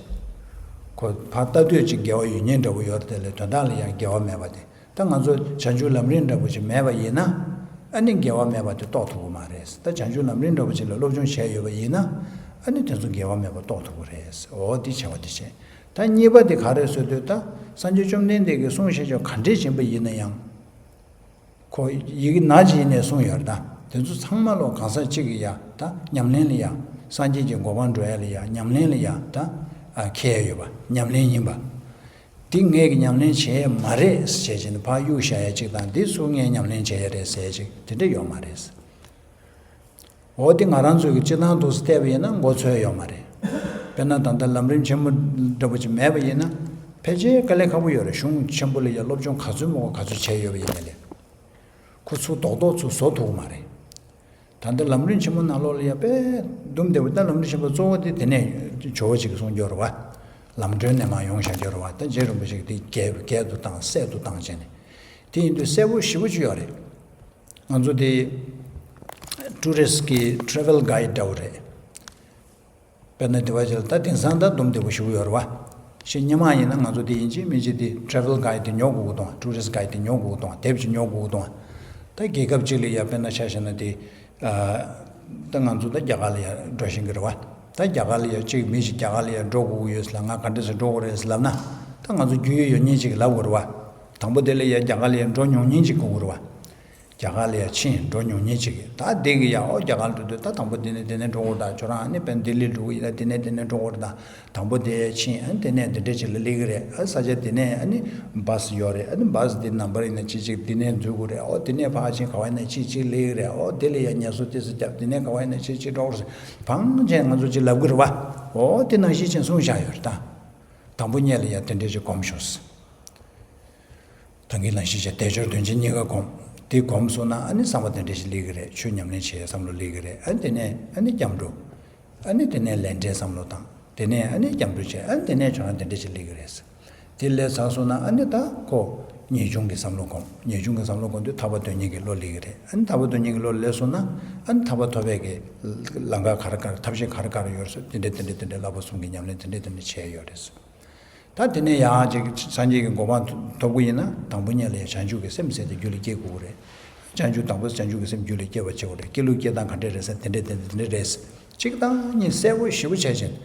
ཁོ་ཕར་ལྟ་དུས་གཅིག་འགལ་བ་ཡོད་ཉེན་འདྲ་བོ་ཡོད་རེད། དེ་ལས་དོན་དག་ལ་ཡང་འགལ་བ་མེད་པ་དེ། ད་ང་ཚོ་བྱང་ཆུབ་ལམ་རིམ་འདྲ་བོ་ཅིག་མེད་པ་ཡིན་ན་ཨ་ནི་འགལ་བ་མེད་པ་དེ་རྟོགས་ཐུབ་ཀྱི་མ་རེད། ད་བྱང་ཆུབ་ལམ་རིམ་འདྲ་བོ་ཅིག་ལ་སློབ་སྦྱོང་བྱས་ཡོད་པ་ཡིན་ན་ཨ་ནི་དེ་ཚོ་འགལ་བ་མེད་པ་རྟོགས་ཐུབ་ཀྱི་རེད། འོ་འདི་བྱ་བ་འདི་བྱས། ད་གཉིས་པ་དེ་ག་རེད་ཟེར་དུས། ད་སངས་རྒྱས་བཅོམ་ལྡན་འདས་ཀྱིས་གསུངས་བཞག་ཆོག་ག་འདྲས་ཕྱིན་པ་ཡིན་ན་ཡང་། ཁོ་ཡི་གེ་ནག་ཅིག་ཡིན་ནའི་གསུངས་ཡོད་རེད། ད་དེ་ཚོ་ཚང་མ་ལོ་གང་ཟག་གཅིག་གི་ཡ་ད་ཉམས་ལེན་ལ་ཡ། སངས་རྒྱས་ཀྱི་གོ་འཕང་འགྲོ་ཡ་ལ་ཡ་ཉམས་ལེན་ལ་ཡ་ད་ཨ་འཁེལ་ཡ་ཡོད་པ་ཉམས་ལེན་ཡིན་པ། འདི་ངས་ཀྱི་ཉམས་ལེན་བྱས་ཡ་མ་རེད་ཟེར་བྱས་ནས་ཕར་གཡུག་བཞག་ཡ་གཅིག་དང་། འདི་ཚུར་ངས་ཉམས་ལེན་བྱས་ཡ་རེད་ཟེར་ཡ་གཅིག་དེ་འདྲ་ཡོད་མ་རེད། འོ་དེ་ང་རང་ཚོ་གི་སྤྱི་བཏང་དུ་བལྟས་པ་ཡིན་ན་མགོ་ཚོས་ཡོད་མ་རེད། དཔེར་ན་ད་ལྟ་ལམ་རིམ་ཆེན་མོ་འདྲ་པོ་ཅིག་མེད་པ་ཡིན་ན་ཕལ་ཆེར་དཀའ་ལས་ཁག་པོ་ཡོད་རེད། གཞུང་ཆེན་པོ་ལ་ཡ་སློབ་སྦྱོང་ག་ཚོད་མང་པོ་ག་ཚོད་བྱས་ཡོད་པ་ཡིན་ནའི་ལས། ཁོ་ཚུར་རྡོག་རྡོག་ཚུར་བཟོ་ཐུབ་ཀྱི་མ་རེད། ད་ ད་ལྟ་ལམ་རིམ་ཆེན་མོ་ནང་ལོགས་ལ་ཡ་དཔེ་འདུམ་བདེ་བོ། ད་ལམ་རིམ་ཆེན་མོ་གཙོ་བོ་དེ་དེ་ནས་ཇོ་བོ་རྗེ་གིས་གསུངས་ཡོད་རེད་བ། ལམ་སྒྲོན་ནས་མར་ཡོང་བཞག་ཡོད་རེད་བ། ད་རྗེ་རིན་པོ་ཆེ་གིས་དེ་རྒྱས་རྒྱས་སུ་བཏང་གསལ་དུ་བཏང་བྱས་ནས། དེ་ཡིན་དུས་གསལ་པོ་ཞེ་པོ་ཅིག་ཡོད་རེད། ང་ཚོ་དེ་ཊུ་རི་སི་ཊི་གི་ཊེ་རེ་ཝལ་གྷའིཌ་འདྲ་བོ་རེད། དཔེར་ན་དེ་བ་ཅིག་ལ་ད་དེང་སང་ད་འདུམ་བདེ་པོ་ཞེ་པོ་ཡོད་རེད་བ། ཞེ་སྔོན་མ་ཡིན་ན་ང་ཚོ་དེ་ཡིན་གཅིག་མིན་གཅིག་དེ་ཊེ་རེ་ཝལ་གྷའིཌ་དེ་ཉོ་དགོས་ཀྱི་འདུག་བ། ཊུ་རི་སི་ཊི་གྷའིཌ་དེ་ཉོ་དགོས་ཀྱི་འདུག་བ། དེབ་ཅིག་ཉོ་དགོས་ཀྱི་འདུག་བ། ད་རྒྱལ་ཁབ་ཅིག་ལ་ཡ་དཔེར་ན་ཆ་བཞག་ན་དེ། ཨ། ད་ང་ཚོ་ད་རྒྱ་གར་ལ་ཡ་འགྲོ་བཞིན་གྱི་རེད་བ། ད་རྒྱ་གར་ལ་ཡ་གཅིག་མི་ཞིག་རྒྱ་གར་ལ་ཡ་འགྲོ་དགོས་ཀྱི་ཡོད་ཟེར་ལབ། ང་ག་འདྲ་སེ་འགྲོ་དགོས་རེད་ཟེར་ལབ་ན། ད་ང་ཚོ་རྒྱུས་ཡོད་ཡོད་མཁན་ཅིག་གིས་ལབ་དགོས་རེད་བ། དང་པོ་དེ་ལ་ཡ་རྒྱ་གར་ལ་ཡ་འགྲོ་མྱོང་མཁན་ཅིག་དགོས་ཀྱི་རེད་བ། རྒྱ་གར་ལ་ཡ་ཕྱིན་འགྲོ་མྱོང་མཁན་ཅིག་གིས། ད་དེ་གིས་ཡ་ཨོ་རྒྱ་གར་འགྲོ་དུས་ད་དང་པོ་འདི་ནས་འདི་ནས་འགྲོ་དགོས་རེད། ད་ཁྱོད་རང་ཨ་ནི་དཔེར་ན་ལྡི་ལི་འགྲོ་གི་ཡིན་ན་འདི་ནས་འདི་ནས་འགྲོ་དགོས་རེད། ད་དང་པོ་དེ་ཕྱིན་ཨ་ནི་དེ་ནས་འདི་འདྲས་ཅིག་ལ་སླེབས་ཀྱི་རེད། ཨ་ས་ཆ་དེ་ནས་ཨ་ནི་བཱ་སི་ཡོད་རེད། ཨ་ནི་བཱ་སི་འདི་ནམ་བར་ཡིན་ན་ཅི་ཅིག་འདི་ནས་འཛུལ་དགོས་རེད། ཨོ་དེ་ནས་ཕར་ཕྱིན་ག་བ་ཡིན་ན་ཅི་ཅིག་སླེབས་ཀྱི་རེད། ཨོ་དེ་ལ་ཡ་ངལ་གསོ་ཏོག་ཙམ་བརྒྱབ། དེ་ནས་ག་བ་ཡིན་ན་ཅི་ཅིག་འགྲོ་དགོས་རེད། ཕངས་ཅན་ང་ཚོ་ཅིག་ལབ་ཀྱི་རེད་བ། ཨོ་དེ་ནང་བཞིན་ཅིག་གསུངས་བཞག་ཡོད་རེད་ད། དང་པོ་ཉིད་ལ་ཡ་དེ་འདྲས་ཅིག་གོམས་ཤོག་ཟེར། ད་གིན་ལ་ཞིག་བྱས་དལ་འབྱོར་དོན་ཆེན་གཉིས་ཀ་སྒོམ། དེ་སྒོམ་སོང་ན་ཨ་ནི་བསམ་པ་དེ་འདྲ་ཞིག་སླེབས་ཀྱི་རེད། ཆོས་ཉམས་ལེན་བྱེད་བསམ་བློ་སླེབས་ཀྱི་རེད། ཨ་ནི་དེ་ནས་ཨ་ནི་སྐྱབས་འགྲོ། ཨ་ནི་དེ་ནས་ལས་འབྲས་བསམ་བློ་བཏང་། དེ་ནས་ཨ་ནི་སྐྱབས་འགྲོ་བྱས། ཨ་ནི་དེ་ནས་ཁྱོད་རང་དེ་འདྲ་ཞིག་སླེབས་ཀྱི་རེད། དེ་སླེབས་ཚར་སོང་ན་ཨ་ནི་ད་ཁོ་ངེས་འབྱུང་གི་བསམ་བློ་སྒོམ། ངེས་འབྱུང་གི་བསམ་བློ་སྒོམ་དུས་ཐར་པ་དོན་གཉེར་གྱི་བློ་སླེབས་ཀྱི་རེད། ཨ་ནི་ཐར་པ་དོན་གཉེར་གྱི་བློ་སླེབས་སོང་ན་ཨ་ནི་ཐར་པ་ཐོབ་པའི་གི་ལམ་ཁ་ག་རེ་ག་རེ་ཐབས་ཤེས་ག་རེ་ག་རེ་ཡོད་རེད་ཟེར། དེ་འདྲ་དེ་འདྲ་དེ་འདྲ་བསླབ་པ་གསུམ་གྱི་ཉམས་ལེན་དེ་འདྲ་དེ་འདྲ་བྱས་ཡོད་རེད། ད་དེ་ནས་ཡང་ཅིག་སངས་རྒྱས་ཀྱི་གོ་འཕང་ཐོབ་ཀྱི་ཡིན་ན་དང་པོ་ཉིད་ལ་ཡང་བྱང་ཆུབ་ཀྱི་སེམས་ཟེར་དེ་རྒྱུད་ལ་སྐྱེ་དགོས་རེད། བྱང་ཆུབ་དང་པོ་བྱང་ཆུབ་ཀྱི་སེམས་རྒྱུད་ལ་སྐྱེ་བར་བྱེད་དགོས་རེད། སྐྱེ་ལུགས་སྐྱེ་སྟངས་ག་འདྲས་རེད་ཟེར་དེ་འདྲས་དེ་འདྲས་རེད། གཅིག་དང་གཉིས་གསལ་པོ་ཞེ་པོ་བྱས་ཤིང་།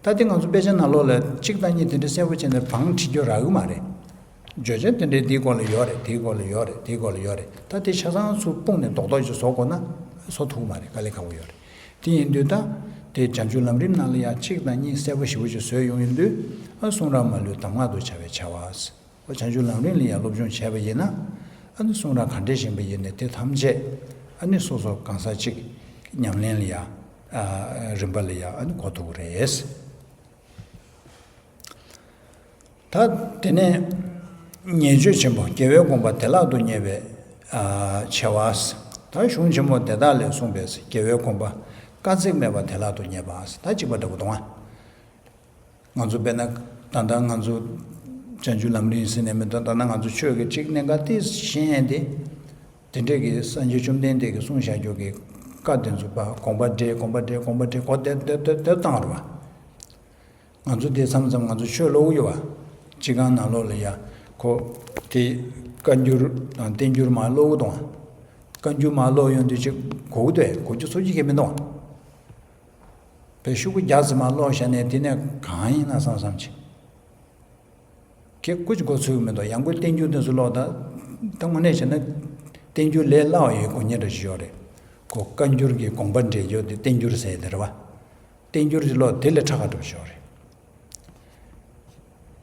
ད་དེ་ང་ཚོ་དཔེ་ཆ་ནང་ལོགས་ལ་གཅིག་དང་གཉིས་དེ་འདྲས་གསལ་པོ་བྱས་ནས་བང་བྲིས་རྒྱུ་རག་གི་མ་རེད། བརྗོད་བྱ་དེ་འདྲས་དེའི་སྐོར་ལ་ཡོད་རེད། དེའི་སྐོར་ལ་ཡོད་རེད། དེའི་སྐོར་ལ་ཡོད་རེད། ད་དེ་ཆ་ཚང་ཚུར་སྤུངས་ནས་རྡོག་རྡོག་ཅིག་བཟོ་དགོས་ན་བཟོ་ཐུབ་ཀྱི་མ་རེད། དཀའ་ལས་ཁག་པོ་ཡོད་རེད། དེ་ཡིན་དུས་ད་དེ་བྱང་ཆུབ་ལམ་རིམ་ནང་ལ་ཡང་གཅིག་དང་གཉིས་གསལ་པོ་ཞེ་པོ་ཅིག་བཟོས་ཡོང་ཡོང་དུས། ཨ་གསུང་རབ་མ་ལུས་གདམས་ངག་ཏུ་བྱ་བའི་བྱ་བ། ཨ་བྱང་ཆུབ་ལམ་རིམ་ལ་ཡང་སློབ་སྦྱོང་བྱས་པ་ཡིན་ན། ཨ་ནི་གསུང་རབ་ག་འདྲས་བཞིན་པ་ཡིན་ནའི་དེ་ཐམས་ཅད་ཨ་ནི་སོ་སོ་གང་ཟག་གཅིག་ཉམས་ལེན་ལ་ཡང་ཨ་རིམ་པ་ལ་ཡང་ཨ་ནི་གོ་ཐུབ་ཀྱི་རེད། ད་དེ་ནས་ཉེས་སྤྱོད་ཆེན་པོ་དགེ་བའི་གོམས་པ་བདེ་བླག་ཏུ་རྙེད་པའི་ཨ་ཆེ་བ། ད་གཞུང་ཆེན་མོ་དེ་དག་ལས་གསུངས་པའི་དགེ་བའི་གོམས་པ་དཀའ་ཚེགས་མེད་པར་བདེ་བླག་ཏུ་རྙེད་པ། ད་གཅིག་པ་འདྲ་པོ་འདུག་ཨ། ང་ཚོ་དཔེར་ན་ད་ལྟ་ང་ཚོ་བྱང་ཆུབ་ལམ་རིམ་ཟེར་ནས་མི་འདུག་ད་ལྟ་ང་ཚོ་ཆོས་ཀྱི་གཅིག་གནད་འགག་ཏིས་ཤེས་ཡས་དེ། དེ་འདྲས་ཀྱི་སངས་རྒྱས་བཅོམ་ལྡན་འདས་ཀྱིས་གསུངས་བཞག་རྒྱུ་གི་བཀའ་དེ་ཚོ་ཕར་དགོངས་པ་འགྲེལ་དགོངས་པ་འགྲེལ་དགོངས་པ་འགྲེལ་གོ་དེ་དེ་དེ་དེ་བཏང་རུ་བ། ང་ཚོ་དེ་མཚམས་མཚམས་ང་ཚོ་ཆོས་ཀློག་གི་ཡོད་བ། སྤྱི་ཁང་ནང་ལོགས་ལ་ཡ་ཁོ་དེ་བཀའ་འགྱུར་དང་བསྟན་འགྱུར་མར་ཀློག་གི་འདུག་བ། བཀའ་འགྱུར་མར་ཀློག་ཡོང་དུས་ཅིག་གོ་གི་འདུག་གོ་རྒྱུ་ཚོར་རྒྱུ་གང་ཡང་མི་འདུག་བ། བས་ཤོག་གུ་བརྒྱ་ཙམ་མར་ཀློག་བཞག་ནས་དེ་ནས་གང་ཡིན་ན་བསམ་བསམ་བྱས། ཁྱེད་སྐུ་མཁྱེན་གོ་ཚོད་མི་འདུག་ཡང་སྒོས་བསྟན་འགྱུར་དེ་ཚོ་ཀློག་ད། ད་དངོས་གནས་བྱས་ན་བསྟན་འགྱུར་ལས་སླ་བ་ཡོད་དགོས་ངེས་འདྲ་ཞིག་ཡོད་རེད། ཁོ་བཀའ་འགྱུར་གྱི་དགོངས་པ་འགྲེལ་རྒྱུ་དེ་བསྟན་འགྱུར་ཟེར་དེ་རེད་བ། བསྟན་འགྱུར་གྱི་ཀློག་དེ་ལས་ཕྲ་བ་འདྲ་ཞིག་ཡོད་རེད།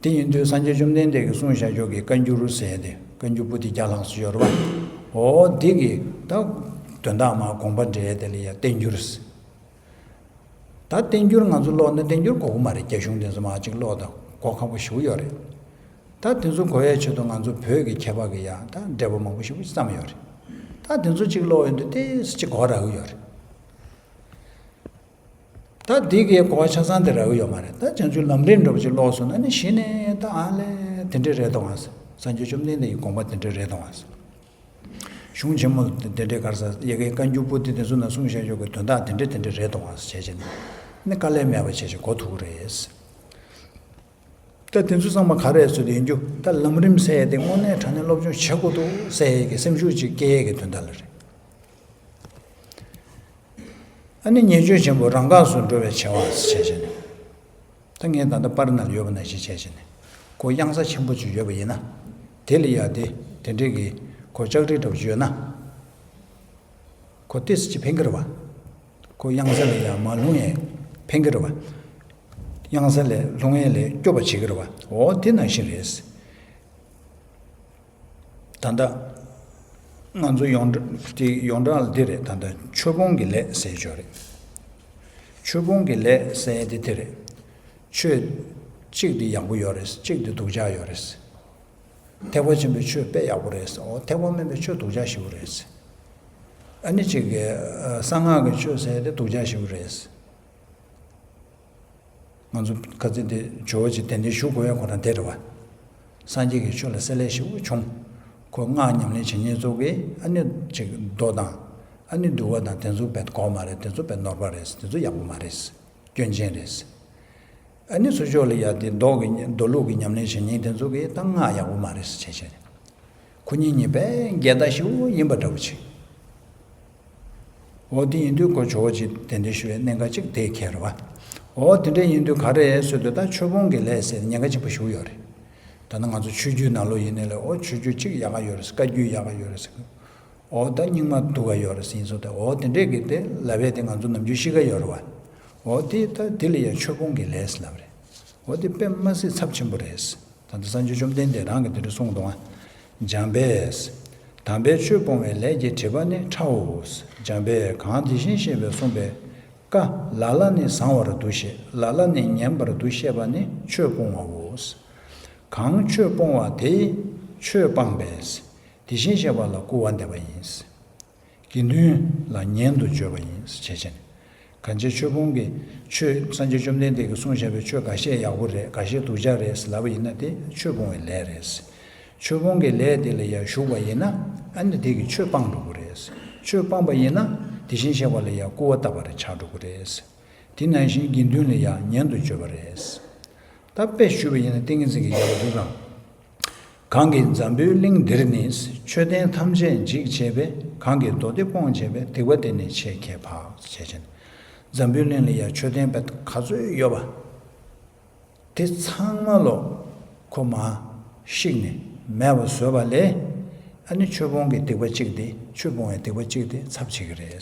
དེ་ཡིན་དུས་སངས་རྒྱས་བཅོམ་ལྡན་འདས་ཀྱིས་གསུངས་བཞག་རྒྱུ་གི་བཀའ་འགྱུར་ཟེར་དེ་བཀའ་འགྱུར་པོ་ཏི་བརྒྱ་ལྷག་ཙམ་ཡོད་རེད་བ། འོ་དེ་གི་ད་དོན་དག་མར་དགོངས་པ་འགྲེལ་དེ་ལ་ཡ་བསྟན་འགྱུར་ཟེར། ད་བསྟན་འགྱུར་ང་ཚོ་ཀློག་ན་བསྟན་འགྱུར་གོ་གི་མ་རེད། རྒྱ་གཞུང་དེ་ཚོ་མར་ཅིག་ཀློག་ད་གོ་ཁག་པོ་ཞེ་པོ་ཡོད་རེད། ད་དེ་ཚོ་གོ་ཡའི་ཆེད་དུ་ང་ཚོ་བོད་ཀྱི་མཁས་པ་གི་ཡང་ད་འགྲེལ་པ་མང་པོ་ཞེ་པོ་ཅིག་བརྩམས་ཡོད་རེད། ད་དེ་ཚོ་ཅིག་ཀློག་ཡོང་དུས་ཏོག་ཙམ་ཅིག་གོ་རག་གི་ཡོད་རེད། ད་འདི་གའི་གོ་བ་ཆ་ཚང་དེ་རག་གི་ཡོད་མ་རེད། ད་བྱང་ཆུབ་ལམ་རིམ་འདྲ་པོ་ཅིག་ཀློག་སོང་ན་ནི་གཞི་ནས་ད་ཨ་ལས་དེ་འདྲས་རེད་དོ་ཨ་ཟེར། སངས་རྒྱས་བཅོམ་ལྡན་འདས་ཀྱི་དགོངས་པ་དེ་འདྲས་རེད་དོ་ཨ་ཟེར། གཞུང་ཆེན་མོ་དེ་འདྲས་ག་རེ་ཟེར་ཡ་གི་བཀའ་འགྱུར་པོ་ཏི་དེ་ཚོ་ན་གསུངས་བཞག་ཡོད་ཀྱི་དོན་དག་དེ་འདྲས་དེ་འདྲས་རེད་དོ་ཨ་ཟེར་བྱས་བྱས་ནས་ནི་དཀའ་ལས་མེད་པ་བྱས་བྱས་གོ་ཐུབ་ཀྱི་རེད། ད་དེ་ཚོ་ཚང་མ་ག་རེ་ཟེར་དུས་ཡིན་རྒྱུ་ད་ལམ་རིམ་ཟེར་ཡ་དེ་དངོས་གནས་དྲང་གནས་སློབ་སྦྱོང་བྱེད་དགོས་འདུག་ཟེར་ཡ་གི་སེམས་ཤུགས་ཅིག་སྐྱེ་ཡ་གི་དོན་དག་ལ་རེད། ཨ་ནི་ཉེས་སྤྱོད་ཆེན་པོ་རང་འགགས་སུ་འགྲོ་བའི་བྱ་བ་ཞེས་བྱས་ནས། ད་ངས་ད་ལྟ་པར་ནང་ཡོད་པ་ནང་བཞིན་བྱས་བྱས་ནས་ཁོ་གཡང་ས་ཆེན་པོ་ཅིག་ཡོད་པ་ཡིན་ན། དེ་ལ་ཡ་དེ་དེ་འདྲས་ཀྱི་ཁོ་ལྕགས་རི་འདྲ་པོ་ཅིག་ཡོད་ན། ཁོ་ཏོག་ཙམ་ཅིག་ཕན་གྱི་རེད་བ། ཁོ་གཡང་ས་ལ་ཡ་མར་ལྷུང་ཡས་ཕན་གྱི་རེད་བ། གཡང་ས་ལས་ལྷུང་ཡས་ལས་སྐྱོབ་པ་བྱེད་ཀྱི་རེད་བ། འོ་དེ་ནང་བཞིན་རེད། ད་ལྟ་ང་ཚོ་ཡོངས་གྲགས་དེ་ཡོངས་གྲགས་ལ་འདི་རེད། ད་ལྟ་ཆོས་སྤོང་གི་ལས་ཟེར་ཆོག་རེད། ཆོས་སྤོང་གི་ལས་ཟེར་དེ་དེ་རེད། ཆོས་གཅིག་དེ་ཡག་པོ་ཡོད་རེད། གཅིག་དེ་སྡུག་ཅག་ཡོད་རེད། ཐེག་པ་ཆེན་པོའི་ཆོས་དཔེ་ཡག་པོ་རེད། འོ་ཐེག་པ་དམན་པའི་ཆོས་སྡུག་ཅག་ཞེ་པོ་རེད། ཨ་ནི་གཅིག་གི་གསང་སྔགས་ཀྱི་ཆོས་ཟེར་དེ་སྡུག་ཅག་ཞིག་རེད། ང་ཚོ་ཁ་ཚིག་དེ་ཇོ་བོ་རྗེ་གདན་འདྲེན་ཞུ་དགོས་ཡ་ཁོ་རང་དེ་རེད་བ། སངས་རྒྱས་ཀྱི་ཆོས་ལ་བསྲེ་ལྷད་ཞིག་བྱུང་། ཁོ་སྔགས་ཉམས་ལེན་བྱེད་མཁན་ཚོ་གིས་ཨ་ནི་གཅིག་མདོ་དང་། ཨ་ནི་འདུལ་བ་དང་དེ་ཚོ་བེད་གོ་མ་རེད། དེ་ཚོ་བེད་ནོར་བ་རེད། དེ་ཚོ་ཡག་པོ་མ་རེད། སྐྱོན་ཅན་རེད། ཨ་ནི་ཚུར་ཕྱོགས་ལ་ཡ་དེ་མདོ་གི་མདོ་ལུགས་ཀྱི་ཉམས་ལེན་བྱེད་མཁན་དེ་ཚོ་གིས་ད་སྔགས་ཡག་པོ་མ་རེད་ཟེར་བྱས་བྱས། ཁོ་གཉིས་གཉིས་དཔེ་འགལ་ཟླ་ཞིག་ཡིན་པ་འདྲ་པོ་ཅིག་འོ་དེ་ཡིན་དུས་ཁོ་ཇོ་བོ་རྗེ་གདན་འདྲེན་ཞུ་བའི་གནད་འགག་ཅིག་དེ་ཁེལ་རེད་བ། འོ་དེ་འདྲ་ཡིན་དུས་ག་རེ་ཟེར་དུས་ད་ཆོས་སྤོང་གི་ལས་ཟེར་ཉེན་ཁ་ཆེན་པོ་ཞིག་ཡོད་རེད། ད་ནི་ང་ཚོ་ཆོས་བརྒྱུད་ནང་ལོགས་ཡིན་ནའི་ལས་འོ་ཆོས་བརྒྱུད་གཅིག་ཡག་ག་ཡོད་རེད། བཀའ་བརྒྱུད་ཡག་ག་ཡོད་རེད། འོ་ད་རྙིང་མ་སྡུག་ག་ཡོད་རེད་ཟེར་ཡིན་སོང་། ད་འོ་དེ་འདྲས་ཀྱི་དེ་ལབ་ཡས་དེ་ང་ཚོ་ནམ་རྒྱུན་ཤི་ཀ་ཡོད་རེད་བ། འོ་དེ་ད་དེ་ལ་ཡང་ཆོས་སྤོང་གི་ལས་ལབ་རེད། འོ་དེ་དཔེ་མ་སྲིད་ཚབས་ཆེན་པོ་རེད། ད་ལྟ་སངས་རྒྱས་བཅོམ་ལྡན་འདས་རང་གིས་དེ་འདྲ་གསུངས་འདུག་ཨ། འཇམ་དཔལ། དམ་པའི་ཆོས་སྤོང་བའི་ལས་ཀྱི་སྒྲིབ་པ་ནི་ཕྲའོ། འཇམ་དཔལ་གང་དེ་བཞིན་གཤེགས་པས་གསུངས་པའི་བཀའ་ལ་ལ་ནི་བཟང་བར་འདུ་ཤེས། ལ་ལ་ནི་ཉན་པར་འདུ་ཤེས་པ་ནི་ཆོས་སྤོང་བའོ། གང་ཆོས་སྤོང་བ་དེ་ཡིས་ཆོས་སྤངས་པས། དེ་བཞིན་གཤེགས་པ་ལ་སྐུར་བ་འདེབས་པ་ཡིན། དགེ་འདུན་ལ་ཉན་དུ་བརྗོད་པ་ཡིན་ཞེས་བྱས་ནས། གང་ཕྱིར་ཆོས་སྤོང་གི་ཆོས་སངས་རྒྱས་བཅོམ་ལྡན་འདས་ཀྱིས་གསུངས་བཞག་པའི་ཆོས་འགའ་ཤས་ཡག་པོ་རེད། འགའ་ཤས་སྡུག་ཅག་རེད་ལབ་པ་ཡིན་ན་དེ་ཆོས་སྤོང་བའི་ལས་རེད། ཆོས་སྤོང་གི་ལས་དེ་ལ་ཡང་ཞུགས་པ་ཡིན་ན་ཨ་ནི་དེ་གིས་ཆོས་སྤངས་འགྲོ་གི་རེད། ཆོས་སྤངས་པ་ཡིན་ན་དེ་བཞིན་གཤེགས་པ་ལ་ཡང་སྐུར་བ་བཏབ་པ་རེད་ཆགས་འགྲོ་གི་རེད། དེ་ནང་བཞིན་དགེ་འདུན་ལ་ཡང་ཉན་དུ་བརྗོད་པ་རེད། ད་དཔེ་ཞུས་པ་ཡིན་ན་ཏིང་ངེ་འཛིན་གྱི་རྒྱལ་བ་རི་རབ། གང་གིས་འཛམ་བུའི་གླིང་འདིར་ནི། མཆོད་རྟེན་ཐམས་ཅད་འཇིག་བྱེད་པའི། གང་གིས་མདོ་སྡེ་སྤོང་བྱེད་པའི། སྡིག་པ་དེ་ནི་ཆེས་ཁྱད་འཕགས། ཞེས་བྱས་ནས། འཛམ་བུའི་གླིང་ལ་ཡང་མཆོད་རྟེན་དཔེ་ག་ཚོད་ཡོད་པ། དེ་ཚང་མ་ལོ་ཁོ་མ་བཤིག་ནས་མེད་པ་བཟོས་པ་ལས། ཨ་ནི་ཆོས་སྤོང་གི་སྡིག་པ་གཅིག་དེ། ཆོས་སྤོང་བའི་སྡིག་པ་གཅིག་དེ་ཚབས་ཆེ་གི་རེད།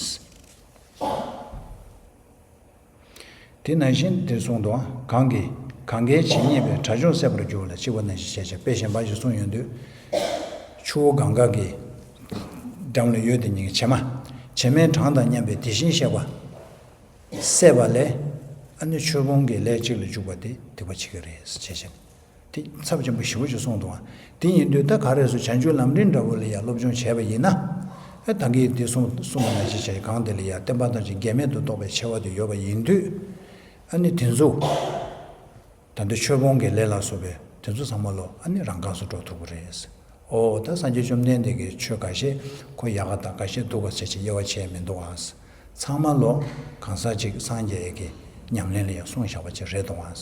དེ་ནང་བཞིན་དེ་གསུངས་འདུག་གང་གིས་གང་གའི་ཇི་སྙེད་པའི། དགྲ་བཅོམ་སད་པར་འགྱུར་བ་ལ། གཅིག་པ་ནང་བཞིན་ཞེས་བྱ། དཔེ་གཞན་པ་ཞིག་གསུངས་ཡོང་དུས། ཆུ་བོ་གངྒཱ་གི་འགྲམ་ལ་ཡོད་དེ་ཉིད་ཀྱི་བྱེ་མ། བྱེ་མའི་གྲངས་དང་མཉམ་པའི་དེ་བཞིན་གཤེགས་པ་སད་པ་ལས། ཨ་ནི་ཆོས་སྤོང་གི་ལས་གཅིག་ལ་འཇུག་པ་དེ་སྡིག་པ་ཆེ་གི་རེད་ཅེས་བཤད། དེ་ཚབས་ཆེན་པོ་ཞེ་པོ་ཅིག་གསུངས་འདུག་ཨ། དེ་ཡིན་དུས་ད་ག་རེ་ཟེར་བྱང་ཆུབ་ལམ་རིམ་འདྲ་བོ་ལ་ཡང་སློབ་སྦྱོང་བྱས་པ་ཡིན་ན། ཨེ་ད་གིན་དེ་གསུངས་གསུངས་པ་ནང་བཞིན་བྱས་གང་དེ་ལ་ཡང་བསྟན་པ་ཐམས་ཅད་འགལ་མེད་དུ་རྟོགས་པའི་ཆེ་བ་དེ་ཡོད་པ་ཡིན་དུས། ཨ་ནི་དེ་ཚོ་ད་ལྟ་ཆོས་སྤོང་གི་ལས་ལ་སོགས་པའི་དེ་ཚོ་ཚང་མ་ལོ་ཨ་ནི་རང་འགགས་སུ་འགྲོ་ཐུབ་ཀྱི་རེད། ཨོ་ད་སངས་རྒྱས་བཅོམ་ལྡན་འདས་ཀྱི་ཆོས་འགའ་ཤས་ཁོ་ཡག་ག་དང་འགའ་ཤས་སྡུག་ག་ཟེར་ཅིག་དབྱེ་བ་ཕྱེ་མི་འདུག་ཨ། ཚང་མ་ལོ་གང་ཟག་གཅིག་སངས་རྒྱས་ཀྱི་ཉམས་ལེན་ལ་ཡང་གསུངས་བཞག་པ་ཅིག་རེད་འདུག་ཨ།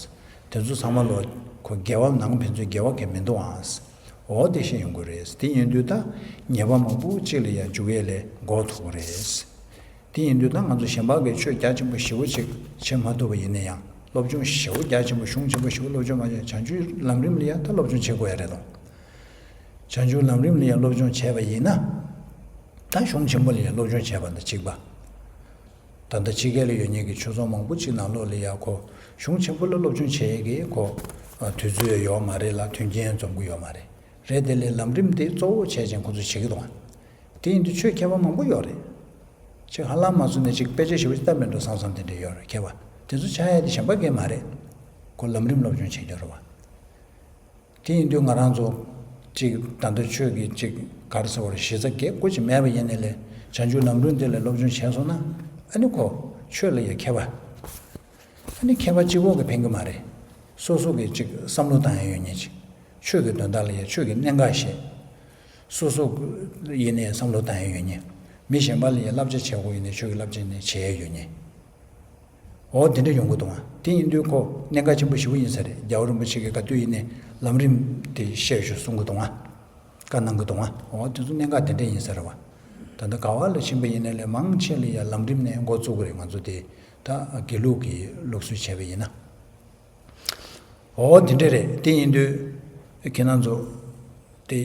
དེ་ཚོ་ཚང་མ་ལོ་ཁོ་འགལ་བ་ནང་ཕན་ཚུན་འགལ་བ་གང་མི་འདུག་ཨ། ཨོ་དེ་ཤེས་ཡོང་དགོས་རེད། དེ་ཡིན་དུས་ད་ཉེས་པ་མང་པོ་གཅིག་ལ་ཡང་འཇུག་ཡས་ལས་འགོག་ཐུབ་ཀྱི་རེད། དེ་ཡིན་དུས་ད་ང་ཚོ་གཞན་པ་གི་ཆོས་རྒྱ་ཆེན་པོ་ཞེ་པོ་ཅིག་བྱེད་མ་ཐུབ་པ་ཡིན་ན་ཡང་སློབ་སྦྱོང་ཞེ་པོ་རྒྱ་ཆེན་པོ་གཞུང་ཆེན་པོ་ཞེ་པོ་སློབ་སྦྱོང་མ་བྱས་བྱང་ཆུབ་ལམ་རིམ་ལ་ཡང་ད་སློབ་སྦྱོང་བྱེད་དགོས་ཡ་རེད་དོ། བྱང་ཆུབ་ལམ་རིམ་ལ་ཡང་སློབ་སྦྱོང་བྱས་པ་ཡིན་ན། ད་གཞུང་ཆེན་པོ་ལ་ཡང་སློབ་སྦྱོང་བྱས་པ་དང་གཅིག་པ། ད་ལྟ་ཕྱི་རྒྱལ་ལ་ཡོད་མཁན་གྱི་ཆོས་ཚོགས་མང་པོ་ཅིག་ནང་ལོགས་ལ་ཡང་ཁོ་གཞུང་ཆེན་པོ་ལ་སློབ་སྦྱོང་བྱེད་ཡས་ཀྱི་ཁོ་དུས་ཚོད་ཡོད་མ་རེད་ལ་མཐུན་རྐྱེན་འཛོམས་ཀྱི་ཡོད་མ་རེད། རེད་དེ་ལས་ལམ་རིམ་དེ་གཙོ་བོ་བྱས་ཅིང་ཁོ་ཚོ་བྱེད་ཀྱི་འདུག་ཨ། དེ་ཡིན་དུས་ཆོས་མཁས་པ་མང་པོ་ཡོད་རེད། ཅིག་ཧ་ལམ་མ་བཟོ་ནས་ཅིག་དཔེ་ཆ་ཞེ་པོ་ཅིག་ལྟ་མི་འགྲོ་བསམ་བསམ་དེ་འདྲ་ཡོད་རེད་མཁས་པ། དེ་ཚོ་ཆགས་ཡ་དེ་གཞན་པ་གང་མ་རེད། ཁོ་ལམ་རིམ་སློབ་སྦྱོང་བྱེད་རྒྱུ་རེད་བ། དེ་ཡིན་དུས་ང་རང་ཚོ་ཅིག་ད་ལྟ་ཆོས་ཀྱི་ཅིག་ག་རེ་ཟེར་བ་རེད། གཞི་རྩ་གལ་དགོས་ཅིག་མེད་པ་ཡིན་ནའི་ལས་བྱང་ཆུབ་ལམ་རིམ་དེ་ལ་སློབ་སྦྱོང་བྱས་སོང་ན་ཨ་ནི་ཁོ་ཆོས་ལ་ཡ་མཁས་པ། ཨ་ནི་མཁས་པ་གཅིག་པོ་གིས་ཕན་གྱི་མ་རེད། སོ་སོ་གིས་ཅིག་བསམ་བློ་བཏང་ཡ་ཡོད་མཁན་ཅིག་ཆོས་ཀྱི་དོན་དག་ལ་ཡ་ཆོས་ཀྱི་གནད་འགག་ཤེས། སོ་སོ་ཡིན་ནའི་བསམ་བློ་བཏང་ཡ་ཡོད་མཁན། མི་གཞན་པ་ལ་ཡ་བསླབ་བྱ་བྱེད་དགོས་ཡིན་ནའི་ཆོས་ཀྱི་བསླབ་བྱ་ནས་བྱེད་ཡ་ཡོད་མཁན། འོ་དེ་འདྲ་ཡོང་གི་འདུག་ཨ། དེ་ཡིན་དུས་ཁོ་གནད་འགག་ཆེན་པོ་ཞེ་པོ་ཡིན་ས་རེད། རྒྱལ་བ་རིན་པོ་ཆེ་གིས་ག་དུས་ཡིན་ནའི་ལམ་རིམ་དེ་བཤད་ཞུ་གསུང་གི་འདུག་ཨ། བཀའ་གནང་གི་འདུག་ཨ། འོ་དེ་ཚོ་གནད་འགག་དེ་འདྲ་ཡིན་ས་རེད་བ། ད་ལྟ་ག་བ་ལ་ཕྱིན་པ་ཡིན་ནའི་ལས་མང་ཆེ་ལ་ཡ་ལམ་རིམ་ནས་འགོ་བཙུགས་ཀྱི་རེད། ང་ཚོ་དེ་ད་དགེ་ལུགས་ཀྱི་ལུགས་སྲོལ་བྱས་པ་ཡིན་ན། འོ་དེ་འདྲ་རེད། དེ་ཡིན་དུས་ཁྱེད་རང་ཚོ་དེ་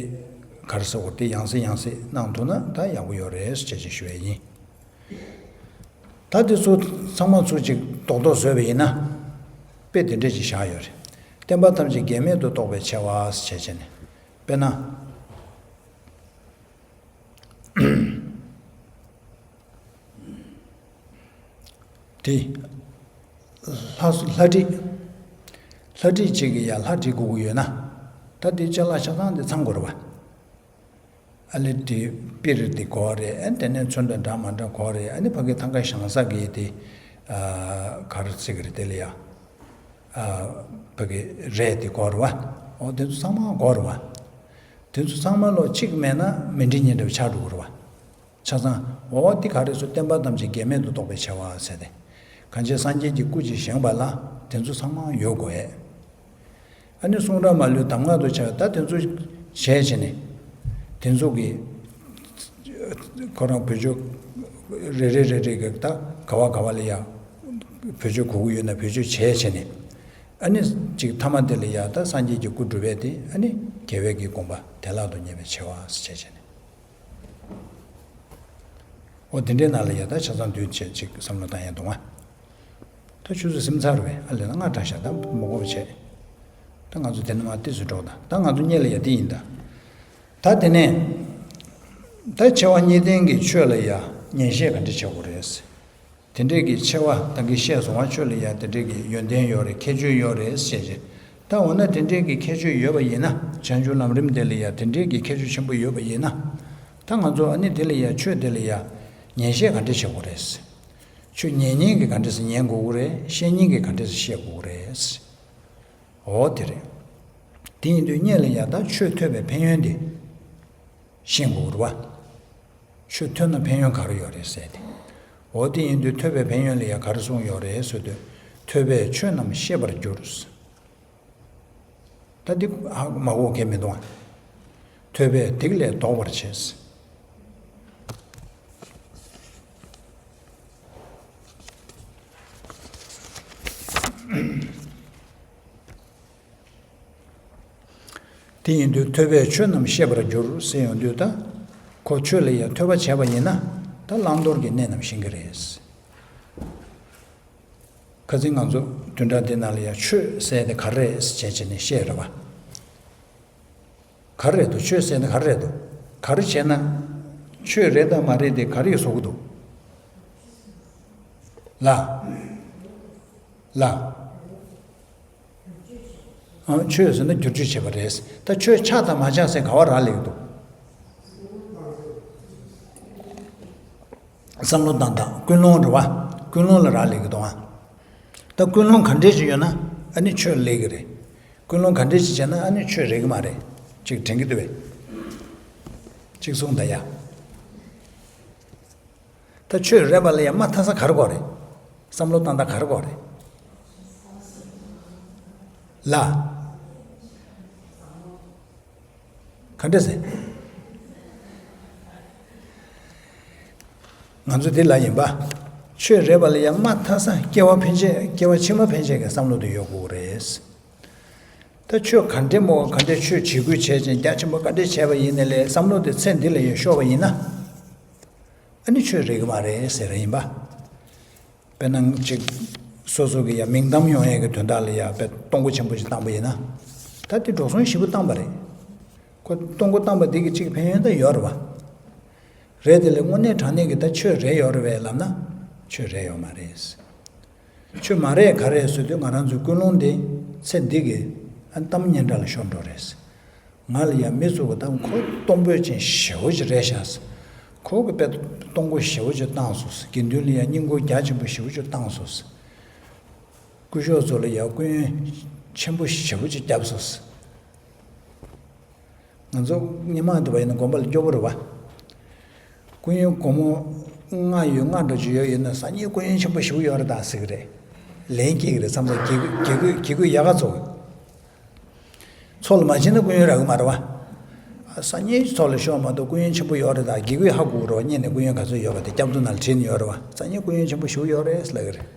ག་རེ་ཟེར་དགོས། དེ་ཡང་སེ་ཡང་སེ་གནང་ཐུབ་ན་ད་ཡག་པོ་ཡོད་རེད་ཅེས་ཅིག་ཞུ་ཡ་ཡིན། ད་དེ་ཚོ་ཚང་མ་ཚུར་ཅིག་རྡོག་རྡོག་བཟོས་པ་ཡིན་ན་དཔེ་དེ་འདྲ་ཅིག་བཞག་ཡོད་རེད། བསྟན་པ་ཐམས་ཅད་འགལ་མེད་དུ་རྟོགས་པའི་ཆེ་བ་ཞེས་བྱས་ནས་དཔེར་ན། དེ། ལྷ་སུ་ལྷ་བྲིས། ལྷ་བྲིས་གཅིག་གིས་ཡང་ལྷ་བྲིས་དགོས་ཀྱི་ཡོད་ན། ད་དེ་ཅ་ལག་ཆ་ཚང་དེ་ཚང་དགོས་རེད་པ། ཨ་ལེ་དེ་པིར་དེ་གོ་རེད། ཨ་དེ་ནས་ཚོན་དང་འདྲ་མ་འདྲ་གོ་རེད། ཨ་ནི་ཕ་གི་ཐང་ཀ་ཞང་ས་གི་དེ་ག་རེ་ཟེར་གི་རེད། དེ་ལ་ཡ་ཕ་གི་རས་དེ་གོ་རེད་བ། འོ་དེ་ཚོ་ཚང་མ་གོ་རེད་བ། དེ་ཚོ་ཚང་མ་ལོ་གཅིག་མེད་ན་མི་འདྲི་ཉིན་འདྲ་བ་ཆགས་འགྲོ་གི་རེད་བ། ཆ་ཚང་། འོ་འདི་ག་རེ་ཟེར། བསྟན་པ་ཐམས་ཅད་འགལ་མེད་དུ་རྟོགས་པའི་ཆེ་བ་ཟེར་ཏེ། གང་ཕྱིར་སངས་རྒྱས་ཀྱི་སྐུ་ཅིག་བཞེངས་པ་ལ་དེ་ཚོ་ཚང་མ་ཡོད་དགོས། ཨ་ནི་གསུང་རབ་མ་ལུས་གདམས་ངག་ཏུ་བྱ་བ་ད་དེ་ཚོ་བྱས་བྱས་ནས། དེ་ཚོ་གི་ཁོ་རང་བེད་སྤྱོད་རེ་རེ་རེ་རེ་གི་ད་ག་བ་ག་བ་ལ་ཡ་བེད་སྤྱོད་གོ་གི་ཡོད་ན་བེད་སྤྱོད་བྱས་བྱས་ནས། ཨ་ནི་ཅིག་ཐ་མ་དེ་ལ་ཡ་ད་སངས་རྒྱས་ཀྱི་སྐུ་སྒྲུབ་པས་དེ་ཨ་ནི་རྒྱལ་བའི་གི་དགོངས་པ་བདེ་བླག་ཏུ་རྙེད་པའི་ཆེ་བ་ཟེར་བྱས་བྱས་ནས། འོ་དེ་འདྲའི་ནང་ལ་ཡ་ད་ཆ་ཚང་དུས་ཆེ་ཅིག་བསམ་བློ་བཏང་ཡ་འདུག་ཨ། ད་ཆུ་ཚོད་སིམ་ཚར་བས་ཨ་ལས་ན་ང་དྲག་ཤག་ད་མོ་གོ་བྱས། ད་ང་ཚོ་དེ་ནས་མ་ཏི་སུ་འགྲོ་ད་ད་ང་ཚོ་གཉེར་ལ་ཡ་དེ་ཡིན་ད། ད་དེ་ནས། ད་ཆེ་བ་གཉིས་ལྡན་གྱི་ཆོས་ལ་ཡ་ཉན་བཤད་ག་འདྲ་བྱེད་དགོས་རེད། དེ་འདྲས་ཀྱི་ཆེ་བ་ད་གིན་བཤད་སོང་བ་ཆོས་ལ་ཡ་དེ་འདྲས་ཀྱི་ཡོན་ཏན་ཡོད་རེད། ཁྱད་ཆོས་ཡོད་རེད་ཟེར་བྱས། ད་འོ་ན་དེ་འདྲས་ཀྱི་ཁྱད་ཆོས་ཡོད་པ་ཡིན་ན་བྱང་ཆུབ་ལམ་རིམ་དེ་ལ་ཡ་དེ་འདྲས་ཀྱི་ཁྱད་ཆོས་ཆེན་པོ་ཡོད་པ་ཡིན་ན། ད་ང་ཚོ་ཨ་ནི་དེ་ལ་ཡ་ཆོས་དེ་ལ་ཡ་ཉན་བཤད་ག་འདྲས་བྱེད་དགོས་རེད། ཆོས་ཉན་མཁན་གྱིས་ག་འདྲས་སེ་ཉན་དགོས་ཀྱི་རེད། བཤད་མཁན་གྱིས་ག་འདྲས་སེ་བཤད་དགོས་ཀྱི་རེད། འོ་དེ་རེད། དེ་ཡིན་དུས་གཉེར་ལ་ཡ་ད་ཆོས་ཐོས་པའི་ཕན་ཡོན་དེ་ཤེས་དགོས་རེད་བ། ཆོས་ཐོས་ན་ཕན་ཡོན་ག་རེ་ཡོད་རེད་ཟེར་ཏེ། འོ་དེ་ཡིན་དུས་ཐོས་པའི་ཕན་ཡོན་ལ་ཡ་ག་རེ་གསུངས་ཡོད་རེད་ཟེར་དུས། ཐོས་པས་ཆོས་རྣམས་ཤེས་པར་འགྱུར། ད་འདི་ཧ་མ་གོ་མཁན་མི་འདུག་ཨ། ཐོས་པས་སྡིག་ལས་ལྡོག་པར་བྱེད། དེ་ཡིན་དུས་ཐོས་པས་ཆོས་རྣམས་ཤེས་པར་འགྱུར་ཟེར་ཡོང་དུས་ད། ཁོ་ཆོས་ལ་ཡང་ཐོས་པ་བྱས་པ་ཡིན་ན་ད་བླང་དོར་གྱི་གནས་རྣམས་ཤེས་ཀྱི་རེད། ཁ་སང་ང་ཚོ་བདུན་ཕྲག་འདི་ནང་ལ་ཡང་ཆོས་ཟེར་དེ་ག་རེ་རེད་ཟེར་བྱས་བྱས་ནས་བཤད་རེད་བ། ག་རེ་རེད་འདུག་ཆོས་ཟེར་ན་ག་རེ་རེད་འདུག་ག་རེ་བྱས་ན། ཆོས་རེད་དམ་མ་རེད་དེ་ག་རེ་བཟོ་གི་འདུག་ལ། ལ། ཨ། ཆོས་ཟེར་ན་བསྒྱུར་བཅོས་བྱས་པ་རེད། ད་ཆོས་ཆགས་དང་མ་ཆགས་ཟེར་ག་བ་རག་ལས་ཀྱི་འདུག་བསམ་བློ་བཏང་དང་ཀུན་སློང་རེད་བ། ཀུན་སློང་ལ་རག་ལས་ཀྱི་འདུག་ཨ། ད་ཀུན་སློང་ག་འདྲས་ཅིག་ཡོད་ན་ཨ་ནི་ཆོས་ལས་ཀྱི་རེད། ཀུན་སློང་ག་འདྲས་ཅིག་བྱས་ན་ཨ་ནི་ཆོས་རེད་ཀྱི་མ་རེད། ཅིག་དྲན་གྱི་འདུག་བས། ཅིག་གསུངས་ད་ཡ། ད་ཆོས་རེད་པ་ལ་ཡང་མ་མཐའ་ས་ག་རེ་དགོས་རེད། བསམ་བློ་བཏང་སྟངས་ག་རེ་དགོས་རེད། ལ། ག་འདྲ་ཟེར། ང་ཚོ་འདི་ལ་ཡིན་པ། ཆོས་རེད་པ་ལ་ཡང་མ་མཐའ་ས་སྐྱེ་བ་ཕན་ཆད་སྐྱེ་བ་ཕྱི་མ་ཕན་ཆད་ཀྱི་བསམ་བློ་དེ་ཡོད་དགོས་རེད། ད་ཆོས་ག་འདྲས་མོ་ག་འདྲས་ཆོས་བྱེད་དགོས་བྱས་ཅིང་རྒྱ་ཆེན་པོ་ག་འདྲས་བྱས་པ་ཡིན་ནའི་ལས་བསམ་བློ་དེ་ཚེ་འདི་ལ་ཡང་ཤོར་བ་ཡིན་ན། ཨ་ནི་ཆོས་རེད་ཀྱི་མ་རེད་ཟེར་རེད་ཡིན་པ། དཔེར་ན་ཅིག་སོ་སོ་གི་ཡ་མིང་གཏམ་ཡོང་ཡས་ཀྱི་དོན་དག་ལ་ཡ་དཔེ་གཏོང་སྒོ་ཆེན་པོ་ཞིག་བཏང་པ་ཡིན་ན། ད་དེ་འགྲོ་སོང་ཞེ་པོ་བཏང་པ་རེད། ཁོ་གཏོང་སྒོ་བཏང་པ་དེ་གི་ཅིག་ཕན་ཡོན་ད་ཡོད་རེད་བ། རེད་དེ་ལས་དངོས་གནས་དྲང་གནས་ཀྱི་ད་ཆོས་རེད་ཡོད་རེད་བས་ལབ་ན་ཆོས་རེད་ཡོད་མ་རེད། ཆོས་མ་རེད་ག་རེད་ཟེར་དུས་ང་རང་ཚོའི་ཀུན་སློང་འདི་ཚེ་འདི་གི་ཨ་གཏམ་སྙན་གྲགས་ལ་ཤོར་འགྲོ་རེད། ང་ལ་ཡང་མི་ཚོ་གི་ད་ཁོ་གཏོང་ཕོད་ཅན་ཞེ་པོ་ཅིག་རེད་ཤག་ཁོ་གི་དཔེ་གཏོང་སྒོ་ཞེ་པོ་ཅིག་བཏང་སོང་། དགེ་འདུན་ལ་ཡང་བསྙེན་བཀུར་རྒྱ་ཆེན་པོ་ཞེ་པོ་ཅིག་བཏང་སོང་། སྐུ་ཞབས་ཚོ་ལ་ཡང་སྐུ་ཡོན་ཆེན་པོ་ཞེ་པོ་ཅིག་བརྒྱབ་སོང་། ང་ཚོ་སྔོན་མ་དུ་བ་ཡིན་ན་དགོན་པ་ལ་སྐྱོ་པོ་རེད་བ། སྐུ་ཡོན་སྒོར་མོ་ལྔ་ཡོད་ལྔ་འདྲ་ཅིག་ཡོད་ཡོད་ན་སང་ཉིན་སྐུ་ཡོན་ཆེན་པོ་ཞེ་པོ་ཡོད་རེད་ད་ཟེར་གི་རེད། ལན་སྐྱེལ་གི་རེད་བསམ་ཚར། དགེ་བསྐོས་དགེ་བསྐོས་དགེ་བསྐོས་ཡག་ག་ཚོ། ཚོགས་ལ་མ་ཕྱིན་ན་སྐུ་ཡོན་རག་གི་མ་རེད་བ། སང་ཉིན་ཚོགས་ལ་ཤོག་མ་གཏོགས་སྐུ་ཡོན་ཆེན་པོ་ཡོད་རེད་ད། དགེ་བསྐོས་ཧ་གོ་གི་རེད་བ། སྔོན་ནས་སྐུ་ཡོན་ག་ཚོད་ཡོད་པ་དེ་སྐྱབས་འཛུགས་ནང་ལ་བྲིས་ནས་ཡོད་རེད་བ། སང་ཉིན་སྐུ་ཡོན་ཆེན་པོ་ཞེ་པོ་ཡོད་རེད་ལབ་གི་རེད།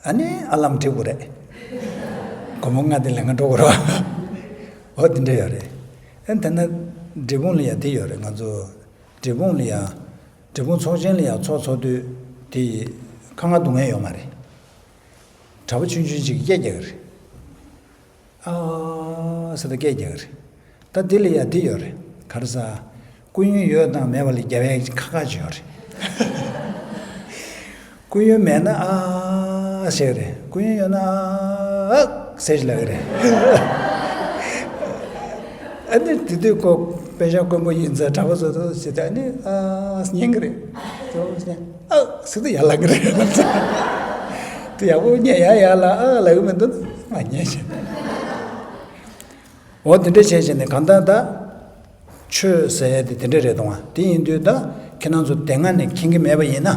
ཨ་ནི་ཨ་ལམ་འགྲིག་གི་རེད། སྒོར་མོ་ལྔ་དེ་ལེན་ག་འགྲོ་གི་རེད་བ། འོ་དེ་འདྲ་ཡོད་རེད། ཨ་ནི་ད་ནི་འབྲས་སྤུངས་ལ་ཡང་དེ་ཡོད་རེད། ང་ཚོ་འབྲས་སྤུངས་ལ་ཡང་འབྲས་སྤུངས་ཚོགས་ཆེན་ལ་ཡང་ཚོགས་ཚོགས་དུས་དེ་ཁ་ང་སྡུག་བསྔལ་ཡོད་མ་རེད། གྲྭ་པ་ཆུང་ཆུང་ཅིག་གིས་སྐད་རྒྱག་གི་རེད། ཨ་ཟེར་ད་སྐད་རྒྱག་གི་རེད། ད་འདི་ལ་ཡ་འདི་ཡོད་རེད། ག་རེ་ཟ། སྐུ་ཡོན་ཡོད་དང་མེད་པ་ལ་རྒྱབ་ཡ་ཁག་ཁག་ཅིག་ཡོད་རེད། སྐུ་ཡོན་མེད་ན་ཨ་ཟེར་རེད། སྐུ་ཡོན་ཡོད་ན་ཨ་ཟེར་ལབ་ཀྱི་རེད། ཨ་ནི་དེ་དུས་ཁོ་ དཔེ་ཆ་དཀོན་པོ་ཡིན་ཙང་གྲྭ་པ་ཚོ་ཚོ་ཞེས་ད་ནི་ཨ་ཉན་གི་རེད། ཨ་ཟིག་ཏུ་ཡར་ལངས་གི་རེད། དུ་ཡག་པོ་ཉན་ཡ་ཡར་ལ་ཨ་ལ་གི་མི་འདུག་ན་མ་ཉན་ཞེས། འོ་དེ་འདྲ་བྱས་བྱས་ནས་གང་ལྟར་ད་ཆོས་ཟེར་ཡ་དེ་དེ་འདྲ་རེད་དང་བ། དེ་ཡིན་དུས་ད་ཁྱེད་རང་ཚོ་དེ་སྔ་ནས་མཁྱེན་གི་མེད་པ་ཡིན་ན།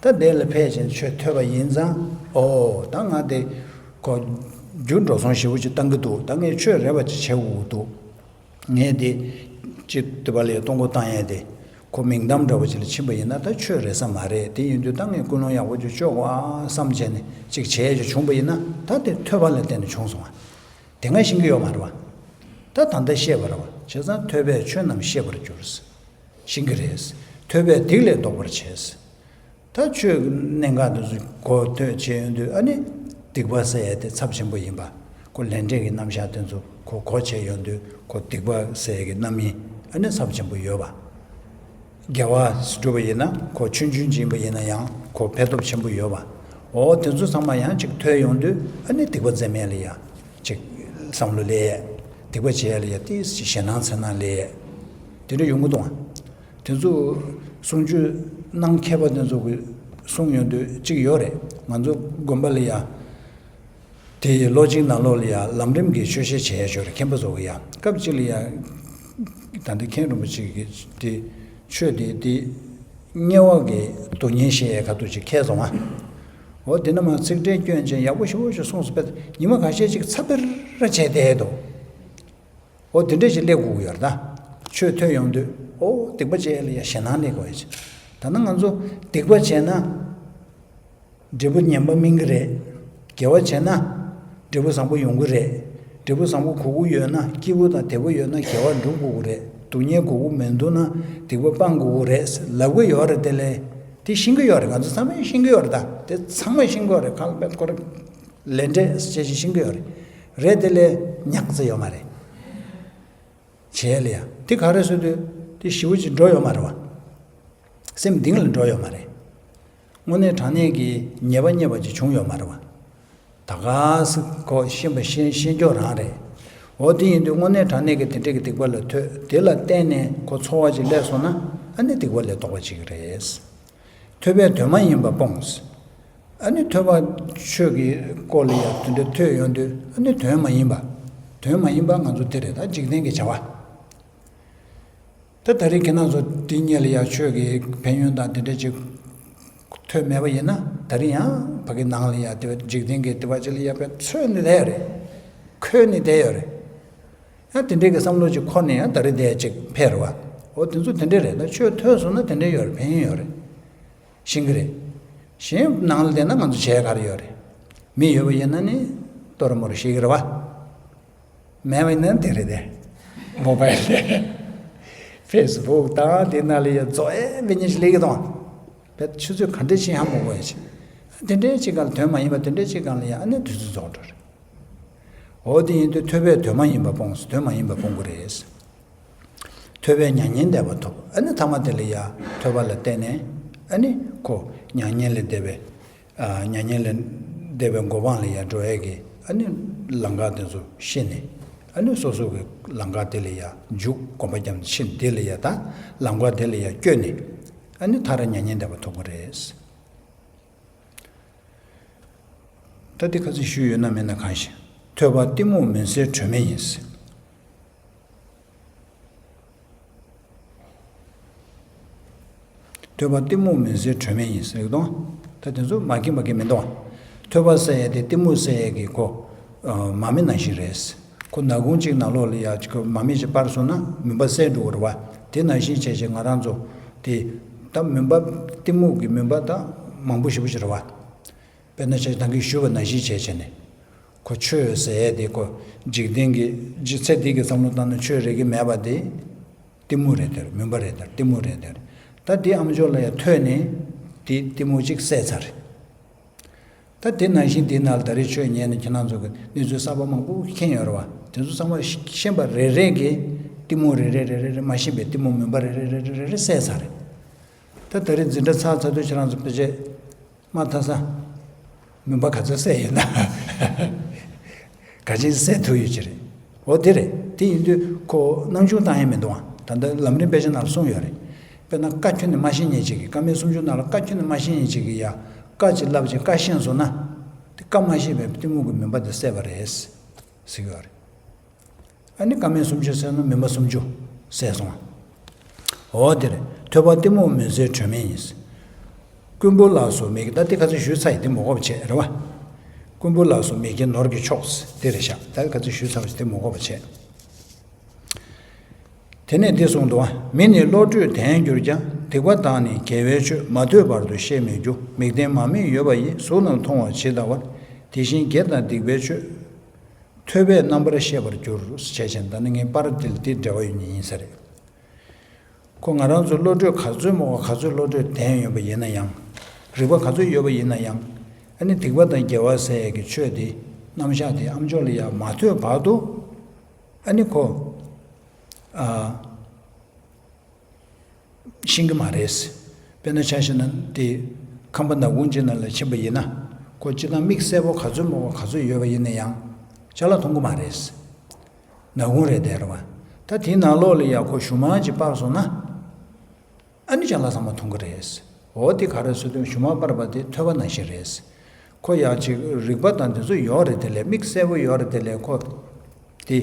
ད་དེ་ལ་ཕེབས་བྱས་ཆོས་ཐོས་པ་ཡིན་ཙང་ཨོ་ད་ང་དེ་ཁོ་རྒྱུ་འགྲོ་སོང་ཞེ་པོ་ཅིག་བཏང་གི་འདུག་ད་ངས་ཆོས་རེ་བ་ཅིག་བྱེད་དགོས་ཀྱི་འདུག་ངས་དེ་ཅིག་དུ་བ་ལས་གཏོང་སྒོ་བཏང་ཡས་དེ་ཁོ་མིང་གཏམ་འདྲ་བོ་ཅིག་ལ་ཕྱིན་པ་ཡིན་ན་ད་ཆོས་རེད་ས་མ་རེད། དེ་ཡིན་དུས་ད་ངས་ཀུན་སློང་ཡག་པོ་ཅིག་བཅོ་དགོས་ཨ་བསམ་བྱས་ནས་ཅིག་བྱས་ཅིག་བྱུང་པ་ཡིན་ན་ད་དེ་ཐོས་པ་ལ་བརྟེན་ནས་བྱུང་སོང་ཨ། དེ་སྔ་ཤེས་ཀྱི་ཡོད་མ་རེད་བ། ད་ད་ལྟ་ཤེས་པ་རེད་བ། བྱས་ཙང་ཐོས་པས་ཆོས་རྣམས་ཤེས་པར་འགྱུར། ཤེས་ཀྱི་རེད། ཐོས་པས་སྡིག་ལས་ལྡོག་པར་བྱེད། ད་ཆོས་གནད་འགག་དེ་ཚོ་གོ་ཐོས་བྱས་ཡོང་དུས་ཨ་ནི་སྡིག་པ་ཟེར་ཡ་དེ་ཚབས་ཆེན་པོ་ཡིན་པ། ཁོ་ལས་འབྲས་ཀྱི་རྣམ་གཞག་དེ་ཚོ་ཁོ་གོ་བྱས་ཡོང་དུས་ཁོ་སྡིག་པ་ཟེར་ཡ་གི་རྣམ་སྨིན་ཨ་ནི་ཚབས་ཆེན་པོ་ཡོད་པ། དགེ་བ་སྒྲུབ་པ་ཡིན་ན་ཁོ་ཆུང་ཆུང་ཅིག་ཡིན་པ་ཡིན་ན་ཡང་ཁོ་ཕན་སྟོབས་ཆེན་པོ་ཡོད་པ། འོ་དེ་ཚོ་ཚང་མ་ཡང་ཅིག་ཐོས་ཡོང་དུས་ཨ་ནི་སྡིག་པ་འཛེམ་ཡ་ལ་ཡ་ཅིག་བསམ་བློ་སླེབས་ཡས། སྡིག་པ་བྱེད་ཡ་ལ་ཡ་ཏིས་ཞེད་སྣང་འཚེར་སྣང་སླེབས་ཡས། དེ་འདྲ་ཡོང་གི་འདུག་ཨ། དེ་ཚོ་གསུང་ཆོས་གནང་མཁས་པ་དེ་ཚོ་གིས་གསུངས་ཡོང་དུས་གཅིག་ཡོད་རེད། ང་ཚོ་དགོན་པ་ལ་ཡ་དེ་ལོ་གཅིག་ནང་ལོགས་ལ་ཡ་ལམ་རིམ་གྱི་ཆོས་བཤད་བྱེད་ཡ་ཡོད་རེད། མཁན་པོ་ཚོ་གི་ཡ་སྐབས་གཅིག་ལ་ཡ་ད་ལྟ་མཁན་རིན་པོ་ཆེ་གིས་དེ་ཆོས་དེ་དེ་དམྱལ་བ་གི་སྡུག་བསྔལ་བཤད་ཡ་ཁ་ཐུག་ཅིག་ཁས་སོང་ཨ། འོ་དེ་ནས་མ་ཚིག་ཕྲད་སྐྱོན་ཅན་ཡག་པོ་ཞེ་པོ་ཞིག་གསུངས་སོང་པས། ཉི་མ་ཁ་ཤས་ཅིག་ཚ་པེར་བྱས་བསྡད་འདུག་འོ་དེ་འདྲ་ཞིག་སླེབས་དགོས་ཀྱི་ཡོད་རེད་ད། ཆོས་ཐོས་ཡོང་དུས་ཨོ་སྡིག་པ་བྱས་ལ་ཡ་ཞེད་སྣང་སླེབས་དགོས་ཡ་ཅིག་ད་ནི་ང་ཚོ་སྡིག་པ་བྱས་ན་འབྲས་བུ་ངན་པ་སྨིན་གྱི་རེད། དགེ་བ་བྱས་ན་འབྲས་བུ་བཟང་པོ་ཡོང་གི་རེད། འབྲས་བུ་བཟང་པོ་དགོས་ཀྱི་ཡོད་ན་སྐྱིད་པོ་དང་བདེ་པོ་ཡོད་ན་དགེ་བ་སྒྲུབ་དགོས་ཀྱི་རེད། སྡུག་བསྔལ་དགོས་ཀྱི་མི་འདུག་ན་སྡིག་པ་སྤང་དགོས་ཀྱི་རེད་ལབ་ཀྱི་ཡོད་རེད། དེ་ལས་དེ་ཤེས་ཀྱི་ཡོད་རེད། ང་ཚོ་ཚང་མས་ཤེས་ཀྱི་ཡོད་རེད་ད། དེ་ཚང་མས་ཤེས་ཀྱི་ཡོད་རེད། ཁ་ལ་པད་ཁོ་རེ་ལས་འབྲས་ཅེས་ཅིག་ཤེས་ཀྱི་ཡོད་རེད། རེད་དེ་ལས་ཉག་ཙེ་ཡོད་མ་རེད། བྱས་ལ་ཡ་དེ་ག་རེ་ཟེར་དུས་དེ་ཞེ་པོ་ཅིག་འགྲོ་ཡོད་མ་རེད་བ། སེམས་གཏིང་ལ་འགྲོ་ཡོད་མ་རེད། དངོས་གནས་དྲང་གནས་ཀྱི་ཉེས་པ་རྙེད་པ་ཅིག་བྱུང་ཡོད་མ་རེད་བ། ད་ག་སེ་ཁོ་ཤེས་པ་ཤེས་ཤེས་ཀྱོག་རང་རེད། འོ་དེ་ཡིན་དུས་དངོས་གནས་དྲང་གནས་ཀྱི་དེ་འདྲས་ཀྱི་སྡིག་པ་ལ་ཐོས་དེ་ལ་བརྟེན་ནས་ཁོ་ཚོར་བ་ཅིག་སླེབས་སོང་ན་ཨ་ནི་སྡིག་པ་ལས་ལྡོག་པ་ཅིག་རེད། ཐོས་པས་དོན་མ་ཡིན་པ་སྤོངས། ཨ་ནི་ཐོས་པ་ཆོས་ཀྱི་སྐོར་ལ་ཡང་དེ་འདྲ་ཐོས་ཡོང་དུས་ཨ་ནི་དོན་མ་ཡིན་པ། དོན་མ་ཡིན་པ་ང་ཚོ་དེ་རེད་ད་འཇིག་རྟེན་གྱི་བྱ་བ། ད་ད་རེས་ཁྱེད་རང་ཚོ་དེ་སྔོན་ལ་ཡང་ཆོས་ཀྱི་ཕན་ཡོན་དང་དེ་འདྲ་ཅིག་ཐོས་མེད་པ་ཡིན་ན་ད་རེས་ཡང་ཕ་གི་ནང་ལ་ཡང་དེ་བ་འཇིག་རྟེན་གྱི་དེ་བ་ཅིག་ལ་ཡང་དཔེ་འཚོལ་ནས་བསྡད་ཡོད་རེད། འཁོད་ནས་བསྡད་ཡོད་རེད། ཡང་དེ་འདྲའི་གི་བསམ་བློ་ཅིག་འཁོར་ནས་ཡང་ད་རེས་བསྡད་ཅིག་ཕེབས་རེད་བ། འོ་དེ་ཚོ་དེ་འདྲ་རེད། ད་ཆོས་ཐོས་སོང་ན་དེ་འདྲ་ཡོད་རེད། ཕན་ཡོན་ཡོད་རེད། ཤེས་ཀྱི་རེད། གཞན་ནང་ལ་བསྡད་ན་ང་ཚོ་བྱས་ག་རེ་ཡོད་རེད། མི་ཡོད་པ་ཡིན་ན་ནི་ལྟོ་ར་མོ་ར་ཤེས་ཀྱི་རེད་བ། མེད་པ་ཡིན་ན་དེ་རེད་དེ། མོ་བྷའིལ་དེ། ཕེ་སི་བུག་དང་དེ་ནང་ལ་ཡ་རྫོགས་ཨེ་མི་ཉིད་ཞིག་ལེགས་ཀྱི་དང་། བས་ཆུ་ཚོད་ག་འདྲ་ཕྱིན་ཧ་མ་གོ་ཡ་ཆེ། དེ་འདྲའི་ཅིག་གང་ལ་དོན་མ་ཡིན་པ་དེ་འདྲའི་ཅིག་གང་ལ་ཡ་ཨ་ནི་དུས་ཚོད་རྫོགས་འགྲོ་རེད། འོ་དེ་ཡིན་དུས་ཐོས་པས་དོན་མ་ཡིན་པ་སྤོངས། དོན་མ་ཡིན་པ་སྤོང་དགོས་རེད། ཐོས་པས་མྱ་ངན་འདས་པ་ཐོབ། ཨ་ནི་ཐ་མ་དེ་ལ་ཡ་ཐོས་པ་ལ་བརྟེན་ནས་ཨ་ནི་ཁོ་མྱ་ངན་ལས་འདས་པའི་ཨ་མྱ་ངན་ལས་འདས་པའི་གོ་འཕང་ལ་ཡ་འགྲོ་ཡས་ཀྱི་ཨ་ནི་ལམ་ཁ་དེ་ཚོ་ཤེས་ནས་ཨ་ནི་སོ་སོ་གི་ལམ་ཁ་དེ་ལ་ཡ་འཇུག་གོམ་པ་རྒྱབ་ནས་ཕྱིན་དེ་ལ་ཡ་ད་ལམ་ཁ་དེ་ལ་ཡ་བསྐྱོད་ནས་ཨ་ནི་མཐར་མྱ་ངན་འདས་པ་ཐོབ་ཀྱི་རེད། ད་འདི་ཁ་ཚིག་ཞུས་ཡོད་ན་མེད་ན་གང་ཞིག་ཐོས་པ་གཏི་མུག་མུན་སེལ་སྒྲོན་མེ་ཡིན། ཐོས་པ་གཏི་མུག་མུན་སེལ་སྒྲོན་མེ་ཡིན་ཟེར་གི་འདུག་ད་དེ་ཚོ་མ་གི་མ་གི་མི་འདུག་ཐོས་པ་ཟེར་ཡས་དེ་གཏི་མུག་ཟེར་ཡས་ཀྱི་གོ་མ་མེད་ནང་བཞིན་རེད། ཁོ་ནག་ཁུང་གཅིག་ནང་ལོགས་ལ་ཡ་ཅིག་མ་མེད་ཅིག་སྤར་སོང་ན་མུན་པ་སེལ་འགྲོ་གི་རེད་བ། དེ་ནང་བཞིན་བྱས་བྱས་ང་རང་ཚོ་དེ་ད་མུན་པ་གཏི་མུག་གི་མུན་པ་ད་མང་པོ་ཞེ་པོ་ཅིག་རེད་བ། དཔེར་ན་ཆ་ད་གིན་ཞུས་པ་ནང་བཞིན་བྱས་བྱས་ནས། ཁོ་ཆོས་ཟེར་ཡས་དེ་ཁོ་འཇིག་རྟེན་གྱི་ལྗིད་ཚད་འདི་གི་བསམ་བློ་བཏང་ན་ཆོས་རེད་གི་མེད་པ་དེ་གཏི་མུག་རེད་དེར་མུན་པ་རེད་དེར་གཏི་མུག་རེད་དེར། ད་དེ་ཨ་མཆོག་ལ་ཡང་ཐོས་ནས་དེ་གཏི་མུག་ཅིག་སེལ་ཚར་རེད། ད་དེ་ནང་བཞིན་དེ་ནང་ལ་ད་རེས་ཆོས་ཉན་ནས་ཁྱེད་རང་ཚོ་གི་གནས་ཚུལ་གསར་པ་མང་པོ་མཁྱེན་ཡོད་རེད་བ། དེ་ཚོ་ཚང་མ་ཤེས་པ་རེ་རེ་གིས་གཏི་མུག་རེ་རེ་རེ་རེ་རེ་མ་ཤེས་པའི་གཏི་མུག་མུན་པ་རེ་རེ་རེ་རེ་རེ་རེ་སེལ་ཚར་རེད། ད་ད་རེས་འཛིན་གྲྭ་ཚར་ཚར་དུས་ཁྱེད་རང་ཚོ་ཕལ་ཆེར། མ་མཐའ་ས། མུན་པ་ག་ཚོད་སེལ་ཡོད་ན། ག་ཅིག་སེལ་ཐུབ་ཡོད་ཀྱི་རེད། འོ་དེ་རེད། དེ་ཡིན་དུས་ཁོ་སྣང་ཆུང་བཏང་ཡས་མི་འདུག་ཨ། ད་ལྟ་ལམ་རིམ་དཔེ་ཆ་ནང་ལ་གསུངས་ཡོད་རེད། དཔེར་ན་བཀའ་ཁྱོན་ནས་མ་ཤེས་མཁན་ཅིག་གིས། བཀའ་མའི་སུམ་ཅུ་ནང་ལ་བཀའ་ཁྱོན་ནས་མ་ཤེས་མཁན་ཅིག་གིས་ཡ་བཀའ་ཅིག་བསླབ་ཅིང་བཀའ་ཤེས་སོང་ན། དེ་བཀའ་མ་ཤེས་པའི་གཏི་མུག་གི་མུན་པ་དེ་བསལ་བ་རེད་ཟེར་གྱི་ཡོད་རེད། ཨ་ནི་བཀའ་མའི་སུམ་ཅུ་བསལ་ན་མུན་པ་སུམ་ཅུ་བསལ་སོང་བ། འོ་དེ་རེད། ཐོས་པ་གཏི་མུག་མུན་སེལ་སྒྲོན་མེ་ཡིན། རྐུན་པོ་ལ་སོགས་མི་དགེ། ད་དེ་ག་ཚོད་ཞུས་ཚར་ཡིན། དེ་མ་གོ་བ་བྱས་རེད་བ། རྐུན་པོ་ལ་སོགས་མི་དགེ་ནོར་གྱི་མཆོག་དེ་རེད་ཤག་ད་ག་ཚོད་ཞུས་ཚར་བ་ཞིག་དེ་མ་གོ་བ་བྱས། དེ་ནས་འདི་གསུངས་འདུག་བ། མི་ནི་བློ་གྲོས་ལྡན་གྱུར་ཀྱང་། སྡིག་པ་དང་ནི་དགེ་བའི་ཆོས། མ་ཐོས་བར་དུ་ཤེས་མི་རྒྱུ། མིག་ལྡན་མ་དམིགས་ཡོད་པ་ཡིས། གཟུགས་རྣམས་མཐོང་བ་ཇི་ལྟ་བར། དེ་བཞིན་དགེ་དང་སྡིག་པའི་ཆོས། ཐོས་པས་རྣམ་པར་ཤེས་པར་འགྱུར། ཞེས་བྱས་ནས། ད་ནི་ངས་པར་འདི་ལ་འདི་འབྲེལ་བ་ཡོད་ནི་ཡིན་ས་རེད། ཁོ་ང་རང་ཚོ་བློ་གྲོས་ག་ཚོད་མང་བ། ག་ཚོད་བློ་གྲོས་ལྡན་ཡོད་པ་ཡིན་ན་ཡང་། རིག་པ་ག་ཚོད་ཡོད་པ་ཡིན་ན་ཡང་། ཨ་ནི་སྡིག་པ་དང་དགེ་བ་ཟེར་ཡས་ཀྱི་ཆོས་དེ། རྣམ་གཞག་དེ་ཨམ་ཅོག་ལ་ཡར་མ་ཐོས་བར་དུ། ཨ་ནི་ཁོ། ཨ། ཤེས་ཀྱི་མ་རེད། དཔེར་ན་ཆ་བཞག་ན་དེ་ཁང་པ་ནག་ཁུང་ཅིག་ནང་ལ་ཕྱིན་པ་ཡིན་ན། ཁོ་སྤྱིར་བཏང་དམིགས་བསལ་པོ་ག་ཚོད་མང་བ་ག་ཚོད་ཡོད་པ་ཡིན་ན་ཡང་ཅ་ལག་མཐོང་གི་མ་རེད། ནག་ཁུང་རེད་དེ་རེད་བ། ད་དེའི་ནང་ལོགས་ལ་ཡ་ཁོ་ཞུ་མར་ཅིག་སྤར་སོང་ན། ཨ་ནི་ཅ་ལག་ཚང་མ་མཐོང་གི་རེད། འོ་དེ་ག་རེ་ཟེར་དུས་ཞུ་མར་སྤར་བ་དེ་ཐོས་པ་ནང་བཞིན་རེད། ཁོ་ཡ་ཅིག་རིག་པ་དང་དེ་ཚོ་ཡོད་རེད་དེ་ལས། དམིགས་བསལ་པོ་ཡོད་རེད་དེ་ལས། ཁོ་དེ་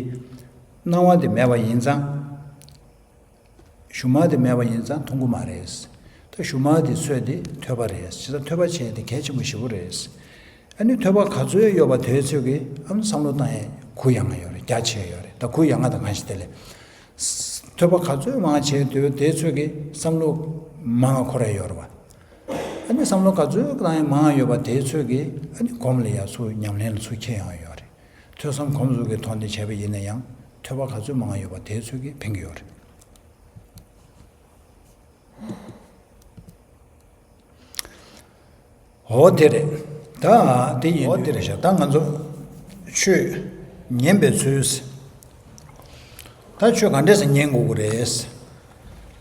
སྣང་བ་དེ་མེད་པ་ཡིན་ཙང་། ཞུ་མར་དེ་མེད་པ་ཡིན་ཙང་མཐོང་གི་མ་རེད། ད་ཞུ་མར་དེ་ཚོས་དེ་ཐོས་པ་རེད། བྱས་ཙང་ཐོས་པ་བྱས་དེ་གལ་ཆེན་པོ་ཞེ་པོ་རེད། ཨ་ནི་ཐོས་པ་ག་ཚོད་ཡོད་པ་དེ་ཚོས་ཀྱིས་ཨ་ནི་བསམ་བློ་བཏང་ཡས་གུ་ཡངས་ཡོད་རེད། རྒྱ་ཆེ་ཡོད་རེད། ད་གུ་ཡངས་དང་གང་ཞིག་དེ་ལས། ཐོས་པ་ག་ཚོད་མང་བྱས་དུས་དེ་ཚོས་ཀྱིས་བསམ་བློ་མང་འཁོར་ཡས་ཡོད་རེད་བ། ཨ་ནི་བསམ་བློ་ག་ཚོད་བཏང་ཡས་མང་ཡོད་པ་དེ་ཚོས་ཀྱིས་ཨ་ནི་གོམས་ལ་ཡ་ཚུར་ཉམས་ལེན་ལ་ཚུར་འཁྱེར་ཡོང་ཡས་ཡོད་རེད། ཐོས་བསམ་སྒོམ་གསུམ་གྱི་ཐོག་ནས་བྱས་པ་ཡིན་ན་ཡང་། ཐོས་པ་ག་ཚོད་མང་ཡོད་པ་དེ་ཚོས་ཀྱིས་ཕན་གྱི་ཡོད་རེད། འོ་དེ་རེད། ད་དེ་ཡིན། འོ་དེ་རེད་ཤག་ད་ང་ཚོ་ཆོས་ཉན་པའི་ཚུལ། ད་ཆོས་ག་འདྲས་སེ་ཉན་དགོས་ཀྱི་རེད།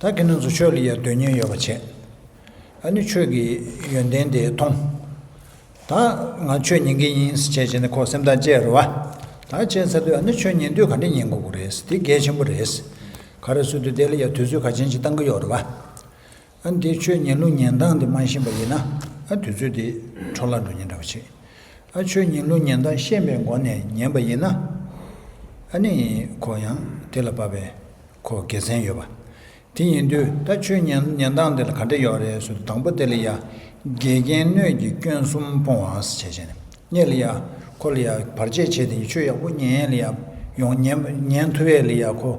ད་ཁྱེད་རང་ཚོ་ཆོས་ལ་ཡ་དོན་གཉེར་ཡོད་པ་བྱས། ཨ་ནི་ཆོས་ཀྱི་ཡོན་ཏན་དེ་མཐོང་། ད་ང་ཆོས་ཉན་གྱི་ཡིན་ཟེར་བྱས་བྱས་ནས་ཁོ་སེམས་ཐག་བཅད་རེད་བ། ད་བཅད་ཚར་དུས་ཨ་ནི་ཆོས་ཉན་དུས་ག་འདྲས་ཉན་དགོས་ཀྱི་རེད། དེ་གལ་ཆེན་པོ་རེད། ག་རེ་ཟེར་དུས་དེ་ལ་ཡ་དུས་ཚོད་ག་ཅན་ཞིག་བཏང་གི་ཡོད་རེད་བ། ཨ་ནི་དེ་ཆོས་ཉན་ལུགས་ཉན་སྟངས་དེ་མ་ཤེས་པ་ཡིན་ན། ཨ་དུས་ཚོད་དེ་འཕྲོ་བརླག་འགྲོ་ཉེན་འདྲ་བ་བྱེད། ཨ་ཆོས་ཉན་ལུགས་ཉན་སྟངས་ཤེས་པའི་སྒོ་ནས་ཉན་པ་ཡིན་ན། ཨ་ནི་ཁོ་ཡང་དེ་ལ་བབ་པའི་ཁོ་དགེ་མཚན་ཡོད་པ། དེ་ཡིན་དུས་ད་ཆོས་ཉན་ཉན་སྟངས་དེ་ལ་ག་འདྲ་ཡོད་རེད་ཟེར་དུས། དང་པོ་དེ་ལ་ཡ་དགེ་རྒན་སྣོད་ཀྱི་སྐྱོན་གསུམ་སྤོང་བ་ཟེར་བྱས་བྱས་ནས། སྔོན་ལ་ཡ་ཁོ་ལ་ཡ་བར་ཆད་བྱས་ཏེ་ཆོས་ཡག་པོ་ཉན་ལ་ཡ་ཡོང་། ཉན་ཉན་ཐུབ་ཡས་ལ་ཡ་ཁོ་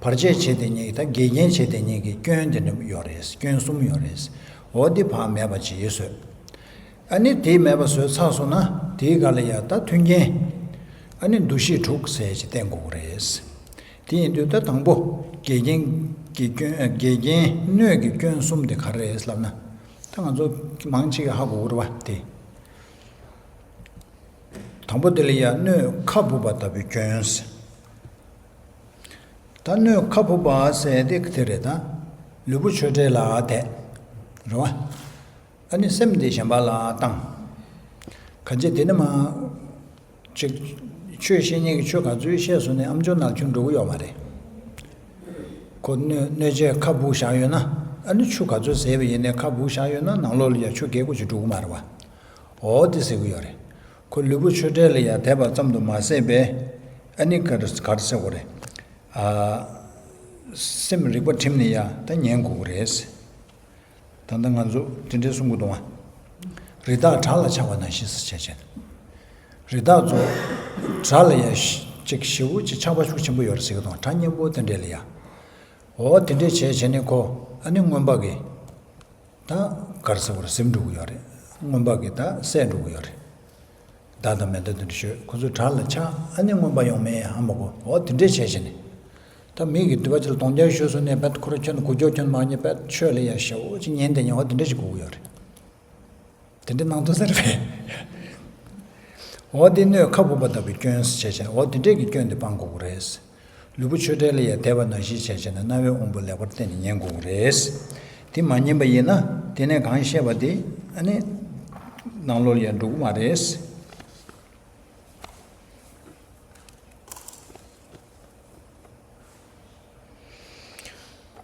བར་ཆད་བྱས་ཏེ་ཉིད། ད་དགེ་རྒན་བྱས་ཏེ་ཉིད་ཀྱི་སྐྱོན་དེ་འདྲ་ཡོད་རེད། སྐྱོན་གསུམ་ཡོད་རེད། འོ་དེ་ཕར་མེད་པ་བྱེད་བཟོས། ཨ་ནི་དེ་མེད་པ་བཟོས་ཚར་སོང་ན། དེའི་སྒང་ལ་ཡ་ད་མཐུན་རྐྱེན། ཨ་ནི་འདུ་ཤེས་དྲུག་ཟེར་ཅིག་བསྟེན་དགོས་ཀྱི་རེད། དེ་ཡིན་དུས་ད་དང་པོ་དགེ་རྒན་གྱི་སྐྱོན། དགེ་རྒན་སྣོད་ཀྱི་སྐྱོན་གསུམ་དེ་ག་རེ་རེད་ལབ་ན། ད་ང་ཚོ་མང་ཆེ་གིས་ཧ་གོ་གི་རེད་བ་དེ། དང་པོ་དེ་ལ་ཡ་སྣོད་ཁ་སྦུབ་པ་ལྟ་བུའི་སྐྱོན། ད་སྣོད་ཁ་སྦུབ་པ་ཟེར་དེ་དེ་རེད། ད་ལུས་པོ་ཆོས་འབྲེལ་ལ་དེ་རེད་བ། ཨ་ནི་སེམས་དེ་གཞན་པ་ལ་བཏང་། གང་ཅི་དེ་ནི་མ་ཅིག་ཆོས་བཤད་མཁན་གྱིས་ཆོས་ག་ཚོད་བཤད་སོང་ནས་ཨམ་ཅོག་ནང་ཁྱོན་འགྲོ་གི་ཡོད་མ་རེད། ཁོ་སྣོད་སྣོད་ཆས་ཁ་སྦུབ་བཞག་ཡོད་ན། ཨ་ནི་ཆུ་ག་ཚོད་བཟས་པ་ཡིན་ནའི་ཁ་སྦུབ་བཞག་ཡོད་ན། ནང་ལོགས་ལ་ཡ་ཆུ་རྒྱས་པོ་ཅིག་འགྲོ་གི་མ་རེད་བ། འོ་དེ་ཟེར་གི་ཡོད་རེད། ཁོ་ལུས་པོ་ཆོས་འབྲེལ་ལ་ཡ་དད་པ་ཙམ་དུ་མ་ཟད་པའི། ཨ་ནི་ག་རེ་ག་རེ་ཟེར་དགོས་རེད། ཨ། སེམས་རིག་པ་བསྒྲིམས་ནས་ཡ་ད་ཉན་དགོས་ཀྱི་རེད། ད་ལྟ་ང་ཚོ་དེ་འདྲའི་གསུང་གི་འདུག་བ། རི་དྭགས་བྲག་ལ་ཆགས་པ་ནང་བཞིན་ཟེར་བྱས་བྱས། རི་དྭགས་ཚོ་བྲག་ལ་ཡ་ཅིག་ཞེ་པོ་ཅིག་ཆགས་པ་ཤུགས་ཆེན་པོ་ཡོད་རེད་ཟེར་གི་འདུག་བ། བྲག་སྙིང་པོ་དེ་འདྲས་ལ་ཡ། འོ་དེ་འདྲས་བྱས་བྱས་ནས་ཁོ་ཨ་ནི་རྔོན་པ་གིས་ད་ག་རེ་ཟེར་དགོས་རེད། ཟིན་འགྲོ་གི་ཡོད་རེད། རྔོན་པ་གིས་ད་བསད་འགྲོ་གི་ཡོད་རེད། མདའ་དང་མེ་མདའ་དེ་འདྲ་ཞོན། ཁོ་ཚོ་བྲག་ལ་ཆགས། ཨ་ནི་རྔོན་པ་ཡོང་མེད་ཧ་མ་གོ། འོ་དེ་འདྲས་བྱས་བྱས་ནས། ད་མི་གིས་དུ་བ་ཅིག་ལ་གདོང་བརྒྱབ་ཞུས་སོང་ནས་བད་ཁོ་ར་ཁྱོན་ནས་སྒུག་སྐྱོག་ཁྱོན་མ་ཉེས་བད་ཆོས་ལ་ཡ་ཞེ་པོ་ཅིག་ཉན་དེ་ཉན། འོ་དེ་འདྲས་ཅིག་དགོས་ཀྱི་ཡོད་རེད། དེ་འདྲས་གནང་ཐུབ་ས་རེད་པས། འོ་དེ་སྣོད་ཁ་སྦུབ་པ་ལྟ་བུའི་སྐྱོན་ཟེར་བྱས་བྱས། འོ་དེ་འདྲས་ཀྱི་སྐྱོན་དེ་སྤང་དགོས་ཀྱི་རེད། ལུས་པོ་ཆོས་འབྲེལ་ལ་ཡ་དད་པ་ནང་བཞིན་བྱས་བྱས་ནས་རྣ་བའི་དབང་པོ་ལེགས་པར་བསྟེན་ནས་ཉན་དགོས་ཀྱི་རེད། དེ་མ་ཉན་པ་ཡིན་ན་དེ་ནས་གང་བཤད་པ་དེ་ཨ་ནི་ནང་ལོགས་ལ་ཡ་འགྲོ་གི་མ་རེད།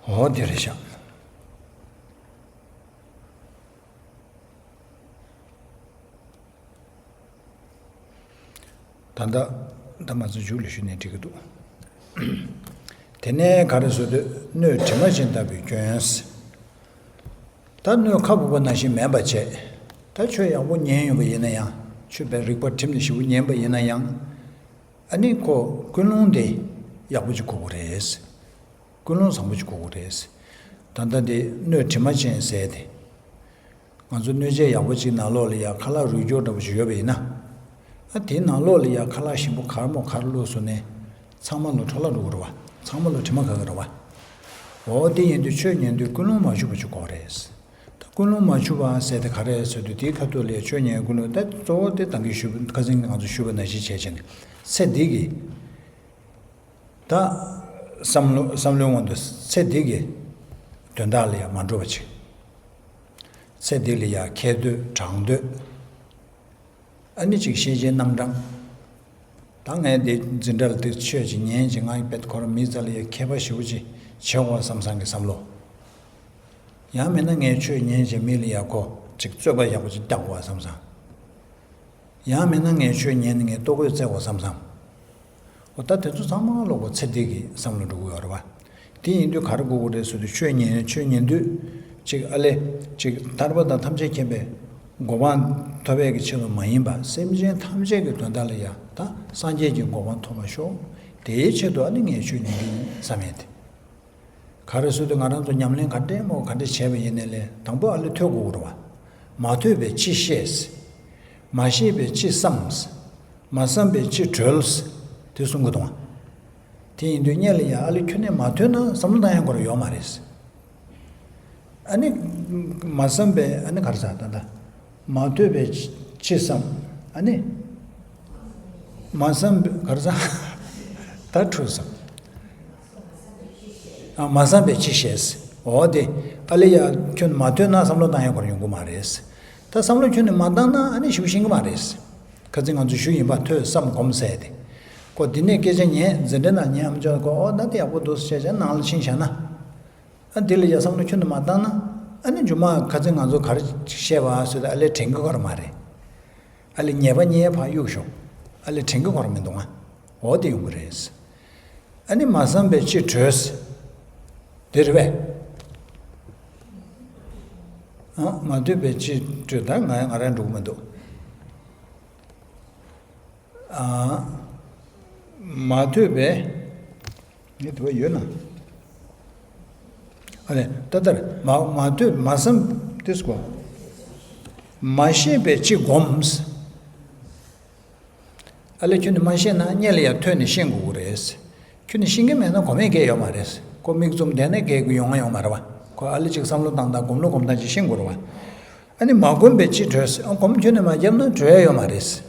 འོ་དེ་རེད་ཤག་ད་ལྟ་ད་ང་ཚོ་མཇུག་ལ་ཞུས་ནས་འགྲིག་གི་འདུག་དེ་ནས་ག་རེ་བཟོ་འདོད། སྣོད་དྲི་མ་ཅན་ལྟ་བུའི་སྐྱོན། ད་སྣོད་ཁ་སྦུབ་པ་ནང་བཞིན་མེད་པ་བྱས། ད་ཆོས་ཡག་པོ་ཉན་ཡོད་པ་ཡིན་ན་ཡང་། ཆོས་པའི་རིག་པ་བསྒྲིམས་ནས་ཞིབ་པོ་ཉན་པ་ཡིན་ན་ཡང་། ཨ་ནི་ཁོ་ཀུན་སློང་དེ་ཡག་པོ་ཅིག་དགོས་ཀྱི་རེད། ཀུན་སློང་བཟང་པོ་ཅིག་དགོས་ཀྱི་རེད། ད་ལྟ་དེ་སྣོད་དྲི་མ་ཅན་ཟེར་ཏེ། ང་ཚོ་སྣོད་ཆས་ཡག་པོ་ཅིག་ནང་ལོགས་ལ་ཡ་ཁ་ལག་རུལ་སྐྱོར་འདྲ་པོ་ཞིག་ཡོད་པ་ཡིན་ན། ཨ་དེའི་ནང་ལོགས་ལ་ཡ་ཁ་ལག་ཞིམ་པོ་ག་རེ་མོ་ག་རེ་བླུགས་སོང་ནས། ཚང་མ་ལ་འཕྲོ་བརླག་འགྲོ་གི་རེད་བ། ཚང་མ་ལ་དྲི་མ་ག་གི་རེད་བ། འོ་དེ་ཡིན་དུས་ཆོས་ཉན་དུས་ཀུན་སློང་མ་འཆུག་པ་ཅིག་དགོས་རེད། ད་ཀུན་སློང་མ་འཆུག་པ་ཟེར་དེ་ག་རེ་ཟེར་དུས། དེའི་ཁ་ཐུག་ལ་ཡ་ཆོས་ཉན་ཀུན་སློང་ད་གཙོ་བོ་དེ་ད་གིན་ཞུས་པ། ཁ་སང་ང་ཚོ་ཞུས་པ་ནང་བཞིན་བྱས་བྱས་ནས་ཚེ་འདི་གི། ད་བསམ་བློ་བསམ་བློའི་དབང་དུ་ཚེ་འདི་གི་དོན་དག་ལ་ཡང་མ་འགྲོ་བ་ཅིག་ཚེ་འདི་ལ་ཡང་ཁེ་འདོད་གྲགས་འདོད། ཨ་ནི་ཅིག་ཤེས་བྱའི་རྣམ་གྲངས། ད་ངས་འདི་འཛིན་གྲྭ་ལ་དེ་ཆོས་ཅིག་ཉན་ཅིག་ང་ཡི་བེད་ཁོ་རང་མི་ཚ་ལ་ཡང་མཁས་པ་ཞེ་པོ་ཅིག་བྱེད་དགོས་བསམ་བསམ་གི་བསམ་བློ། ཡང་མིན་ན་ངས་ཆོས་ཉན་ཅིག་མི་ལ་ཡང་ཁོ་ཅིག་རྩོད་པ་ཡག་པོ་ཅིག་རྒྱག་དགོས་བསམ་བསམ། ཡང་མིན་ན་ངས་ཆོས་ཉན་ནས་ངས་ལྟོ་གོས་བཙལ་དགོས་བསམ་བསམ། འོ་ད་དེ་ཚོ་ཚང་མ་ལོག་གོ་ཚེ་འདི་གི་བསམ་བློ་འགྲོ་གི་ཡོད་རེད་བ། དེ་ཡིན་དུས་ག་རེ་དགོས་ཀྱི་རེད་ཟེར་དུས། ཆོས་ཉན་ཆོས་ཉན་དུས་ཅིག་ཨ་ལེ་ཅིག་ཐར་པ་དང་ཐམས་ཅད་མཁྱེན་པའི་གོ་འཕང་ཐོབ་པའི་གི་ཆེད་དུ་མ་ཡིན་པ། སེམས་ཅན་ཐམས་ཅད་ཀྱི་དོན་དག་ལ་ཡང་ད་སངས་རྒྱས་ཀྱི་གོ་འཕང་ཐོབ་པར་ཤོག་དེའི་ཆེད་དུ་ཨ་ནི་ངས་ཆོས་ཉན་གི་ཡིན་བསམ་ཡས་དེ། ག་རེ་ཟེར་དུས་ང་རང་ཚོ་ཉམས་ལེན་ག་འདྲས་མོ་ག་འདྲས་བྱས་པ་ཡིན་ནའི་ལས་དང་པོ་ཨ་ལེ་ཐོས་དགོས་ཀྱི་རེད་བ། མ་ཐོས་པས་ཅི་ཤེས། མ་ཤེས་པས་ཅི་བསམ། མ་བསམ་པས་ཅི་གྲོལ། དེ་གསུང་གི་འདུག་བ། དེ་ཡིན་དུས་སྔོན་ལ་ཡ་ཨ་ལེ་ཁྱོན་ནས་མ་ཐོས་ན་བསམ་བློ་བཏང་ཡ་དགོས་ར་ཡོད་མ་རེད། ཨ་ནི་མ་བསམ་པས་ཨ་ནི་ག་རེ་ཟ་ད་ད། མ་ཐོས་པས་ཅི་བསམ། ཨ་ནི་མ་བསམ་པས་ག་རེ་ཟ་ད་འཁྲུལ་བསམ། ཨ་མ་བསམ་པས་ཅི་ཤེས། འོ་དེ་ཨ་ལེ་ཡ་ཁྱོད་མ་ཐོས་ན་བསམ་བློ་བཏང་ཡ་དགོས་ར་ཡོང་གི་མ་རེད། ད་བསམ་བློ་ཁྱོད་ནས་མ་བཏང་ན་ཨ་ནི་ཞུ་ཤེས་གི་མ་རེད། ཁ་ཚིག་ང་ཚོ་ཞུ་ཡིན་པ། ཐོས་བསམ་སྒོམ་ཟེར་ཏེ། ཁོ་འདི་ནས་སྐད་ཆ་ཉན། འཛིན་གྲྭ་ནང་ཉན་ཨམ་ཅོག་ཁོ་ཨོ་ད་དེ་ཡག་པོ་འདུག་ཟེར་བྱས་ནང་ལ་ཕྱིན་བཞག་ན། ཨ་འདི་ལ་ཡ་བསམ་བློ་ཁྱོན་ནས་མ་བཏང་ན། ཨ་ནི་མཇུག་མ་ཁ་ཚིག་ང་ཚོ་ག་རེ་བཤད་པ་ཟེར་ཏེ་ཨ་ལེ་དྲན་གི་ཁོ་ར་མ་རེད། ཨ་ལེ་ཉེས་པ་ཉེས་ཕར་གཡུག་ཞོག་ཨ་ལེ་དྲན་གི་ཁོ་ར་མི་འདུག་ཨ། འོ་དེ་ཡོང་གི་རེད། ཨ་ནི་མ་བསམ་པས་ཅི་གྲོལ། དེ་རེད་པས། ཨ་མ་ཐོས་པས་ཅི་གྲོལ། ད་ང་ང་རང་འགྲོ་གི་མི་འདུག་ཨ་མ་ཐོས་པས། ངས་དེ་བ་ཡོད་ན། ཨ་ལེ་ད་ལྟར་མ་མ་ཐོས་མ་བསམ་དེ་སྐོ། མ་ཤེས་པས་ཅི་སྒོམ། ཨ་ལེ་ཁྱོད་ནི་མ་ཤེས་ན་སྔོན་ལ་ཡ་ཐོས་ནས་ཤེས་དགོས་ཀྱི་རེད། ཁྱོད་ནི་ཤེས་ཀྱི་མེད་ན་གོ་མེད་གལ་ཡོད་མ་རེད། ཁོ་མིག་བཙུམ་བསྡད་ན་གལ་ཡོང་ང་ཡོང་མ་རེད་བ། ཁོ་ཨ་ལེ་ཅིག་བསམ་བློ་བཏང་དང་སྒོམ་བློ་སྒོམ་སྟངས་ཅིག་ཤེས་དགོས་རེད་བ། ཨ་ནི་མ་སྒོམ་པས་ཅི་གྲོལ་ཟེར། ཨ་སྒོམ་ཁྱོད་ནི་མ་བརྒྱབ་ན་གྲོལ་ཡ་ཡོད་མ་རེད།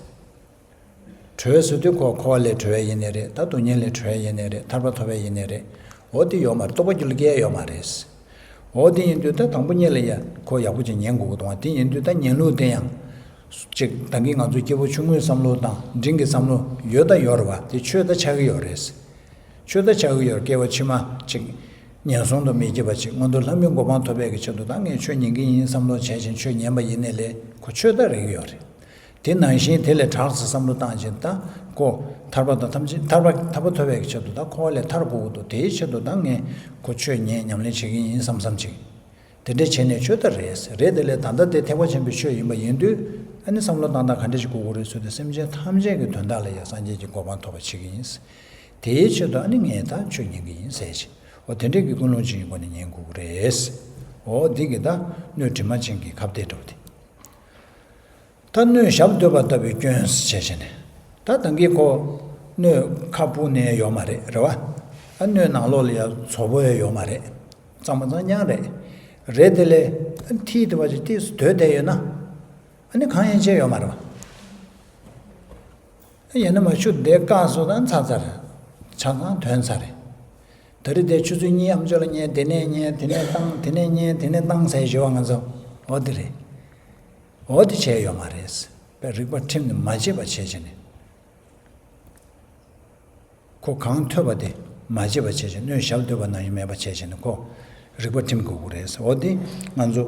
གྲོལ་ཟེར་དུས་ཁོ་འཁོར་བ་ལས་གྲོལ་ཡ་ཡིན་ནའི་རེད། ད་སྡུག་བསྔལ་ལས་གྲོལ་ཡ་ཡིན་ནའི་རེད། ཐར་པ་ཐོབ་ཡ་ཡིན་ནའི་རེད། འོ་དེ་ཡོད་མ་རེད། རྟོགས་པ་རྒྱུད་ལ་སྐྱེ་ཡ་ཡོད་མ་རེད། འོ་དེ་ཡིན་དུས་ད་དང་པོ་སྔོན་ལ་ཡ་ཁོ་ཡག་པོ་ཅིག་ཉན་དགོས་ཀྱི་འདུག་བ། དེ་ཡིན་དུས་ད་ཉན་ལུགས་དེ་ཡང་། ཅིག་ད་གིན་ང་ཚོ་སྐྱེས་བུ་ཆུང་ངུའི་བསམ་བློ་དང་འབྲིང་གི་བསམ་བློ་ཡོད་ད་ཡོད་རེད་བ། དེ་ཆོས་ད་ཆགས་ཀྱི་ཡོད་རེད། ཆོས་ད་ཆགས་ཀྱི་ཡོད་རེད། སྐྱེ་བ་ཕྱི་མ་ཅིག་ངན་སོང་དུ་མི་སྐྱེ་བ་ཅིག་མངོན་མཐོ་ལྷ་མིའི་གོ་འཕང་ཐོབ་པའི་གི་ཆེད་དུ་ད་ངས་ཆོས་ཉན་གྱི་ཡིན་བསམ་བློ་བྱས་ཤིང་ཆོས་ཉན་པ་ཡིན་ནའི་ལས་ཁོ་ཆོས་ད་རེག་གི་ཡོད་རེད། དེ་ནང་བཞིན་དེ་ལས་དྲག་ཙམ་བསམ་བློ་བཏང་བྱས་ད་ཁོ་ཐར་པ་དང་ཐམས་ཅད་ཐར་པ་ཐར་པ་ཐོབ་པའི་གི་ཆེད་དུ་ད་འཁོར་བ་ལས་ཐར་དགོས་ཀྱི་འདུག་དེའི་ཆེད་དུ་ད་ངས་ཁོ་ཆོས་ཉན་ཉམས་ལེན་བྱེད་ཀྱི་ཡིན་བསམ་བསམ་ཅིག་དེ་འདྲ་བྱས་ནས་ཆོས་ད་རེད། རེད་དེ་ལས་ད་ལྟ་དེ་ཐེག་པ་ཆེན་པོའི་ཆོས་ཡིན་པ་ཡིན་དུས། ཨ་ནི་བསམ་བློ་བཏང་སྟངས་ག་འདྲ་ཞིག་དགོས་ཀྱི་རེད་ཟེར་དུས། སེམས་ཅན་ཐམས་ཅད་ཀྱི་དོན་དག་ལ་ཡང་སངས་རྒྱས་ཀྱི་གོ་འཕང་ཐོབ་པ་བྱེད་ཀྱི་ཡིན། དེའི་ཆེད་དུ་ཨ་ནི་ངས་ད་ཆོས་ཉན་གྱི་ཡིན་ཟེར་ཅིག་འོ་དེ་འདྲའི་གི་ཀུན་སློང་ཅིག་གི་སྒོ་ནས་ཉན་དགོས་ཀྱི་རེད། འོ་འདི་གི་ད་སྣོད་དྲི་མ་ཅན་གྱི་ཁ་གཏད་འདྲ་བོ་དེ། ད་སྣོད་ཞབས་བརྡོལ་བ་ལྟ་བུའི་སྐྱོན་ཟེར་བྱས་བྱས་ནས། ད་ད་གིན་ཁོ་སྣོད་ཁ་སྦུབ་ནས་ཡོད་མ་རེད། རེད་བ། ཨ་སྣོད་ནང་ལོགས་ལ་ཡང་བཙོག་པོ་ཡང་ཡོད་མ་རེད། གཙང་མ་གཙང་རྐྱང་རེད། རེད་དེ་ལས་ཨ་མཐིལ་དེ་བ་ཅིག་ཏིས་སྡོད་བསྡད་ཡོད་ན། ཨ་ནི་གང་ཡང་བྱས་ཡོད་མ་རེད་བ། ཨ་ཡིན་ན་མ་ཆུ་དེ་བཀག་སོང་ན་ཚར་ཚར་རེད། ཆ་ཚང་ཐོན་ཚར་རེད། ད་རེས་དེ་ཆུ་ཚོད་གཉིས་ཨམ་ཅོག་ལ་ཉན། དེ་ནས་ཉན། དེ་ནས་བཏང་། དེ་ནས་ཉན། དེ་ནས་བཏང་ཟེར་ཞུ་བ་ང་ཚོ། འོ་དེ་རེད། འོ་དེ་བྱས་ཡོད་མ་རེད། པའི་རིག་པ་ཁྲིམས་ནི་མ་བརྗེད་པ་བྱས་བྱས་ནས། ཁོ་གང་ཐོས་པ་དེ་མ་བརྗེད་པ་བྱས་བྱས། སྣོད་ཞབས་བརྡོལ་བ་ནང་བཞིན་མེད་པ་བྱས་བྱས་ནས་ཁོ། རིག་པ་ཐིམ་དགོས་ཀྱི་རེད། འོ་དེ་ང་ཚོ་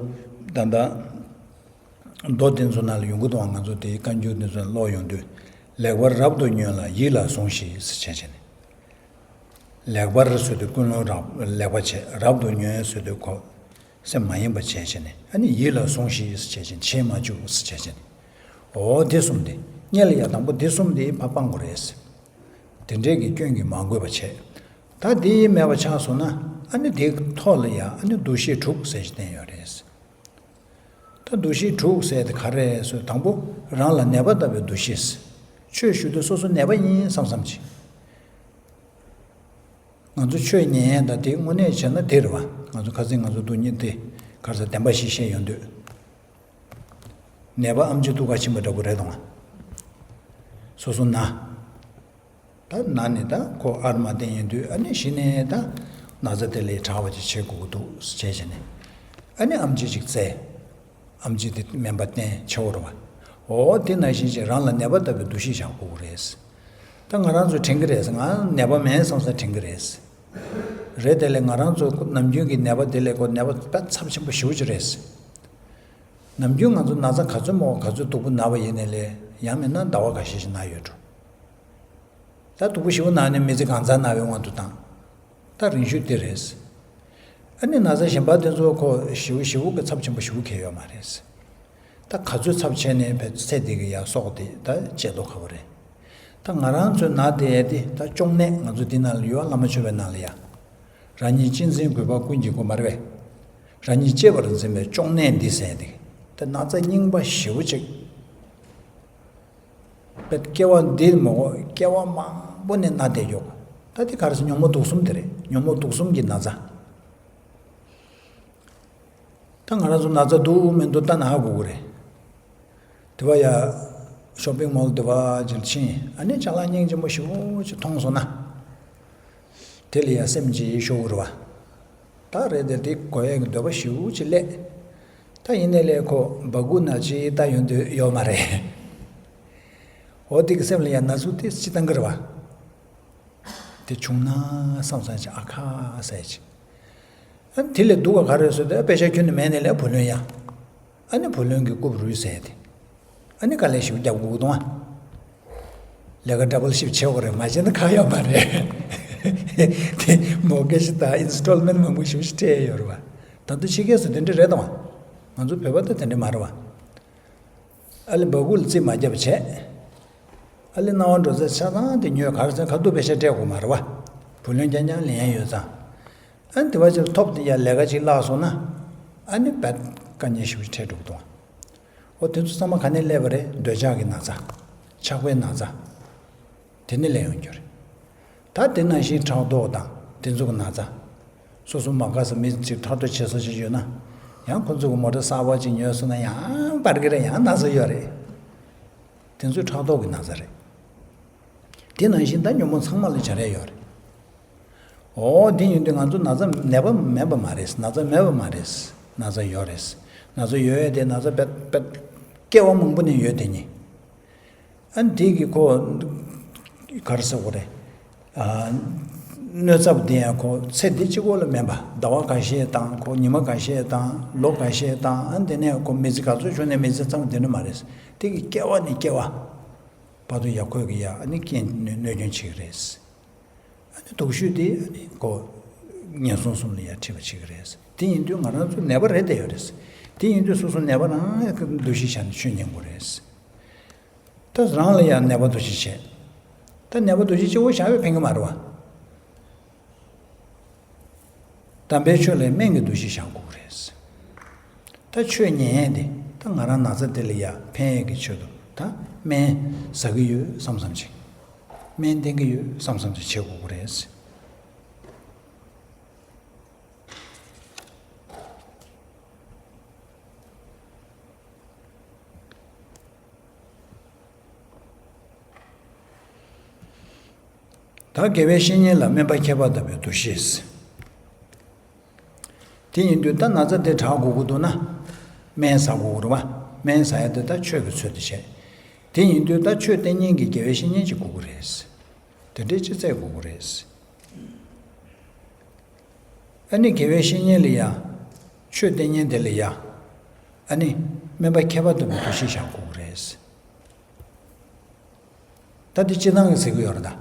ད་ལྟ་མདོ་དེ་ཚོ་ནང་ལ་ཡོང་གི་འདུག་ང་ཚོ་དེའི་བཀའ་འགྱུར་དེ་ཚོ་ཀློག་ཡོང་དུས། ལེགས་པར་རབ་ཏུ་ཉོན་ལ་ཡིད་ལ་ཟུངས་ཤིག་ཟེར་བྱས་བྱས་ནས། ལེགས་པར་ཟེར་དུས་ཀུན་སློང་རབ་ལེགས་པ་བྱས། རབ་ཏུ་ཉོན་ཟེར་དུས་ཁོ་སེམས་མ་ཡེངས་པ་བྱས་བྱས་ནས། ཨ་ནི་ཡིད་ལ་ཟུངས་ཤིག་ཟེར་བྱས་བྱས་ནས། ཞེན་མ་བཅུག་ཟེར་བྱས་བྱས་ནས། འོ་དེ་གསུམ་དེ། རྙེད་ལ་ཡ་དང་པོ་དེ་གསུམ་དེ་ཕར་སྤང་དགོས་རེད། དེ་འདྲས་ཀྱི་སྐྱོན་གྱིས་མ་གོས་པ་བྱས། ད་དེ་མེད་པ་ཆགས་སོང་ན། ཨ་ནི་དེའི་ཐོག་ལ་ཡ་ཨ་ནི་འདུ་ཤེས་དྲུག་ཟེར་ཞིག་བསྟན་ཡོད་རེད། ད་འདུ་ཤེས་དྲུག་ཟེར་དེ་ག་རེ་རེད་ཟེར། དང་པོ་རང་ལ་ནད་པ་ལྟ་བུའི་འདུ་ཤེས། ཆོས་ཞུ་དུས་སོ་སོ་ནད་པ་ཡིན་བསམ་བསམ་ཅིག་ང་ཚོ་ཆོས་ཉན་ཡས་ད་དེ་དངོས་གནས་བྱས་ན་དེ་རེད་བ། ང་ཚོ་ཁ་སང་ང་ཚོ་སྡུག་བསྔལ་དེ་ག་རེ་ཟེར་བདེན་པ་ཞིག་བཤད་ཡོང་དུས། ནད་པ་ཨེམ་ཆི་སྡུག་ག་ཕྱིན་པ་འདྲ་པོ་རེད་དང་། སོ་སོ་ན། ད་ན་ནས་ད་ཁོ་ཨར་མ་བསྟན་ཡོང་དུས། ཨ་ནི་གཞི་ནས་ད་ན་ཚ་དེ་ལས་དྲག་པ་ཅིག་བྱེད་དགོས་ཀྱི་འདུག་ཟེར་བྱས་བྱས་ནས། ཨ་ནི་ཨེམ་ཆི་ཅིག་བཙལ། ཨེམ་ཆི་དེ་སྨན་པ་བསྟེན་བྱེད་དགོས་རེད་བ། འོ་དེ་ནང་བཞིན་ཅིག་རང་ལ་ནད་པ་ལྟ་བུའི་འདུ་ཤེས་བཞག་དགོས་ཀྱི་རེད། ད་ང་རང་ཚོ་དྲན་གྱི་རེད། ང་ནད་པ་མིན་བསམ་བསམ་དྲན་གྱི་རེད། རེད། དེ་ལས་ང་རང་ཚོ་ནམ་རྒྱུན་གྱི་ནད་པ་དེ་ལས་ཁོ་ནད་པ་དཔེ་ཚབས་ཆེན་པོ་ཞེ་པོ་ཅིག་རེད། ནམ་རྒྱུན་ང་ཚོ་ན་ཚ་ག་ཚོད་མང་བ་ག་ཚོད་སྡུག་པོ་ན་བ་ཡིན་ནའི་ལས། ཡང་མིན་ན་ཟླ་བ་འགའ་ཤས་ཤིག་ན་ཡོད་འགྲོ། ད་སྡུག་པོ་ཞེ་པོ་ན་ནས་མི་ཚེ་གང་ཚར་ན་བའི་དབང་དུ་བཏང་། ད་རིང་ཤོས་དེ་རེད། ཨ་ནི་ན་ཚ་གཞན་པ་དེ་ཚོ་ཁོ་ཞེ་པོ་ཞེ་པོ་གི་ཚབས་ཆེན་པོ་ཞེ་པོ་གང་ཡོད་མ་རེད། ད་ག་ཚོད་ཚབས་ཆེ་ནས་བས་ཚེ་འདི་གི་ཡ་སྲོག་དེ་ད་བཅད་མདོག་ཁ་པོ་རེད། ད་ང་རང་ཚོའི་ན་དེ་ཡ་དེ་ད་གཅོང་ནད། ང་ཚོ་འདི་ནང་ལ་ཡོད། བླ་མ་མཆོད་པའི་ནང་ལ་ཡ། རང་ཉིད་གཅེས་འཛིན་གུས་པ་ཀུན་གྱི་སྒོ་མ་རེད་པས། རང་ཉིད་གཅེས་པར་འཛིན་པའི་གཅོང་ནད་འདི་ཟེར་ཏེ། ད་ན་ཚ་རྙིང་པ་ཞེ་པོ་ཅིག་དཔེ་སྐྱེ་བ་འདིར་མ་གོ་སྐྱེ་བ་མང་པོ་ནས་ན་བསྡད་ཡོད། ད་དེ་ག་རེ་ཟེར། ཉོན་མོངས་དུག་གསུམ་དེ་རེད། ཉོན་མོངས་དུག་གསུམ་གྱི་ན་ཚ། ད་ང་རང་ཚོ་ན་ཚ་འདུག་མི་འདུག་ལྟ་ན་ཧ་གོ་གི་རེད། དེ་བ་ཡ། ཤོ་པིང་མོལ་དེ་བ་ཅིག་ཕྱིན། ཨ་ནི་ཅ་ལག་སྙིང་རྗེ་མོ་ཞེ་པོ་ཅིག་མཐོང་སོང་ན། དེ་ལ་ཡ་སེམས་ཀྱི་ཤོར་གི་རེད་བ། ད་རེད་དེ། དེ་གོན་ཡས་ཀྱི་འདོད་པ་ཞེ་པོ་ཅིག་སླེབས། ད་ཡིན་ནའི་ལས་ཁོ་སྦ་ཁུག་ནང་ཅིག་ལྟ་ཡོང་འདོད་ཡོད་མ་རེད། འོ་དེ་གི་སེམས་ལ་ཡ་ན་ཟུག་དེ་ཅིག་བཏང་གི་རེད་བ། དེ་བྱུང་ན་བསམ་བསམ་ཅིག་ཨ་ཁ་ཟེར་ཅིག་ཨ་ནི་དེ་ལས་སྡུག་པ་ག་རེ་ཟེར་དུས། ཨ། པེ་ཤ་ཁྱོན་ནས་མེད་ནའི་ལས་བུ་ལོན་ཡ། ཨ་ནི་བུ་ལོན་གྱི་རྐུབ་རུལ་ཟེར་དེ། ཨ་ནི་དཀའ་ལས་ཞེ་པོ་རྒྱབ་དགོས་ཀྱི་འདུག་ཨ། ལས་ཀ་ཌབ་བལ་ཤིབ་བྱེད་དགོས་རེད། མ་བྱས་ན་ཁག་ཡོད་མ་རེད། དེ་མོར་གེཇ་དང་ཨིན་སི་ཊོལ་མེན་མང་པོ་ཞེ་པོ་ཞིག་སྤྲད་ཡོད་རེད་བ། ད་དུང་ཕྱི་རྒྱལ་སུ་དེ་འདྲ་རེད་དང་བ། ང་ཚོ་བོད་པ་ད་དེ་འདྲ་མ་རེད་བ། ཨ་ལེ་སྦ་ཁུག་ལ་རྩིས་མ་བརྒྱབ་བྱས། ཨ་ལེ་སྣང་བ་འགྲོ་ས་ཆ་ཚང་དེ་ཉོས། ག་རེ་ཟེར། ཁ་ཐུག་པེ་ཤ་སྤྲད་དགོས་མ་རེད་བ། བུ་ལོན་རྐྱང་རྐྱང་ལེན་ཡ་ཡོད་ཙང་། ཨ་ནི་དེ་བ་ཅིག་ཐོབ་དེ་ཡ་ལས་ཀ་ཅིག་བརླག་སོང་ན། ཨ་ནི་བད་དཀའ་ངལ་ཞེ་པོ་ཅིག་འཕྲད་འགྲོ་གི་འདུག་འོ་དེ་ཚོ་ཚང་མ་ག་ནས་སླེབས་པ་རེད། འདོད་ཆགས་ཀྱི་ན་ཚ། ཆགས་པའི་ན་ཚ། དེ་ནས་སླེབས་ཡོང་རྒྱུ་རེད། ད་དེ་ནང་བཞིན་ཕྲག་དོག་དང་དེ་ཚོ་གི་ན་ཚ། སོ་སོ་མ་དགའ་ས་མི་ཅིག་ཕྲག་དོག་བྱེད་ས་ཅིག་ཡོད་ན། ཡང་ཁོ་ཚོ་གི་མོ་ཊ་གསར་པ་ཅིག་ཉོས་སོང་ན་ཡང་པར་གི་རེད། ཡང་ན་ཚ་ཡོད་རེད། དེ་ཚོ་ཕྲག་དོག་གི་ན་ཚ་རེད། དེ་ནང་བཞིན་ད་ཉོན་མོངས་ཚང་མ་ལ་བྱ་རེད་ཡོད་རེད། འོ་དེ་ཡིན་དུས་ང་ཚོ་ན་ཚ་ནད་པ་མེད་པ་མ་རེད། ན་ཚ་མེད་པ་མ་རེད། ན་ཚ་ཡོད་རེད། ན་ཚ་ཡོད་ཡོད་དེ་ན་ཚ་པད་པད་སྐྱེ་བ་མང་པོ་ནས་ཡོད་དེ་ནི། ཨ་ནི་དེ་གི་ཁོ་ག་རེ་ཟེར་དགོས་རེད། ཨ། གནོད་ཚབས་དེ་ཡང་ཁོ་ཚེ་འདི་གཅིག་པོ་ལ་མིན་པ། ཟླ་བ་འགའ་ཤས་དང་། ཁོ་ཉི་མ་འགའ་ཤས་དང་། ལོ་འགའ་ཤས་དང་། ཨ་ནི་དེ་ནས་ཁོ་མི་ཚེ་ག་ཚོད་བྱུང་ནས་མི་ཚེ་ཚང་བ་དེ་འདྲ་མ་རེད། དེ་གི་སྐྱེ་བ་ནས་སྐྱེ་བ་བར་དུ་ཡ་ཁོས་གི་ཡ་ཨ་ནི་རྐྱེན་གནོད་སྐྱོན་བྱེད་ཀྱི་རེད། ཨ་ནི་སྡུག་ཤོས་དེ་ཨ་ནི་ཁོ་ངན་སོང་གསུམ་ལ་ཡ་འཁྲིད་པ་བྱེད་ཀྱི་རེད། དེ་ཡིན་དུས་ང་རང་ཚོ་ནད་པ་རེད་བསྡད་ཡོད་རེད། དེ་ཡིན་དུས་སོ་སོ་ནད་པ་རང་ཡ་གི་འདུ་ཤེས་བཞག་ནས་ཆོས་ཉན་དགོས་རེད། ད་རང་ལ་ཡང་ནད་པ་འདུ་ཤེས་བྱས། ད་ནད་པ་འདུ་ཤེས་གཅིག་པོ་བཞག་པས་ཕན་གྱི་མ་རེད་བ། དམ་པའི་ཆོས་ལ་སྨན་གྱི་འདུ་ཤེས་བཞག་དགོས་ཀྱི་རེད། ད་ཆོས་ཉན་ཡས་དེ་ད་ང་རང་ན་ཚ་དེ་ལ་ཡ་ཕན་ཡས་ཀྱི་ཆེད་དུ་ད་སྨན་ཟ་གི་ཡོད་བསམ་བསམ་བྱེད། སྨན་བསྟེན་གྱི་ཡོད་བསམ་བསམ་བྱེད་བྱེད་དགོས་ཀྱི་རེད། ད་དགེ་བའི་བཤེས་གཉེན་ལ་སྨན་པ་མཁས་པ་ལྟ་བུའི་འདུ་ཤེས། དེ་ཡིན་དུས་ད་ན་ཚ་དེ་དྲག་དགོས་ཀྱི་འདུག་ན། སྨན་ཟ་དགོས་ཀྱི་རེད་བ། སྨན་ཟ་ཡ་དེ་ད་ཆོས་ཀྱི་ཚུལ་དུ་བྱས། དེ་ཡིན་དུས་ད་ཆོས་བསྟན་མཁན་གྱི་དགེ་བའི་བཤེས་གཉེན་ཅིག་དགོས་ཀྱི་རེད། དེ་འདྲའི་ཅིག་བཙལ་དགོས་ཀྱི་རེད། ཨ་ནི་དགེ་བའི་བཤེས་གཉེན་ལ་ཡ། ཆོས་སྟོན་མཁན་དེ་ལ་ཡ། ཨ་ནི་སྨན་པ་མཁས་པ་ལྟ་བུའི་འདུ་ཤེས་བཞག་དགོས་ཀྱི་རེད། ད་དེ་སྤྱིར་བཏང་གི་ཟེར་གྱི་ཡོད་རེད་ད།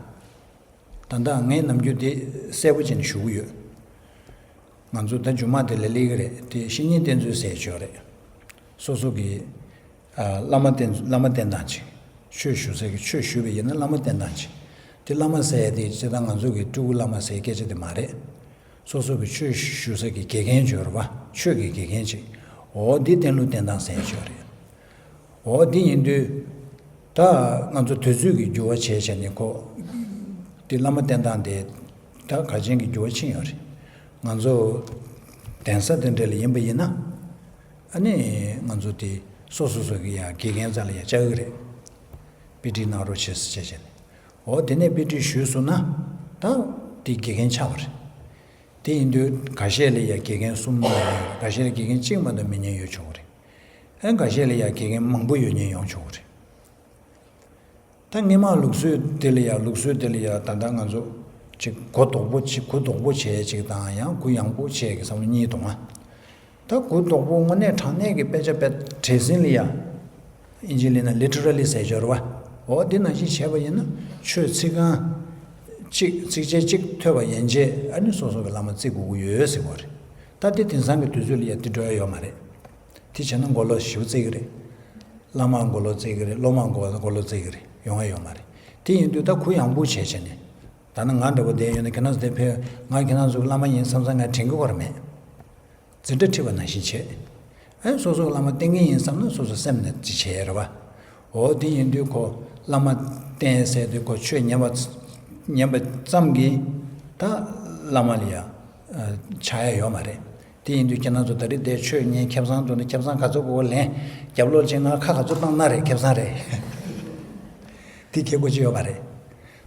ད་ལྟ་ངས་ནམ་རྒྱུན་དེ་གསལ་པོ་བྱས་ནས་ཞུ་གི་ཡོད། ང་ཚོ་ད་རྒྱུན་མ་དེ་ལ་སླེབས་ཀྱི་རེད་དེ། བཤེས་གཉེན་བསྟེན་ཚུལ་ཟེར་ཆོག་རེད། སོ་སོ་གི་ཨ། བླ་མ་བསྟེན་བླ་མ་བསྟེན་སྟངས་ཅིག་ཆོས་ཞུ་ས་གི་ཆོས་ཞུས་པ་ཡིན་ན་བླ་མ་བསྟེན་སྟངས་ཅིག་དེ་བླ་མ་ཟེར་ཡ་དེ་སྤྱིར་བཏང་ང་ཚོ་གི་སྤྲུལ་སྐུ་བླ་མ་ཟེར་སྐད་ཆ་དེ་མ་རེད། སོ་སོ་གི་ཆོས་ཞུ་ས་གི་དགེ་རྒན་ཅིག་ཡོད་རེད་པ། ཆོས་ཀྱི་དགེ་རྒན་ཅིག་འོ་འདི་བསྟེན་ལུགས་བསྟེན་སྟངས་ཟེར་ཡ་ཅིག་ཡོད་རེད། འོ་འདི་ཡིན་དུས། ད་ང་ཚོ་དུས་ཚོད་ཀྱི་འགྱུར་བ་བྱས་བྱས་ནས་ཁོ། དེ་བླ་མ་བསྟེན་སྟངས་དེ། ད་ག་ཅན་གྱི་འགྱུར་བ་ཕྱིན་ཡོད་རེད། ང་ཚོ་གདན་ས་དེ་འདྲ་ལ་ཡིན་པ་ཡིན་ན། ཨ་ནི་ང་ཚོ་དེ་སོ་སོ་སོ་གི་ཡ་དགེ་རྒན་རྩ་ལ་ཡ་བཅར་གི་རེད། དཔེ་ཁྲིད་གནང་རོགས་བྱེད་ཟེར་བྱས་བྱས་ནས། འོ་དེ་ནས་དཔེ་ཁྲིད་ཞུས་སོང་ན། ད་དེ་དགེ་རྒན་ཆགས་པ་རེད། དེ་ཡིན་དུས་ཁ་ཤས་ལ་ཡ་དགེ་རྒན་གསུམ་མ་གཏོགས་ཡོད། ཁ་ཤས་ལ་དགེ་རྒན་གཅིག་མ་གཏོགས་མེད་མཁན་ཡོད་ཆོག་གི་རེད། ཨ་ཁ་ཤས་ལ་ཡ་དགེ་རྒན་མང་པོ་ཡོད་མཁན་ཡོང་ཆོག་གི་རེད། ད་སྔོན་མ་ལུགས་སྲོལ་དེ་ལ་ཡ་ལུགས་སྲོལ་དེ་ལ་ཡ་ད་ལྟ་ང་ཚོ་ཅིག་གུ་དོག་པོ་ཅིག་གུ་དོག་པོ་བྱས་ཅིག་དང་ཡང་གུ་ཡངས་པོ་བྱས་ཀྱི་བསམ་བློ་གཉིས་འདུག་ཨ། ད་གུ་དོག་པོ་དངོས་གནས་དྲང་གནས་ཀྱི་དཔེ་ཆ་དཔེ་བྲེལ་ཟིང་ལ་ཡ། ཨིན་ཇི་ལི་ན་ལི་ཊི་ར་ལི་ཟེར་སྦྱོར་བ། འོ་འདི་ནང་བཞིན་བྱས་པ་ཡིན་ན་ཆོས་ཚིག་རྐང་གཅིག་ཚིགས་བཅད་གཅིག་ཐོས་པ་ཡན་ཆད་ཨ་ནི་སོ་སོ་གི་བླ་མ་བརྩི་དགོས་ཀྱི་ཡོད་ཟེར་བ་རེད། ད་དེ་དེང་སང་གི་དུས་ཚོད་ལ་ཡ་དེ་འགྲོ་ཡ་ཡོད་མ་རེད། དེ་བྱས་ན་མགོ་ལོག་ཞེ་པོ་བརྩི་གི་རེད། བླ་མ་མགོ་ལོག་བརྩི་གི་རེད། སློབ་མ་མགོ་མགོ་ལོག་བརྩི་གི་རེད། ཡོང་ཡ་ཡོད་མ་རེད། དེ་ཡིན་དུས་ད་གུ་ཡངས་པོ་བྱས་བྱས་ནས། ད་ནི་ང་འདྲ་པོ་བསྡད་ཡོད་ན་ཁྱེད་རང་ཚོ་དེ་ཕེབས། ང་ཁྱེད་རང་ཚོ་གི་བླ་མ་ཡིན་བསམ་བསམ་ང་དྲན་གི་ཡོད་མ་རེད། འཛིན་གྲྭ་ཁྲིད་པ་ནང་བཞིན་བྱས། ཨེ་སོ་སོ་བླ་མ་བསྟེན་གི་ཡིན་བསམ་ན་སོ་སོ་སེམས་ནས་ཅི་བྱས་རེད་པ། འོ་དེ་ཡིན་དུས་ཁོ་བླ་མ་བསྟེན་ཟེར་དུས་ཁོ་ཆོས་ཉན་པ་ཉན་པ་ཙམ་གྱིས་ད་བླ་མ་ལ་ཡ་ཆགས་ཡ་ཡོད་མ་རེད། དེ་ཡིན་དུས་ཁྱེད་རང་ཚོ་ད་རེས་འདིར་ཆོས་ཉན། ཁེ་བཟང་འདུག་ན་ཁེ་བཟང་ག་ཚོད་དགོས་ལེན། རྒྱབ་ལོགས་ཕྱིན་ང་ཁ་ག་ཚོད་བཏང་ན་རེད། ཁེ་བཟང་རེད། དེ་ཁྱད་གོ་ཅི་ཡོད་མ་རེད།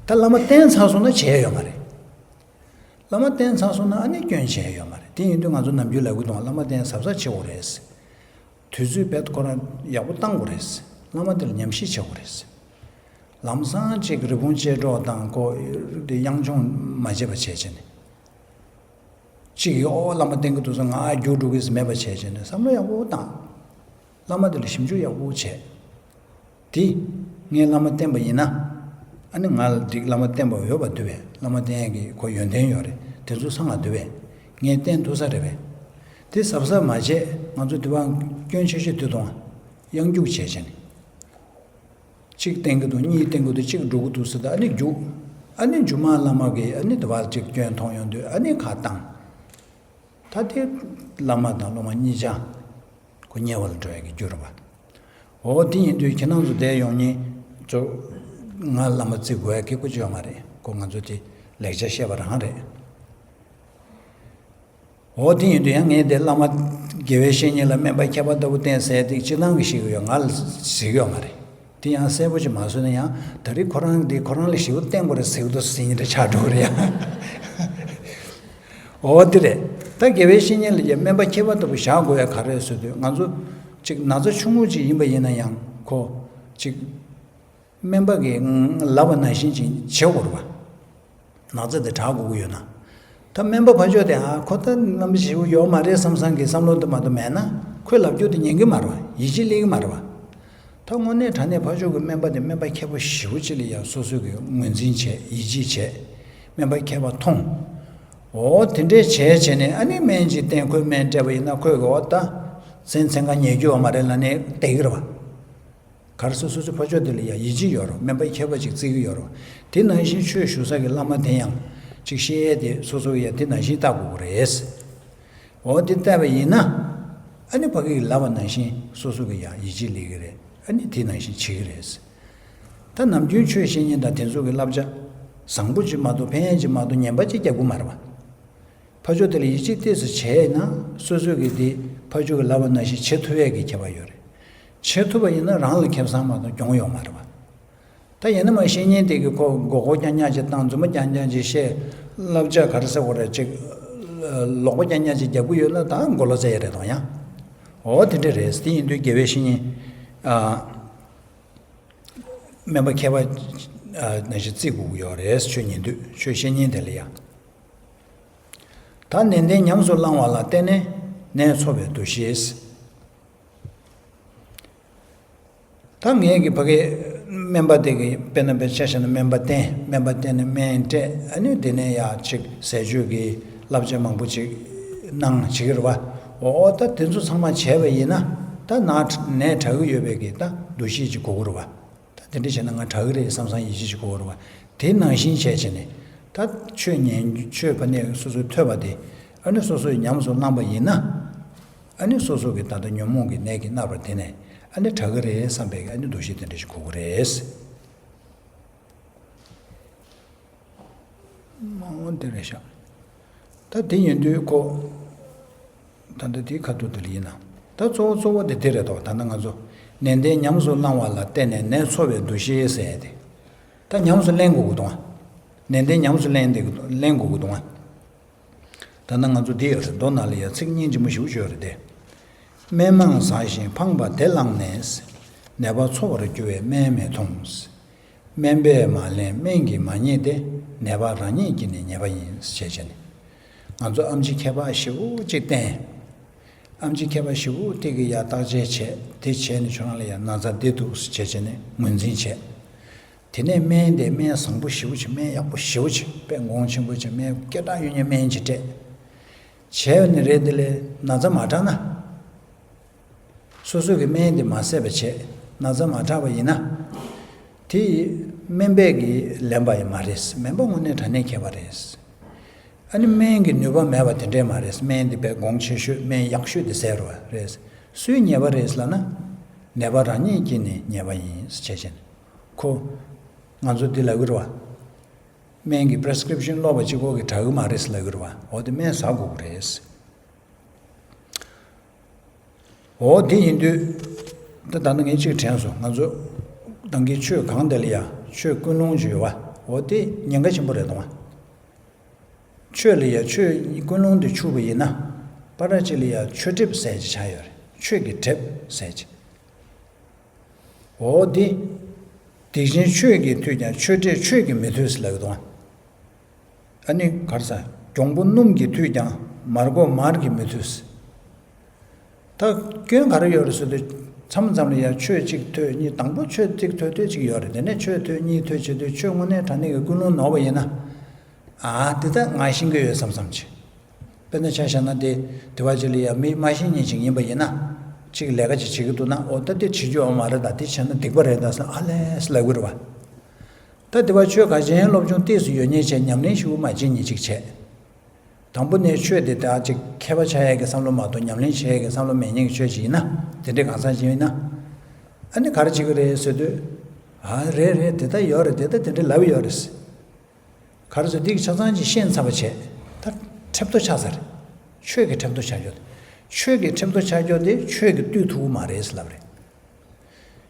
ད་བླ་མ་བསྟེན་ཚར་སོང་ན་བྱས་ཡོད་མ་རེད། བླ་མ་བསྟེན་ཚར་སོང་ན་ཨ་ནི་སྐྱོན་བྱས་ཡོད་མ་རེད། དེ་ཡིན་དུས་ང་ཚོ་ནམ་རྒྱུན་ལབ་གི་འདུག་བླ་མ་བསྟེན་གཟབ་གཟབ་བྱེད་དགོས་རེད། དུས་ཚོད་དཔེ་ཁོ་རང་ཡག་པོ་བཏང་དགོས་རེད། བླ་མ་དེ་ལ་ཉམས་ཞིབ་བྱེད་དགོས་རེད། ལམ་སང་ཅིག་རི་བོང་ཅལ་འདྲོགས་དང་ཁོ་དེ་གཡང་མཆོང་མ་བྱེད་པ་བྱས་བྱས་ནས། གཅིག་གིས་ཨོ་བླ་མ་བསྟེན་གི་འདུག་ཟེར་ང་རྒྱུགས་འགྲོ་གི་ཟེར་མེད་པ་བྱས་བྱས་ནས་བསམ་བློ་ཡག་པོ་བཏང་། བླ་མ་དེ་ལ་ཞིབ་འཇུག་ཡག་པོ་བྱས། དེ་ངས་བླ་མ་བསྟེན་པ་ཡིན་ན། ཨ་ནི་ང་ལ་འགྲིག་བླ་མ་བསྟེན་པ་ཡོད་པ་འདུག་པས། བླ་མ་བསྟེན་ཡག་གི་ཁོ་ཡོན་ཏན་ཡོད་རེད། དེ་ཚོ་ཚང་བ་འདུག་པས། ངས་བསྟེན་ཐུབ་ས་རེད་པས། དེ་གཟབ་གཟབ་མ་བྱས་ང་ཚོ་དེ་བ་སྐྱོན་ཆེ་ཤོས་དེ་གཏོང་། གཡང་རྒྱུག་བྱས་བྱས་ནས། གཅིག་བསྟེན་གི་འདུག་གཉིས་བསྟེན་གི་འདུག་གཅིག་འགྲོ་གི་འདུག་ཟེར་ད་ཨ་ནི་རྒྱུགས། ཨ་ནི་རྒྱུ་མ་བླ་མ་གིས་ཨ་ནི་དེ་བ་གཅིག་སྐྱོན་མཐོང་ཡོང་དུས་ཨ་ནི་ཁ་བཏང་། ད་དེ་བླ་མ་དང་སློབ་མ་གཉིས་ཆ་ཁོ་ཉེ་བར་འགྲོ་ཡག་གི་རྒྱུ་རེད་པ། འོ་དེ་ཡིན་དུས་ཁྱེད་རང་ཚོ་བསྡད་ཡོང་མཁན་ཚོ་ང་བླ་མ་བརྩི་དགོས་ཡག་གི་ཁོ་ཅི་ཡོད་མ་རེད། ཁོ་ང་ཚོ་དེ་ལེགས་ཆ་བཤད་པ་རང་རེད། འོ་དེ་ཡིན་དུས་ཡང་ངས་དེ་བླ་མ་དགེ་བའི་བཤེས་གཉེན་ལ་སྨན་པ་མཁས་པ་ལྟ་བུ་བསྟེན་ཟེར་དེ་སྤྱིར་བཏང་གི་ཞིག་ཡོད་ང་ལ་ཟེར་གི་ཡོད་མ་རེད། དེ་ཡང་གསལ་པོ་ཅིག་མ་བཟོས་ན་ཡང་ད་རེས་ཁོ་རང་འདི་ཁོ་རང་ལ་ཞེ་པོ་བསྟེན་དགོས་རེད་ཟེར་གི་འདུག་ཟེར་ཉིན་རེ་ཆགས་འགྲོ་གི་རེད་ཡ། འོ་དེ་རེད། ད་དགེ་བའི་བཤེས་གཉེན་ལ་ཡ་སྨན་པ་མཁས་པ་ལྟ་བུ་བཞག་དགོས་ཡ་ག་རེ་ཟེར་དུས་ང་ཚོ་ཅིག་ན་ཚ་ཆུང་ངུ་ཅིག་ཡིན་པ་ཡིན་ན་ཡང་ཁོ་ཅིག་སྨན་པ་གིས་ལབ་པ་ནང་བཞིན་ཅིག་བྱེད་དགོས་རེད་པ། ན་ཚ་དེ་དྲག་དགོས་ཀྱི་ཡོད་ན། ད་སྨན་པ་ཕར་ཕྱོགས་དེ་ཨ་ཁོ་ད་རྣམ་པ་ཞིག་ཡོད་མ་རེད་བསམ་བསམ་གྱི་བསམ་བློ་དེ་མ་གཏོགས་མེད་ན་ཁོས་ལབ་རྒྱུ་དེ་ཉན་གི་མ་རེད་པ། ཡིད་ཆེས་སླེབས་གི་མ་རེད་པ། ད་དངོས་གནས་དྲང་གནས་ཕར་ཕྱོགས་ཀྱི་སྨན་པ་དེ་སྨན་པ་མཁས་པོ་ཞེ་པོ་ཅིག་ལ་ཡང་སོ་སོ་གི་ངོས་འཛིན་བྱས་ཡིད་ཆེས་བྱས། སྨན་པ་མཁས་པ་མཐོང་། འོ་དེ་འདྲས་བྱས་བྱས་ནས་ཨ་ནི་སྨན་ཅིག་བསྟེན། ཁོས་སྨན་སྤྲད་པ་ཡིན་ན་ཁོས་གི་འོ་ད་ཚན་ཚན་ཁ་ཉལ་རྒྱུ་ཡོད་མ་རེད་ལབ་ནས་བསྡད་གི་རེད་པ། ག་རེ་ཟེར་སོ་སོའི་ཕར་ཕྱོགས་དེ་ལ་ཡང་ཡིད་ཆེས་ཡོད་རེད། སྨན་པ་མཁས་པ་ཅིག་བརྩི་གི་ཡོད་རེད། དེ་ནང་བཞིན་ཆོས་ཞུ་ས་གི་བླ་མ་དེ་ཡང་ཅིག་བཤད་ཡས་དེ་སོ་སོ་གི་ཡང་དེ་ནང་བཞིན་ལྟ་དགོས་ཀྱི་རེད། འོ་དེ་ལྟ་བ་ཡིན་ན། ཨ་ནི་ཕ་གིའི་ལབ་པ་ནང་བཞིན་སོ་སོ་གི་ཡང་ཡིད་ཆེས་སླེབས་ཀྱི་རེད། ཨ་ནི་དེ་ནང་བཞིན་བྱེད་ཀྱི་རེད། ད་ནམ་རྒྱུན་ཆོས་བཤད་མཁན་དང་དེ་ཚོ་གི་བསླབ་བྱ་བཟང་པོ་ཅིག་མ་གཏོགས་ཕན་ཡས་ཅིག་མ་གཏོགས་ངན་པ་ཅིག་རྒྱག་གི་མ་རེད་པ། ཕར་ཕྱོགས་དེ་ལ་ཡིད་ཆེས་ཏོག་ཙམ་བྱས་ན་སོ་སོ་གི་དེ་ཕར་ཕྱོགས་ཀྱི་ལབ་པ་ནང་བཞིན་བྱེད་ཐུབ་ཡས་ཀྱི་ཁྱད་པར་ཡོད་རེད། བྱེད་ཐུབ་པ་ཡིན་ན་རང་ལ་ཁེ་བཟང་མ་གཏོགས་གྱོང་ཡོད་མ་རེད་པ། ད་ཡིན་ན་མ་བཤེས་གཉེན་དེ་གི་ཁོ་མགོ་སྐོར་རྐྱང་རྐྱང་ཅིག་བཏང་རྫུན་མ་རྐྱང་རྐྱང་ཅིག་བཤད། བསླབ་བྱ་ག་རེ་ཟེར་དགོས་རེད་ཅིག་ལོག་པ་རྐྱང་རྐྱང་ཅིག་རྒྱག་གི་ཡོད་ན་ད་མགོ་ལོག་བཙལ་ཡས་རེད་དང་ཡང་། འོ་དེ་འདྲ་རེད། དེ་ཡིན་དུས་དགེ་བའི་བཤེས་གཉེན། ཨ། སྨན་པ་མཁས་པ། ཨ། ནང་བཞིན་བརྩི་དགོས་ཀྱི་ཡོད་རེད། ཆོས་ཉན་དུས་ཆོས་བཤད་མཁན་དེ་ལ་ཡ། ད་ནན་ཏན་ཉམས་སུ་བླང་བ་ལ་བརྟེན་ནས་ནད་འཚོ་བའི་འདུ་ཤེས། ད་ངས་ཀྱི་ཕ་གི་སྨན་པ་དེ་གི་དཔེར་ན་དཔེ་ཆ་བཞག་ན་སྨན་པ་བསྟེན། སྨན་པ་བསྟེན་ནས་སྨན་སྤྲད། ཨ་ནི་དེ་ནས་ཡ་ཅིག་ཟས་སྤྱོད་ཀྱི་བསླབ་བྱ་མང་པོ་ཅིག་གནང་བྱེད་ཀྱི་རེད་བ། འོ་ད་དེ་ཚོ་ཚང་མ་བྱས་པ་ཡིན་ན་ད་ན་ནད་དྲག་གི་ཡོད་པའི་གི་ད་འདུ་ཤེས་ཅིག་དགོས་ཀྱི་རེད་བ། ད་དེ་འདྲ་བྱས་ན་ང་དྲག་གི་རེད་བསམ་བསམ་ཡིད་ཆེས་ཅིག་དགོས་ཀྱི་རེད་བ། དེ་ནང་བཞིན་བྱས་བྱས་ནས་ད་ཆོས་ཉན། ཆོས་ཕ་ནས་སོ་སོའི་ཐོས་པ་དེ་ཨ་ནི་སོ་སོས་ཉམས་སུ་བླངས་པ་ཡིན་ན། ཨ་ནི་སོ་སོ་གི་ད་ལྟ་ཉོན་མོངས་ཀྱི་ནད་ཀྱིས་མནར་བ་དེ་ནས་ཨ་ནི་དྲག་གི་རེད་བསམ་པའི་ཨ་ནི་འདུ་ཤེས་དེ་འདྲ་ཞིག་དགོས་ཀྱི་རེད། མ་འོང་དེ་རེད་ཤག་ད་དེ་ཡིན་དུས་ཁོ། ད་ལྟ་དེའི་ཁ་ཐུག་དེ་ལ་ཡིན་ན། ད་གཙོ་བོ་གཙོ་བོ་དེ་དེ་རེད་དོ། ད་ལྟ་ང་ཚོ་ནན་ཏན་ཉམས་སུ་བླང་བ་ལ་བརྟེན་ནས་ནད་འཚོ་བའི་འདུ་ཤེས་ཟེར་ཡ་དེ། ད་ཉམས་སུ་ལེན་དགོས་ཀྱི་འདུག་ཨ། ནན་ཏན་ཉམས་སུ་ལེན་དེ་ལེན་དགོས་ཀྱི་འདུག་ཨ། ད་ལྟ་ང་ཚོ་འདི་ཡོད་རེད། མདོ་ནང་ལ་ཡང་ཚིག་སྙིང་རྗེ་མོ་ཞེ་པོ་ཅིག་ཡོད་རེད་དེ། སྨན་མང་ཟ་ཞིང་ཕངས་པ་དེ་བླངས་ནས། ནད་པ་འཚོ་བར་འགྱུར་བའི་སྨན་མི་འཐུང་། སྨན་པས་མ་ལེན་སྨན་གྱིས་མ་ཉེས་ཏེ། ནད་པ་རང་ཉིད་ཀྱིས་ནི་ཉེས་པ་ཡིན། ཞེས་བྱས་ནས། ང་ཚོ་ཨེམ་ཆི་མཁས་པ་ཞེ་པོ་ཅིག་བསྟེན། ཨེམ་ཆི་མཁས་པ་ཞེ་པོ་དེ་གིས་ཡར་བརྟག་དཔྱད་བྱས། དེ་བྱས་ནས་ཁྱོད་རང་ལ་ཡང་ན་ཚ་འདི་འདུག་ཞེས་བྱས་ནས་ངོས་འཛིན་བྱས། དེ་ནས་སྨན་དེ་སྨན་བཟང་པོ་ཞེ་པོ་ཅིག་སྨན་ཡག་པོ་ཞེ་པོ་ཅིག་དཔེ་གོང་ཆེན་པོ་ཅིག་སྨན་སྐད་གྲགས་ཡོད་མཁན་སྨན་ཅིག་སྤྲད། བྱས་ནས་རེད། དེ་ལས་ན་ཚ་མ་དྲག་ན། སོ་སོ་གི་སྨན་དེ་མ་བཟས་པ་བྱས་ན་ཚ་མ་དྲག་པ་ཡིན་ན། དེ་སྨན་པས་ཀྱིས་ལེན་པ་ཡང་མ་རེད། སྨན་པ་དངོས་གནས་དྲང་གནས་མཁས་པ་རེད། ཨ་ནི་སྨན་གྱི་ནུས་པ་མེད་པ་དེ་འདྲས་མ་རེད། སྨན་དེ་དཔེ་གོང་ཆེ་ཤོས་སྨན་ཡག་ཤོས་དེ་བཟས་རོགས་རེད། སུའི་ཉེས་པ་རེད་ལབ་ན། ནད་པ་རང་ཉིད་ཀྱིས་ནི་ཉེས་པ་ཡིན་ཟེར་བྱས་ནས། ཁོ། ང་ཚོ་འདི་ལབ་ཀྱི་རེད་བ། སྨན་གྱི་པི་རི་སི་ཀི་རིབ་ཤན་ཀློག་པ་གཅིག་པོ་གིས་དྲག་གི་མ་རེད་ལབ་ཀྱི་རེད་བ། འོ་དེ་སྨན་ཟ་དགོས་ཀྱི་རེད། འོ་དེ་ཡིན་དུས། ད་ད་ནི་ངས་གཅིག་དྲན་སོང་། ང་ཚོ་ད་གིན་ཆོས་གང་དེ་ལ་ཡ་ཆོས་ཀུན་སློང་ཅིག་ཡོད་བ། འོ་དེ་ཉེན་ཁ་ཆེན་པོ་རེད་དོ། ཆོས་ལ་ཡ་ཆོས་ཀུན་སློང་དེ་འཆུགས་པ་ཡིན་ན། པ་ར་ཅིག་ལ་ཡ་ཆོས་གྲིབ་ཟེར་ཅིག་ཆགས་ཡོད་རེད། ཆོས་ཀྱི་གྲིབ་ཟེར་ཅིག་འོ་དེ། སྡིག་ཅན་ཆོས་ཀྱིས་ཐུལ་ཀྱང་ཆོས་གྲིབ་ཆོས་ཀྱིས་མི་ཐུལ་ཟེར་ལབ་ཀྱི་འདུག་ཨ་ནི་ག་རེ་ཟེར། གྱོང་པོ་སྣུམ་གྱིས་ཐུལ་ཀྱང་མར་གོ་མར་གྱིས་མི་ཐུལ་ཟེར། ད་སྐྱོན་ག་རེ་ཡོད་རེད་ཟེར་དུས། མཚམས་མཚམས་ལ་ཡང་ཆོས་གཅིག་ཐོས་གཉིས། དང་པོ་ཆོས་གཅིག་ཐོས་ཐོས་གཅིག་ཡོད་རེད། དེ་ནས་ཆོས་ཐོས་གཉིས་ཐོས་བྱེད་དུས་ཆོས་དངོས་གནས་དྲང་གནས་ཀྱི་ཀུན་སློང་ནོར་བ་ཡིན་ན། ཨ་དེ་ད་ང་ཤེས་ཀྱི་ཡོད་བསམ་བསམ་བྱེད། དཔེར་ན་ཆ་བཞག་ན་དེ་དེ་བ་ཅིག་ལ་ཡང་མི་མ་ཤེས་མཁན་ཅིག་ཡིན་པ་ཡིན་ན། གཅིག་ལས་ཀ་ཅིག་བྱེད་ཀྱི་འདུག་ན། འོ་ད་དེ་བྱེད་རྒྱུ་ཡོད་མ་རེད། ད་དེ་བྱས་ན་སྡིག་པ་རེད་ད་ཟེར་ཨ་ལས་ལབ་ཀྱི་རེད་བ། ད་དེ་བ་ཆོས་ག་ཅན་སློབ་སྦྱོང་ཏོག་ཙམ་ཡོད་མཁན་བྱས། ཉམས་ལེན་ཞེ་པོ་མ་བྱེད་མཁན་ཅིག་བྱས། དང་པོ་ནས་ཆོས་དེ་ད་ཅིག་མཁས་པ་ཆགས་ཡས་ཀྱི་བསམ་བློ་མ་གཏོགས་ཉམས་ལེན་བྱེད་ཡས་ཀྱི་བསམ་བློ་མེད་མཁན་གྱི་ཆོས་ཅིག་ཡིན་ན། དེ་འདྲའི་གང་ཟག་ཅིག་ཡིན་ན། ཨ་ནི་ག་རེ་བྱེད་ཀྱི་རེད་ཟེར་དུས། ཨ་རེད་རེད། དེ་ལྟར་ཡོད་རེད། དེ་ལྟར་དེ་འདྲའི་ལབ་ཡོད་རེད། ག་རེ་ཟེར། འདི་གི་ཆ་ཚང་ཅིག་ཤེས་ཚར་བ་བྱས། ད་ཁྲེབ་ཏོ་ཆགས་ཚར་རེད། ཆོས་ཀྱི་ཁྲེབ་ཏོ་ཆགས་རྒྱུ་དེ། ཆོས་ཀྱི་ཁྲེབ་ཏོ་ཆགས་རྒྱུ་དེ་ཆོས་ཀྱིས་བཏུལ་ཐུབ་ཀྱི་མ་རེད་ལབ་རེད།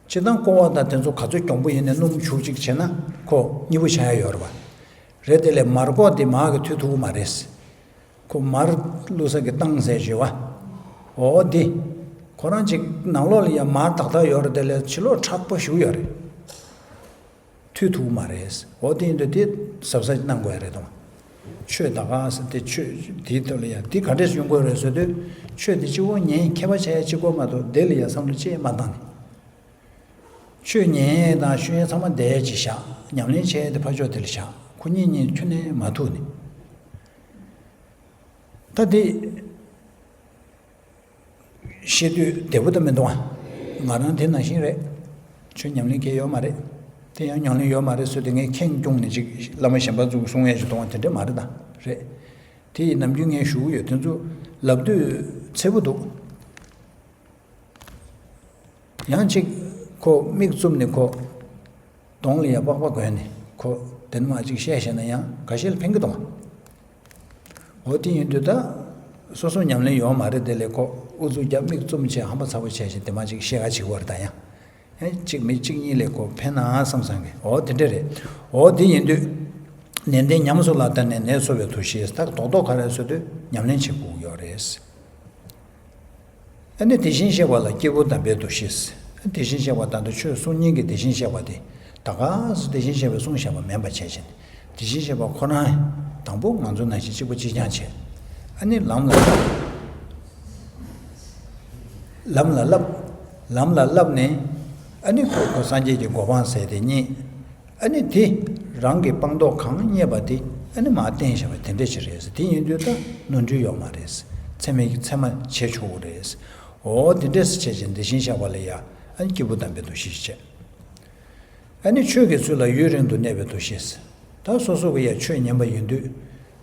སྤྱིར་བཏང་ཀོ་བ་དང་དེ་ཚོ་ག་ཚོད་གྱོང་པོ་ཡིན་ནའི་སྣུམ་བྱུག་ཅིག་བྱས་ན་ཁོ་མཉེས་པོ་ཆགས་ཡ་ཡོད་རེད་བ། རེད། དེ་ལས་མར་གོ་དེ་མར་གིས་འཐུལ་ཐུབ་ཀྱི་མ་རེད། ཁོ་མར་བླུགས་ས་གི་སྟངས་ཟེར་བྱས་བ། འོ་དེ། ཁོ་རང་ཅིག་ནང་ལོགས་ལ་ཡ་མར་ཏག་ཏག་ཡོད་རེད། དེ་ལས་ཕྱི་ལོགས་མཁྲེགས་པོ་ཞེ་པོ་ཡོད་རེད། འཐུལ་ཐུབ་ཀྱི་མ་རེད། འོ་དེ་ཡིན་དུས་དེ་གཟབ་གཟབ་གནང་དགོས་ཡ་རེད་དོ། ཆོས་ད་ག་ཟེར་དེ་ཆོས་དེའི་ཐོག་ལ་ཡ་དེ་ག་འདྲས་ཡོང་དགོས་རེད་ཟེར་དུས། ཆོས་དེ་གཅིག་པོ་ཉན་མཁས་པ་བྱས་ཡ་གཅིག་པོ་མ་གཏོགས་དེ་ལ་ཡ་བསམ་བློ་ཅི་ཡང་མ་བཏང་ནས། ཆོས་ཉན་ཡས་དང་ཤོད་ཡས་ཚང་མ་བསྡད་ཡས་ཅིག་བཞག་ཉམས་ལེན་བྱེད་ཡས་དེ་ཕར་ཕྱོགས་དེ་ལ་བཞག་ཁོ་གཉིས་གཉིས་ཁྱོན་ནས་མ་ཐུག་ནས། ད་དེ་བཤད་དུས་བདེ་པོ་ད་མི་འདུག་ཨ། ང་རང་དེ་ནང་བཞིན་རེད། ཆོས་ཉམས་ལེན་མཁན་ཡོད་མ་རེད། དེ་ཡང་ཉམས་ལེན་ཡོད་མ་རེད་ཟེར་དུས་ངས་ཁེངས་སྐྱུང་ནས་ཅིག་བླ་མ་གཞན་པ་ཚོ་གསུང་ཡས་ཅིག་གཏོང་བ་དེ་འདྲས་མ་རེད། ད་རེད། དེ་ཡི་ནམ་རྒྱུན་ངས་ཞུ་གི་ཡོད། དེ་ཚོ་ལབ་དུས་འཚེར་པོ་འདུག་ཡང་ཅིག་ཁོ་མིག་བཙུམ་ནས་ཁོ་གདོང་ལ་ཡ་པགས་པ་གོན་ནས་ཁོ་དེ་ནས་མར་ཅིག་བཤད་བཤད་ན་ཡང་འགའ་ཤས་ལ་ཕན་གི་འདུག་འོ་དེ་ཡིན་དུས་ད་སོ་སོ་ཉམས་ལེན་ཡོད་མ་རེད། དེ་ལས་ཁོ་ཨུ་ཚུགས་རྒྱབ་མིག་བཙུམ་བྱས་ཧམ་པ་ཚ་པོ་བྱས་བྱས་དེ་མར་ཅིག་བཤད་ག་བྱེད་དགོས་རེད། ད་ཡང་ཡང་ཅིག་མི་གཅིག་གཉིས་ལས་ཁོ་ཕན་ན་བསམ་བསམ་གི། འོ་དེ་འདྲ་རེད། འོ་དེ་ཡིན་དུས་ནན་ཏན་ཉམས་སུ་བླང་བརྟེན་ནས་ནད་འཚོ་བའི་འདུ་ཤེས་ད་རྡོག་རྡོག་ག་རེ་ཟེར་དུས་ཉམས་ལེན་བྱེད་དགོས་ཡོད་རེད། ཨ་ནི་དེ་བཞིན་གཤེགས་པ་ལ་སྐྱེས་བུ་དམ་པའི་འདུ་ཤེས། དེ་བཞིན་གཤེགས་པ་ད་ལྟ་ཆོས་གསུང་མཁན་གྱི་དེ་བཞིན་གཤེགས་པ་དེ་ད་ག་སེ་དེ་བཞིན་གཤེགས་པས་གསུངས་བཞག་པ་མིན་པ་བྱས་བྱས་ནས། དེ་བཞིན་གཤེགས་པ་ཁོ་རང་དང་པོ་ང་ཚོ་ནང་བཞིན་གཅིག་པ་གཅིག་རྐྱང་བྱས། ཨ་ནི་ལམ་ལ་ལམ་ལ་བསླབ། ལམ་ལ་བསླབ་ནས། ཨ་ནི་ཁོ་ཁོ་སངས་རྒྱས་ཀྱི་གོ་འཕང་ཟེར་དེ་རྙེད། ཨ་ནི་དེ་རང་གི་སྤངས་རྟོགས་གང་རྙེད་པ་དེ་ཨ་ནི་མར་བསྟན་བཞག་པ་དེ་འདྲ་ཅིག་རེད་ཟེར། དེ་ཡིན་དུས་ད་ནོར་འཁྲུལ་ཡོད་མ་རེད་ཟེར། ཚད་མའི་ཚད་མ་བྱེད་ཆོག་གི་རེད་ཟེར། འོ་དེ་འདྲས་སེ་བྱས་ཀྱི་འདི་བཞིན་བཞག་པ་ལ་ཡ་ཨ་ནི་སྐྱེས་བུ་དམ་པའི་འདུ་ཤེས་ཤིག་བྱས། ཨ་ནི་ཆོས་ཀྱི་ཚུལ་ལ་ཡུན་རིང་དུ་གནས་པའི་འདུ་ཤེས། ད་སོ་སོ་གི་ཡ་ཆོས་ཉན་པ་ཡིན་དུས།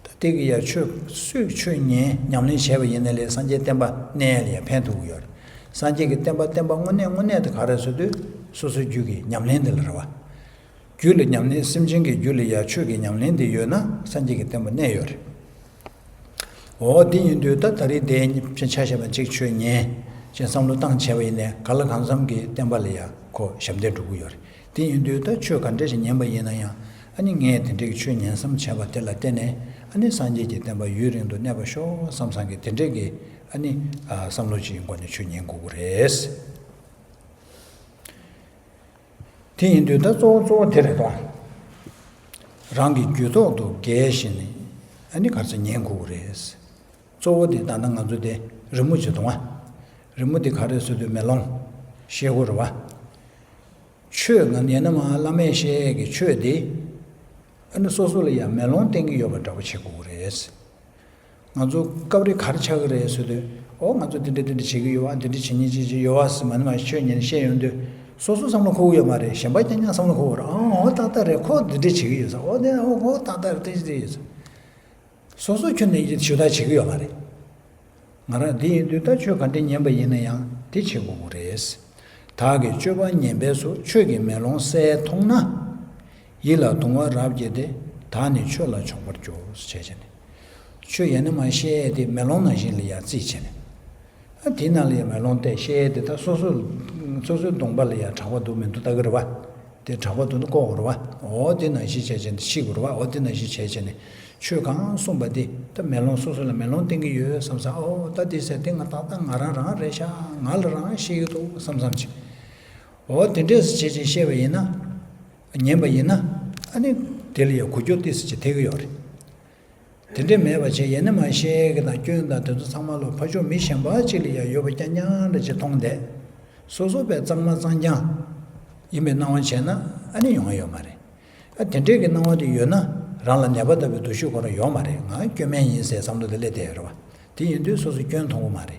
ད་དེ་གི་ཡ་ཆོས་སུས་ཆོས་ཉན་ཉམས་ལེན་བྱས་པ་ཡིན་ན་ལས་སངས་རྒྱས་བསྟན་པ་གནས་ལ་ཡ་ཕན་ཐོགས་ཀྱི་ཡོད་རེད། སངས་རྒྱས་ཀྱི་བསྟན་པ་བསྟན་པ་དངོས་གནས་དངོས་གནས་དེ་ག་རེ་ཟེར་དུས་སོ་སོའི་རྒྱུད་ཀྱི་ཉམས་ལེན་དེ་ལ་རེད་བ། རྒྱུད་ལ་ཉམས་ལེན་སེམས་ཅན་གྱི་རྒྱུད་ལ་ཡ་ཆོས་ཀྱི་ཉམས་ལེན་དེ་ཡོད་ན་སངས་རྒྱས་ཀྱི་བསྟན་པ་གནས་ཡོད་རེད། འོ་དེ་ཡིན་དུས་ད་ད་རེས་དེ་ཆ་བཞག་པ་གཅིག་ཆོས་ཉན་ཅེས་བསམ་བློ་བཏང་བྱས་པ་ཡིན་ནའི་གང་ལ་གང་འཚམ་གྱི་བསྟན་པ་ལ་ཡང་ཁོ་ཞབས་འདེགས་འགྲོ་གི་ཡོད་རེད། དེ་ཡིན་དུས་ད་ཆོས་ག་འདྲ་ཞིག་ཉན་པ་ཡིན་ན་ཡང་ཨ་ནི་ངས་དེ་འདྲའི་ཆོས་ཉན་བསམ་བྱས་པ་དེ་ལ་བརྟེན་ནས་ཨ་ནི་སངས་རྒྱས་ཀྱི་བསྟན་པ་ཡུན་རིང་དུ་གནས་པ་ཤོག་བསམ་བསམ་གྱི་དེ་འདྲའི་གི་ཨ་ནི་བསམ་བློ་ཅིག་སྒོ་ནས་ཆོས་ཉན་དགོས་ཀྱི་རེད། དེ་ཡིན་དུས་ད་གཙོ་བོ་གཙོ་བོ་དེ་རེད་དོ། རང་གི་རྒྱུད་ཐོག་ཏུ་འགེལ་བཞིན་ནས་ཨ་ནི་ག་ཚོད་ཉན་དགོས་ཀྱི་རེད། གཙོ་བོ་དེ་ད་ལྟ་ང་ཚོ་དེ་རི་མོ་བྱེད་དོ་ང་། རི་མོ་དེ་ག་རེ་བཟོ་དུས་མེ་ལོང་ཤེལ་སྒོ་རེད་བ། ཆོས་ང་ཡིན་ན་མ་བླ་མས་བཤད་ཀྱི་ཆོས་དེ་ཨ་ནི་སོ་སོ་ལ་ཡང་མེ་ལོང་བསྟན་གྱི་ཡོད་པ་འདྲ་པོ་བྱེད་དགོས་ཀྱི་རེད། ང་ཚོ་སྐབས་རེ་ག་རེ་ཆགས་ཀྱི་རེད་ཟེར་དུས། ཨོ་ང་ཚོ་འདི་འདྲ་འདི་འདྲ་བྱེད་ཀྱི་ཡོད་ཨ། འདི་འདྲ་བྱེད་མཁན་ཅིག་ཅིག་ཡོད་ཨ་ཟེར་མ་ནི་མ་ཆོས་ཉན་བཤད་ཡོང་དུས་སོ་སོ་བསམ་བློ་འཁོར་གྱི་ཡོད་མ་རེད། གཞན་པ་རྐྱང་རྐྱང་བསམ་བློ་འཁོར་གྱི་ཡོད་རེད། ཨོ་ཨོ་ཏག་ཏག་རེད། ཁོ་འདི་འདྲ་བྱེད་ཀྱི་ཡོད་ས། ཨོ་དེ་ཨོ་ཨོ་ཏག་ཏག་རེད། དེ་འདྲ་ཡོད་ས། སོ་སོ་ཁྱོན་ནས་ཞུ་དག་བྱེད་ཀྱི་ཡོད་མ་རེད། ང་རང་འདི་ཡིན་དུས་ད་ཆོས་ག་འདྲ་ཉན་པ་ཡིན་ན་ཡང་དེ་བྱེད་དགོས་ཀྱི་རེད། བདག་གིས་སྤྱོད་པ་ངན་པས་སུ། ཆོས་ཀྱི་མེ་ལོང་གསལ་མཐོང་ན། ཡིད་ལ་གདུང་བ་རབ་སྐྱེས་ཏེ། བདག་ནི་ཆོས་ལ་ཕྱོགས་པར་འགྱུར། ཞེས་བྱས་ནས། ཆོས་ཡིན་ན་མ་བཤད་དེ་མེ་ལོང་ནང་བཞིན་ལ་ཡང་རྩིས་བྱས་ནས། ཨ་དེའི་ནང་ལ་ཡང་མེ་ལོང་བལྟས་བཤད་དེ་ད་སོ་སོ་སོ་སོའི་གདོང་པ་ལ་ཡང་དྲེག་པ་འདུག་མི་འདུག་ལྟ་གི་རེད་བ། དེ་དྲེག་པ་འདུག་ན་ལྐོག་རེད་བ། འོ་དེ་ནང་བཞིན་བྱས་བྱས་ནས་ཤི་དགོས་རེད་བ། འོ་དེ་ནང་བཞིན་བྱས་བྱས་ནས་ཆོས་གང་གསུངས་པ་དེ་ད་མེ་ལོང་སོ་སོ་ལ་མེ་ལོང་བསྟན་གྱི་ཡོད་བསམ་ས། ཨོ་ད་དེ་ཟེར་དེ་ང་ཏག་ཏག་ང་རང་རང་རེད་ཤག་ང་ལ་རང་ཤེས་ཀྱི་འདུག་བསམ་བསམ་བྱས། འོ་དེ་འདྲས་སེ་བྱས་བྱས་བཤད་པ་ཡིན་ན། ཉན་པ་ཡིན་ན། ཨ་ནི་དེ་ལ་ཡང་གོ་རྒྱུ་ཏོག་ཙམ་ཅིག་ཐེབས་ཀྱི་ཡོད་རེད། དེ་འདྲས་མེད་པ་བྱས་ཡིན་ན་མ་བཤད་ཀྱི་དང་སྐྱོན་དང་དེ་ཚོ་ཚང་མ་ལོ་ཕ་ཕྱོགས་མི་གཞན་པ་ཅིག་ལ་ཡང་ཡོད་པ་རྐྱང་རྐྱང་འདྲ་ཅིག་མཐོང་བསྡད། སོ་སོ་པའི་གཙང་མ་གཙང་རྐྱང་ཡིན་པའི་སྣང་བ་བྱས་ན་ཨ་ནི་ཡོང་ཡ་ཡོད་མ་རེད། ཨ་དེ་འདྲས་ཀྱི་སྣང་བ་དེ་ཡོད་ན་རང་ལ་ནད་པ་ལྟ་བུའི་འདུ་ཤེས་ཁོ་རང་ཡོད་མ་རེད། ང་སྐྱོན་མེད་ཡིན་ཟེར་བསམ་བློ་དེ་སླེབས་བསྡད་ཡོད་རེད་བ། དེ་ཡིན་དུས་སོ་སོ་སྐྱོན་མཐོང་གི་མ་རེད།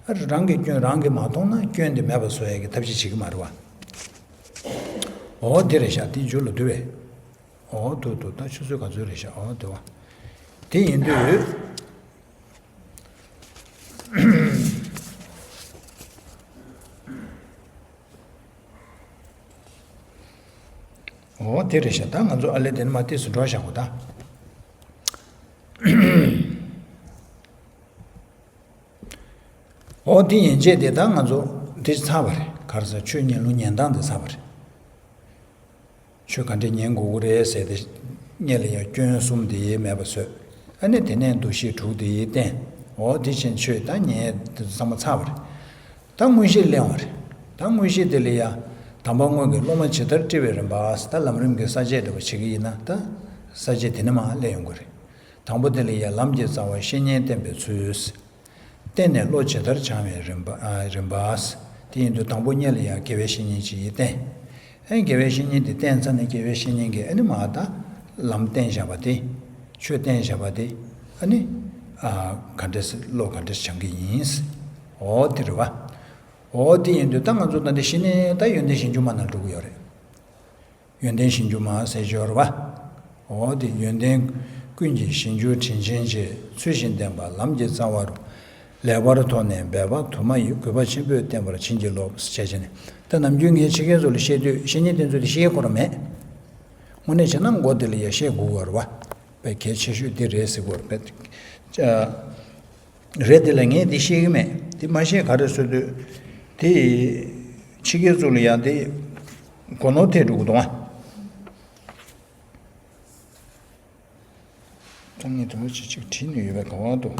ཨ་རང་གི་སྐྱོན་རང་གིས་མ་མཐོང་ན་སྐྱོན་དེ་མེད་པ་བཟོ་ཡ་གི་ཐབས་ཤེས་བྱེད་ཀྱི་མ་རེད་བ། འོ་དེ་རེད་ཤག་དེ་མཇུག་ལ་བསྡུ་བས། འོ་འདུག་འདུག་ད་ཆུ་ཚོད་ག་ཚོད་རེད་ཤག་འོ་དེ་བ། དེ་ཡིན་དུས། འོ་དེ་རེད་ཤག་ད་ང་ཚོ་ཨ་ལེ་དེ་ནི་མ་ཏིས་སུ་འགྲོ་བཞག་གོ་ད། འོ་དེ་ཡན་ཆད་དེ་ད་ང་ཚོ་དེ་ཚར་བ་རེད། ག་རེ་ཟེར་ཆོས་ཉན་ལུགས་ཉན་སྟངས་དེ་ཚར་བ་རེད། ཆོས་ག་འདྲས་ཉན་དགོས་ཀྱི་རེད་ཟེར་ཏེ། སྔོན་ལ་ཡང་སྐྱོན་གསུམ་དེ་མེད་པ་བཟོས། ཨ་ནི་དེ་ནས་འདུ་ཤེས་དྲུག་དེ་བསྟན། འོ་དེ་བཞིན་ཆོས་ད་ཉན་དེ་ཚོ་ཚང་མ་ཚར་བ་རེད། ད་དངོས་གཞི་གླེང་བ་རེད། ད་དངོས་གཞི་དེ་ལ་ཡང་། དམ་པ་དངོས་ཀྱི་སློབ་མ་ཇི་ལྟར་བཀྲི་བའི་རིམ་པ། ད་ལམ་རིམ་གྱི་ས་བཅད་འདྲ་བོ་བྱེད་ཀྱི་ཡིན་ན་ད། ས་བཅད་དེ་ནས་མར་གླེང་ཡོང་གི་རེད། དང་པོ་དེ་ལ་ཡང་ལམ་གྱི་རྩ་བ་བཤེས་གཉེན་བསྟེན་པའི་ཚུལ། བསྟེན་ནས་བློ་ཇི་ལྟར་སྦྱང་བའི་རིམ་པ། ཨ་རིམ་པ། དེ་ཡིན་དུས་དང་པོ་ཉིད་ལ་ཡང་དགེ་བའི་བཤེས་གཉེན་ཅིག་ཡིན་བསྟེན། ཨེ་དགེ་བའི་བཤེས་གཉེན་དེ་བསྟེན་ཚར་ནས་དགེ་བའི་བཤེས་གཉེན་གྱིས་ཨ་ནི་མར་ད་ལམ་བསྟན་བཞག་པ་དེ། ཆོས་བསྟན་བཞག་པ་དེ། ཨ་ནི་ཨ་ག་འདྲས་སེ་བློ་ག་འདྲས་སྦྱང་གི་ཡིན། འོ་དེ་རེད་བ། འོ་དེ་ཡིན་དུས་ད་ང་ཚོ་ད་འདི་གཞི་ནས་ད་ཡོན་ཏན་གཞིར་གྱུར་མ་ནང་འགྲོ་གི་ཡོད་རེད། ཡོན་ཏན་གཞིར་གྱུར་མ་ཟེར་ཞོར་བ། འོ་དེ་ཡོན་ཏན་ཀུན་གྱི་གཞིར་གྱུར་དྲིན་ཅན་རྗེ། ཚུལ་བཞིན་བསྟེན་པ་ལམ་གྱི་རྩ་བ་རུ། ལེགས་པར་མཐོང་ནས་འབད་པ་དུ་མ་ཡིས། གུས་པ་ཆེན་པོས་བསྟེན་པར་བྱིན་གྱིས་རློབས། ཞེས་བྱས་ནས་ད་ནམ་རྒྱུན་ངས་ཕྱི་རྒྱལ་ཚོ་ལ་བཤད་དུས་བཤེས་གཉེན་བསྟེན་ཚུལ་དེ་བཤད་ཁོ་རང་མེད། དངོས་གནས་བྱས་ན་མགོ་དེ་ལ་ཡ་བཤད་དགོས་པ་རེད་བ། དཔེ་གལ་ཆེ་ཤོས་དེ་རེད་ཟེར་དགོས་རེད་པས། རེད་དེ་ལ་ངས་དེ་ཤེས་ཀྱི་མེད། དེ་མ་ཤེས་ག་རེ་ཟེར་དུས། དེ་ཕྱི་རྒྱལ་ཚོ་ལ་ཡང་དེ་གོ་ནོར་ཐེབས་འགྲོ་གི་འདུག་ཨ། ད་ངས་དུ་མ་ཅིག་ཅིག་བྲིས་ནས་ཡོད་པའི་ག་བ་འདུག་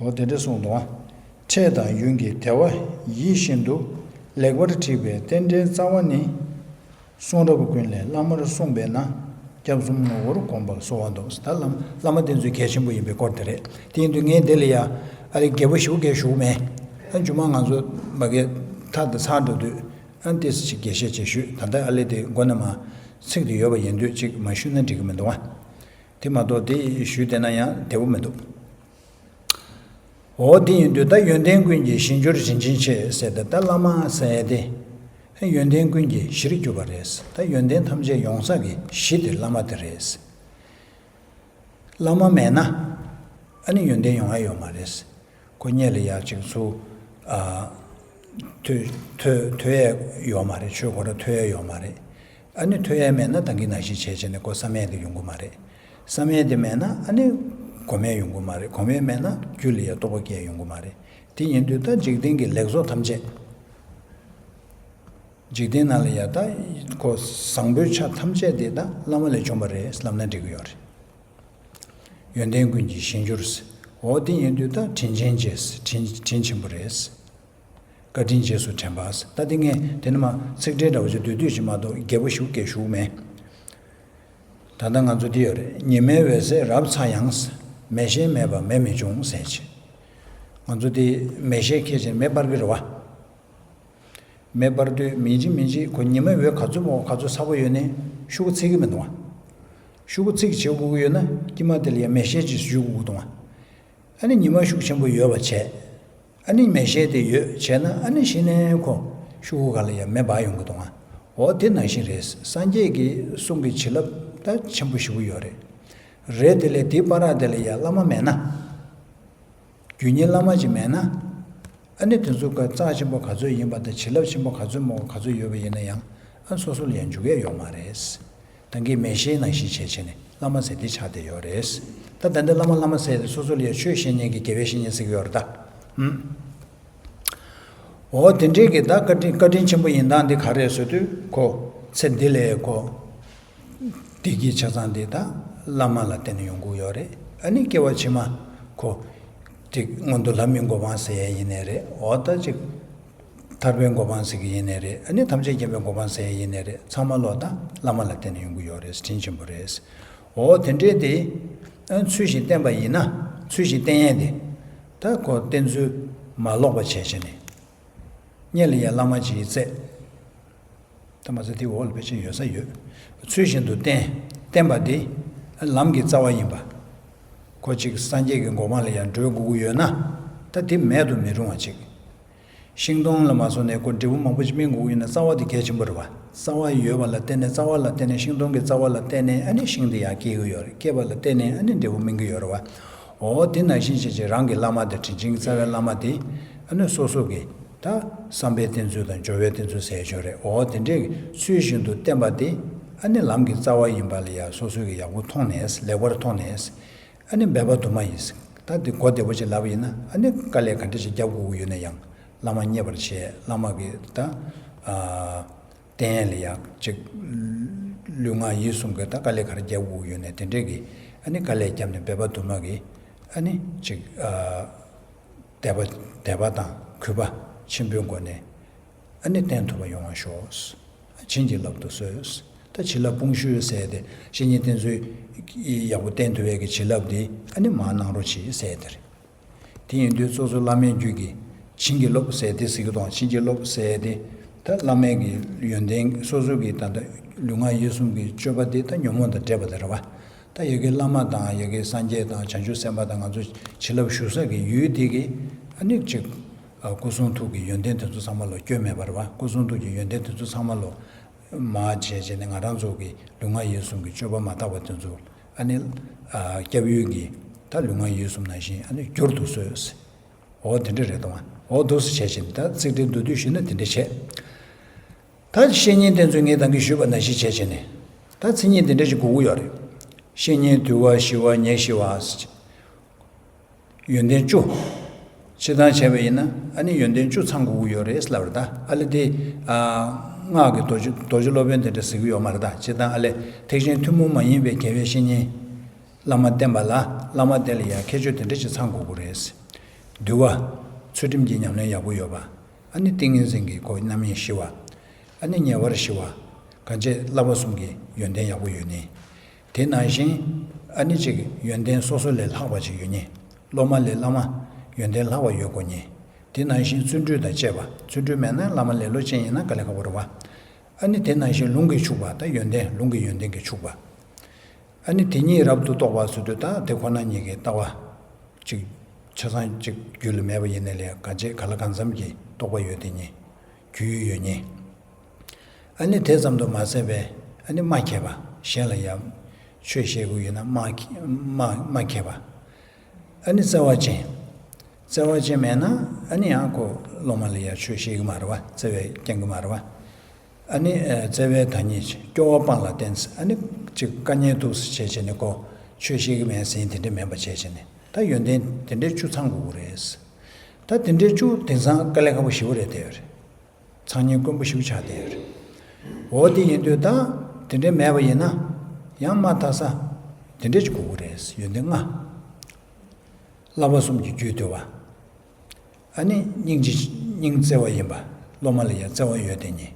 འོ་དེ་འདྲ་གསུངས་འདུག་ཨ། ཕྲད་དང་ཡུལ་གྱི་དེ་བ་ཡིད་བཞིན་དུ། ལེགས་པར་འཁྲིད་པའི་རྟེན་འབྲེལ་རྩ་བ་ནི། གསུང་རབ་ཀུན་ལས་བླ་མར་གསུངས་པས་ན། སྐྱབས་གསུམ་ངོ་བོར་བསྒོམ་པར་གསོལ་བ་འདེབས། ད་བླ་མ་བླ་མ་དེ་ཚོའི་གལ་ཆེན་པོ་ཡིན་པའི་སྐོར་དེ་རེད། དེ་ཡིན་དུས་ངས་འདི་ལ་ཡ་ཨ་རི་རྒྱལ་པོ་ཞེ་པོ་གས་ཞུ་གི་མེད། ཨ་མཇུག་མ་ང་ཚོ་མ་གས་ཐག་དེ་ཚར་འགྲོ་དུས་ཨ་ཏིས་ཅིག་རྒྱས་བཤད་ཅིག་ཞུས། ད་ལྟ་ཨ་ལེ་དེ་མགོ་ན་མ་ཚིག་དེ་ཡོད་པ་ཡིན་དུས་ཅིག་མ་ཞུས་ན་འགྲིག་གི་མི་འདུག་ཨ། དེ་མ་གཏོགས་དེ་ཞུས་བསྡད་ན་ཡང་བདེ་པོ་མི་འདུག་འོ་དེ་ཡིན་དུས་ད་ཡོན་ཏན་ཀུན་གྱི་གཞིར་གྱུར་དྲིན་ཅན་ཆེ་ཟེར་ཏེ་ད་བླ་མ་ཟེར་ཡས་དེ་ཡོན་ཏན་ཀུན་གྱི་གཞིར་གྱུར་པ་རེད། ད་ཡོན་ཏན་ཐམས་ཅད་ཡོང་ས་གི་གཞི་དེ་བླ་མ་དེ་རེད། བླ་མ་མེད་ན་ཨ་ནི་ཡོན་ཏན་ཡོང་ཡ་ཡོད་མ་རེད། ཁོ་སྔོན་ལ་ཡ་ཅིག་ཚུར་ཨ་ཐོས་ཐོས་ཐོས་ཡས་ཡོད་མ་རེད། ཆོས་ཁོ་རང་ཐོས་ཡས་ཡོད་མ་རེད། ཨ་ནི་ཐོས་ཡས་མེད་ན་ད་གིན་ནང་བཞིན་བྱས་བྱས་ནས་ཁོ་བསམ་ཡས་དེ་ཡོང་གི་མ་རེད། བསམ་ཡས་དེ་མེད་ན་ཨ་ནི་སྒོམ་ཡས་ཡོང་གི་མ་རེད། སྒོམ་ཡས་མེད་ན་རྒྱུད་ལ་ཡ་རྟོགས་པ་སྐྱེ་ཡོང་གི་མ་རེད། དེ་ཡིན་དུས་ད་འཇིག་རྟེན་གྱི་ལེགས་ཚོགས་ཐམས་ཅད། འཇིག་རྟེན་ནང་ལ་ཡ་ད་ཁོ་བཟང་པོའི་ཆ་ཐམས་ཅད་དེ་ད་བླ་མ་ལས་བྱུང་བ་རེད་ལབ་ན་འགྲིག་གི་ཡོད་རེད། ཡོན་ཏན་ཀུན་གྱི་གཞིར་གྱུར་ཟེར། འོ་དེ་ཡིན་དུས་ད་དྲིན་ཅན་ཆེ་ཟེར། དྲིན་དྲིན་ཆེན་པོ་རེད་ཟེར། བཀའ་དྲིན་རྗེས་སུ་དྲན་པ་ཟེར། ད་དེ་ངས་དེ་ནི་མ་ཚིག་འགྲེལ་འདྲ་བོ་ཅིག་བསྡུས་བསྡུས་ཅིག་མ་གཏོགས་རྒྱས་པོ་ཞིག་སྐད་ཞུ་མེད། ད་ལྟ་ང་ཚོ་འདི་ཡོད་རེད། ཉི་མའི་འོད་ཟེར་རབ་ཚ་ཡང་ཟེར། མེ་ཤེལ་མེད་པར་མེ་མི་འབྱུང་ཟེར་ཅིག་ང་ཚོ་འདི་མེ་ཤེལ་ཁྱེར་བྱས་མེ་སྤར་གི་རེད་བ། མེ་སྤར་དུས་མིན་ཅི་མིན་ཅི་ཁོ་ཉི་མའི་འོད་ག་ཚོད་མོ་ག་ཚོད་ཚ་པོ་ཡོད་ནའི་ཤོག་གུ་ཚིག་གི་མི་འདུག་བ། ཤོག་གུ་ཚིག་བྱེད་དགོས་ཀྱི་ཡོད་ན་དཀྱིལ་མ་དེ་ལ་ཡང་མེ་ཤེལ་ཅིག་གཞུ་དགོས་ཀྱི་འདུག་བ། ཨ་ནི་ཉི་མ་ཤུགས་ཆེན་པོ་ཡོད་པ་བྱས། ཨ་ནི་མེ་ཤེལ་དེ་ཡོད་བྱས་ན་ཨ་ནི་གཞི་ནས་ཁོ་ཤོག་གུ་ག་ལ་ཡང་མེ་འབར་ཡོང་གི་འདུག་བ། འོ་དེ་ནང་བཞིན་རེད། སངས་རྒྱས་ཀྱི་གསུང་གི་བྱིན་རླབས་ད་ཆེན་པོ་ཞེ་པོ་ཡོད་རེད། རེད་དེ་ལས་དེའི་བར་དེ་ལ་ཡང་བླ་མ་མེད་ན། རྒྱུ་ཉིད་བླ་མ་ཅིག་མེད་ན། ཨ་ནི་དེ་ཚོ་ག་རྩ་ཆེན་པོ་ག་ཚོད་ཡིན་པ་དང་བྱིན་རླབས་ཆེན་པོ་ག་ཚོད་མང་པོ་ག་ཚོད་ཡོད་པ་ཡིན་ན་ཡང་ཨ་སོ་སོ་ལ་ཡང་འཇུག་ཡས་ཡོད་མ་རེད། ད་གིན་མེ་ཤེལ་ནང་བཞིན་བྱས་བྱས་ནས་བླ་མ་ཟེར་དེ་ཆགས་བསྡད་ཡོད་རེད། ད་ད་ལྟ་བླ་མ་བླ་མ་ཟེར་དེ་སོ་སོ་ལ་ཡང་ཆོས་བཤད་མཁན་གྱི་དགེ་བའི་བཤེས་གཉེན་ཟེར་གྱི་ཡོད་རེད་ད། ཧུམ། འོ་དེ་འདྲས་ཀྱི་ད་བཀའ་དྲིན་བཀའ་དྲིན་ཆེན་པོ་ཡིན་སྟངས་འདི་ག་རེ་རེད་ཟེར་དུས་ཁོ་ཚེ་འདི་ལས་ཁོ། བདེ་སྐྱིད་ཆ་ཚང་འདི་ད་བླ་མ་ལ་བརྟེན་ནས་ཡོང་གི་ཡོད་རེད། ཨ་ནི་སྐྱེ་བ་ཕྱི་མ་ཁོ་དེ་སྔོན་དུ་ལྷ་མིའི་གོ་འཕང་ཟེར་ཡས་ཡིན་ནའི་རེད། འོ་ད་ཅིག་ཐར་པའི་གོ་འཕང་ཟེར་གི་ཡིན་ནའི་རེད། ཨ་ནི་ཐམས་ཅད་མཁྱེན་པའི་གོ་འཕང་ཟེར་ཡས་ཡིན་ནའི་རེད། ཚང་མ་ལོ་ད་བླ་མ་ལ་བརྟེན་ནས་ཡོང་གི་ཡོད་རེད། དྲིན་ཆེན་པོ་རེད། འོ་དེ་འདྲས་དེ་ཨ་ཚུལ་བཞིན་བསྟེན་པ་ཡིན་ན་ཚུལ་བཞིན་བསྟེན་ཡས་དེ་ད་ཁོ་བསྟེན་ཚུལ་མ་ལོག་པ་བྱས་བྱས་ནས། སྔོན་ལ་ཡང་བླ་མ་ཅིག་བཙལ། ད་མ་ཚད་དེའི་འོག་ལ་ཕལ་ཆེར་ཡོད་ས་ཡོད། ཚུལ་བཞིན་དུ་བསྟེན། བསྟེན་པ་དེ་ལམ་གྱི་རྩ་བ་ཡིན་པ། ཁོ་ཅིག་སངས་རྒྱས་ཀྱི་གོ་འཕང་ལ་ཡང་འགྲོ་དགོས་ཀྱི་ཡོད་ན། ད་དེ་མེད་དུ་མི་རུང་བ་ཅིག་ཤིང་སྡོང་ལ་མ་སོང་ནས་ཁོ་འབྲས་བུ་མང་པོ་ཅིག་སྨིན་དགོས་ཀྱི་ཡོད་ན་རྩ་བ་དེ་གལ་ཆེན་པོ་རེད་བ། རྩ་བ་ཡོད་པ་ལ་བརྟེན་ནས་རྩ་བ་ལ་བརྟེན་ནས་ཤིང་སྡོང་གི་རྩ་བ་ལ་བརྟེན་ནས་ཨ་ནི་ཤིང་དེ་ཡར་སྐྱེ་གི་ཡོད་རེད། སྐྱེས་པ་ལ་བརྟེན་ནས་ཨ་ནི་འབྲས་བུ་སྨིན་གི་ཡོད་རེད་བ། འོ་དེ་ནང་བཞིན་བྱས་བྱས་རང་གི་བླ་མ་དེ་དྲིན་ཅན་གྱི་རྩ་བའི་བླ་མ་དེ་ཨ་ནི་སོ་སོ་གི་ད་བསམ་པའི་བསྟེན་ཚུལ་དང་སྦྱོར་བའི་བསྟེན་ཚུལ་ཟེར་ཡས་ཡོད་རེད། འོ་དེ་འདྲའི་ཚུལ་བཞིན་དུ་བསྟེན་པ་དེ་ཨ་ནི་ལམ་གྱི་རྩ་བ་ཡིན་པ་ལ་ཡང་སོ་སོ་གི་ཡག་པོ་མཐོང་ནས་ལེགས་པར་མཐོང་ནས་ཨ་ནི་འབད་པ་དུ་མ་ཡིས། ད་དེ་གོ་བདེ་པོ་ཅིག་ལབ་པ་ཡིན་ན་ཨ་ནི་དཀའ་ལས་ག་འདྲ་ཞིག་རྒྱབ་དགོས་ཀྱི་ཡོད་ན་ཡང་བླ་མ་མཉེས་པར་བྱས། བླ་མ་གི་ད་ཨ་བསྟེན་ཡས་ལ་ཡང་ཅིག་ལུས་ངག་ཡིད་གསུམ་གི་ད་དཀའ་ལས་ག་རེ་རྒྱབ་དགོས་ཀྱི་ཡོད་ན་དེ་འདྲའི་གི་ཨ་ནི་དཀའ་ལས་བརྒྱབ་ནས་འབད་པ་དུ་མ་གི་ཨ་ནི་ཅིག་ཨ་དད་པ་དད་པ་དང་གུས་པ་ཆེན་པོའི་སྒོ་ནས་ཨ་ནི་བསྟེན་ཐུབ་པ་ཡོང་བ་ཤོག་བྱིན་གྱིས་བརླབ་ཏུ་གསོལ། ད་བྱིན་རླབས་དཔུང་ཤུགས་ཟེར་ཏེ་བཤེས་གཉེན་བསྟེན་ཚུལ་ཡག་པོ་བསྟེན་ཐུབ་པའི་གི་བྱིན་རླབས་དེ་ཨ་ནི་མར་གནང་རོགས་གྱིས་ཟེར་དེ་རེད། དེ་ཡིན་དུས་སོ་སོ་བླ་མའི་རྒྱུད་ཀྱི་བྱིན་གྱིས་རློབས་ཟེར་དེ་ཟེར་གི་དང་། བྱིན་གྱིས་རློབས་ཟེར་དེ་ད་བླ་མའི་གི་ཡོན་ཏན་སོ་སོ་གི་ད་ལྟ་ལུས་ངག་ཡིད་གསུམ་གྱི་སྤྱོད་པ་དེ་ད་ཉོན་མོངས་དང་བྲལ་བ་དེ་རེད་བ། ད་ཡ་གི་བླ་མ་དང་ཡ་གི་སངས་རྒྱས་དང་བྱང་ཆུབ་སེམས་དཔའ་དང་ང་ཚོ་བྱིན་རླབས་ཞུ་ས་གི་ཡུལ་དེ་གི་ཨ་ནི་ཅིག་ཨ་སྐུ་གསུང་ཐུགས་ཀྱི་ཡོན་ཏན་དེ་ཚོ་ཚང་མ་ལོ་སྐྱོན་མེད་པ་རེད་བ། སྐུ་གསུང་ཐུགས་ཀྱི་ཡོན་ཏན་དེ་ཚོ་ཚང་མ་ལོ་མར་བྱས་བྱས་ནས་ང་རང་ཚོ་གི་ལུས་ངག་ཡིད་གསུམ་གྱི་སྤྱོད་པ་མ་དག་པ་དེ་ཚོ་ཨ་ནི་ཨ་སྐྱབས་ཡུལ་གྱི་ད་ལུས་ངག་ཡིད་གསུམ་ནང་བཞིན་ཨ་ནི་བསྒྱུར་དུ་གསོལ། འོ་དེ་འདྲ་རེད་དང་། འོ་འདུག་སེ་བྱས་བྱས་ནས་ད་ཚིག་འགྲེལ་མདོར་བསྡུས་ཞུས་ན་དེ་འདྲ་བྱས། ད་བཤེས་གཉེན་དེ་ཚོས་ངས་ད་གིན་ཞུས་པ་ནང་བཞིན་བྱས་བྱས་ནས་ད་མཚན་ཉིད་དེ་འདྲ་ཞིག་དགོས་ཀྱི་ཡོད་རེད། བཤེས་གཉེན་དུལ་བ་ཞི་བ་ཉེར་ཞི་བ། ཡོན་ཏན་བཅུ། སྤྱིར་བཏང་བྱས་པ་ཡིན་ན་ཨ་ནི་ཡོན་ཏན་བཅུ་ཚང་དགོས་ཀྱི་ཡོད་རེད་ལབ་རེད་ད། ཨ་ལེ་དེ་ཨ་སྔགས་ཀྱི་རྡོ་རྗེ་རྡོ་རྗེ་སློབ་དཔོན་དེ་འདྲ་ཟེར་གྱི་ཡོད་མ་རེད་ད། སྤྱིར་བཏང་ཨ་ལེ་ཐེག་ཆེན་ཐུན་མོང་མ་ཡིན་པའི་དགེ་བའི་བཤེས་གཉེན། བླ་མ་བསྟེན་པ་ལ་བླ་མ་དེ་ལ་ཡང་ཁྱད་ཆོས་དེ་འདྲ་ཅིག་ཚང་དགོས་ཀྱི་རེད། འདུལ་བ། ཚུལ་ཁྲིམས་ཀྱི་ཉམས་ལེན་ཡག་པོ་ཡོད་པ། ཨ་ནི་ཏིང་ངེ་འཛིན་གྱི་སྒོ་རྣམ་གཡེང་ཞི་བ། ཨ་ནི་ཉེ་བར་ཞི་བ། གང་བྱེད་བསླབ་པ་གསུམ་གྱི་ཡོན་ཏན་ཡག་པོ་ཡོད་ནི། དེ་ནང་བཞིན་ཨ་ནི་ཅིག་ཡོན་ཏན་སོ་སོ་ལས་ལྷག་པ་ཅིག་ཡོད་ནི། སློབ་མ་ལས་བླ་མ་ཡོན་ཏན་ལྷག་པ་ཡོད་དགོས་ནི། དེ་ནང་བཞིན་བརྩོན་འགྲུས་དང་བཅས་པ། བརྩོན་འགྲུས་མེད་ན་བླ་མ་ལེ་ལོ་ཅན་ཡིན་ན་དཀའ་ལས་ཁག་པོ་རེད་བ། ཨ་ནི་དེ་ནང་བཞིན་ལུང་གིས་ཕྱུག་པ་དང་ཡོན་ཏན་ལུང་གི་ཡོན་ཏན་གྱིས་ཕྱུག་པ། ཨ་ནི་དེ་གཉིས་རབ་ཏུ་རྟོགས་པ་ཟེར་དུས་ད་དེ་ཁོ་ན་ཉིད་ཀྱི་ལྟ་བ་ཅིག་ཆ་ཚང་ཅིག་རྒྱུད་ལ་མེད་པ་ཡིན་ན་ལས་ག་བྱེད་ག་ལ་གང་འཚམ་གྱི་རྟོགས་པ་ཡོད་དེ་ཉིད་རྒྱུས་ཡོད་ཉིད། ཨ་ནི་དེ་ཙམ་དུ་མ་ཟད་པའི་ཨ་ནི་མ་མཁས་པ་གཞན་ལ་ཡང་ཆོས་བཤད་དགོས་ཡོད་ན་མ་མཁས་མ་མ་མཁས་པ། ཨ་ནི་བརྩེ་བ་ཅན། བརྩེ་བ་ཅན་མེད་ན་ཨ་ནི་ཡང་ཁོ་སློབ་མ་ལ་ཡང་ཆོས་བཤད་གི་མ་རེད་བ། བརྩེ་བས་སྐྱོང་གི་མ་རེད་བ། ཨ་ནི་ཨ་བརྩེ་བའི་བདག་ཉིད་སྐྱོ་བ་སྤངས་ལ་བརྟེན། ཨ་ནི་ཅིག་དཀའ་ངལ་འདུག་ཟེར་བྱས་བྱས་ནས་ཁོ་ཆོས་བཤད་གི་མེད་ཟེར་དེ་འདྲ་མེད་པ་བྱས་བྱས་ནས་ད་ཡོན་ཏན་དེ་འདྲའི་བཅུ་ཚང་དགོས་ཀྱི་རེད། ད་དེ་འདྲའི་བཅུ་དེང་སང་དཀའ་ལས་ཁག་པོ་ཞེ་པོ་རེད་བསྡད་ཡོད་རེད། ཚང་ཉིད་དཀོན་པོ་ཞིག་ཆགས་བསྡད་ཡོད་རེད། འོ་དེ་ཡིན་དུས་ད་དེ་འདྲའི་མེད་པ་ཡིན་ན་ཡང་མ་མཐའ་ས་དེ་འདྲ་ཅིག་དགོས་ཀྱི་རེད། ཡོན་ཏན་ལྔ། བསླབ་པ་གསུམ་གྱི་རྒྱུད་བསྡུ་བ། ཨ་ནི་སྙིང་རྗེ་སྙིང་བརྩེ་བ་ཡིན་པ། སློབ་མ་ལ་ཡང་བརྩེ་བ་ཡོད་དེ་ཉིད།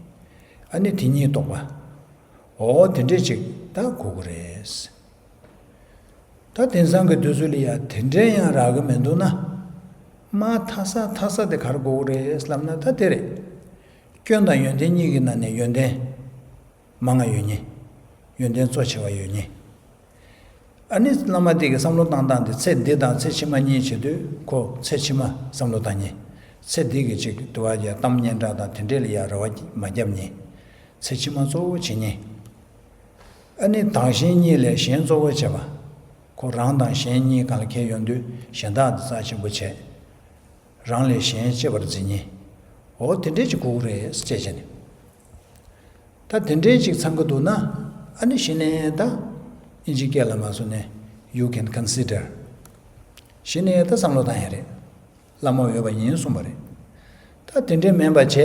ཨ་ནི་དེ་ཉིད་རྟོགས་པ། འོ་དེ་འདྲ་ཅིག་ད་དགོས་ཀྱི་རེད། ད་དེང་སང་གི་དུས་ཚོད་ལ་ཡང་དེ་འདྲའི་ཡང་རག་གི་མི་འདུག་ན། མ་མཐའ་ས་མཐའ་ས་དེ་ག་རེ་དགོས་ཀྱི་རེད་ལབ་ན་ད་དེ་རེད། སྐྱོན་དང་ཡོན་ཏན་གཉིས་ཀྱི་ནང་ནས་ཡོན་ཏན་མང་ང་ཡོད་ཉིད། ཡོན་ཏན་གཙོ་ཆེ་བ་ཡོད་ཉིད། ཨ་ནི་བླ་མ་དེ་གི་བསམ་བློ་བཏང་སྟངས་དེ་ཚེ་འདི་དང་ཚེ་ཕྱི་མ་གཉིས་བྱེད་དུས་ཁོ་ཚེ་ཕྱི་མ་བསམ་བློ་བཏང་ཉིད། ཚེ་འདི་གི་ཅིག་དུ་བ་ཡ་གཏམ་སྙན་གྲགས་དང་དེ་འདྲས་ལ་ཡ་རེ་བ་མ་བརྒྱབ་ཉིད། ཚེ་ཕྱི་མ་གཙོ་བོ་བྱེད་ཉིད། ཨ་ནི་བདག་གཞན་གཉིས་ལས་གཞན་གཙོ་བོ་བྱེད་པ། ཁོ་རང་དང་གཞན་གཉིས་སྒང་ལ་ཁྱེར་ཡོང་དུས་གཞན་དག་དེ་རྩ་ཆེན་པོ་བྱས། རང་ལས་གཞན་གཅེས་པར་འཛིན་ཉིད། འོ་དེ་འདྲས་ཅིག་དགོས་ཀྱི་རེད་ཅེས་བྱས་ནས། ད་དེ་འདྲས་ཅིག་ཚང་གི་འདུག་ན་ཨ་ནི་གཞི་ནས་ད་ཨིན་ཇི་སྐད་ལ་མ་སོང་ནས་you can consider། གཞི་ནས་ད་བསམ་བློ་བཏང་ཡ་རེད། བླ་མ་འོས་པ་ཡིན་གསུངས་པ་རེད། ད་དེ་འདྲས་མིན་པ་བྱས་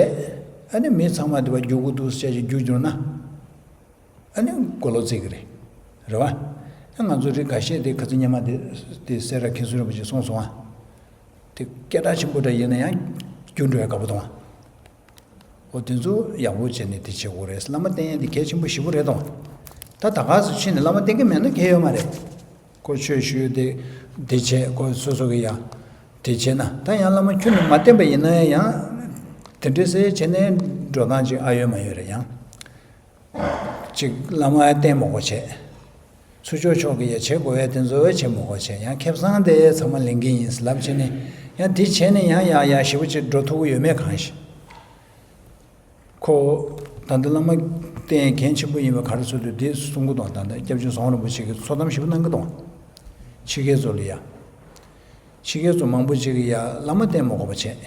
ཨ་ནི་མི་ཚང་མ་དེ་བ་རྒྱུག་གི་འདུག་ཟེར་ཅིག་རྒྱུག་འགྱུར་ན། ཨ་ནི་མགོ་ལོག་བརྩི་གི་རེད། རེད་བ། ཨ་ང་ཚོ་རིགས་འགའ་ཤས་དེ་ཁ་ཚིག་སྙན་མ་དེ་དེ་སེ་ར་མཁན་ཟུར་རིན་པོ་ཆེ་གསུངས་སོང་ཨ། དེ་སྐད་གྲགས་ཆེན་པོ་འདྲ་ཡིན་ན་ཡང་རྒྱུག་འགྲོ་ཡ་དགའ་པོ་དང་། འོ་དེ་ཚོ་ཡག་པོ་བྱས་ནས་དེ་བྱེད་དགོས་རེད། བླ་མ་བསྟེན་ཡ་དེ་གལ་ཆེན་པོ་ཞེ་པོ་རེད་དང་། ད་ད་ག་སེ་ཕྱིན་ནས་བླ་མ་བསྟེན་གི་མེད་ན་གལ་ཡོད་མ་རེད། ཁོ་ཆོས་ཞུས་དེ་དེ་བྱས་ཁོ་སོ་སོ་གི་ཡ་དེ་བྱས་ན་ད་ཡང་བླ་མ་ཁྱོན་ནས་མ་བསྟེན་པ་ཡིན་ན་ཡང་དེ་འདྲ་སེ་བྱས་ནས་འགྲོ་སྟངས་ཅིག་ཨ་ཡོད་མ་ཡོད་རེད་ཡང་། ཅིག་བླ་མ་བསྟེན་མི་དགོས་བྱས། ཚུར་ཕྱོགས་ཕྱོགས་ཀྱི་ཡ་བྱེད་དགོས་ཡ་དེ་ཚོ་བྱེད་མི་དགོས་བྱས་ཡང་ཁེ་བཟང་དེ་ཚང་མ་ལེན་གྱི་ཡིན་ལབ་བྱས་ནས་ཡང་དེ་བྱས་ནས་ཡང་ཡག་ཡག་ཞེ་པོ་ཅིག་འགྲོ་ཐུབ་ཀྱི་ཡོད་མེད་གང་ཤེས། ཁོ་ད་ལྟ་བླ་མ་བསྟེན་གལ་ཆེན་པོ་ཡིན་པ་ག་རེ་ཚོད་དུ་དེ་གསུང་གི་དང་ད་ལྟ་སྐྱབས་རྗེ་ཟམ་གདོང་རིན་པོ་ཆེ་གིས་ཚོགས་གཏམ་ཞེ་པོ་གནང་གི་དང་། ཕྱི་རྒྱལ་ཚོ་ལ་ཡ། ཕྱི་རྒྱལ་ཚོ་མང་པོ་ཅིག་གིས་ཡ་བླ་མ་བསྟེན་མི་དགོས་པ་བྱས།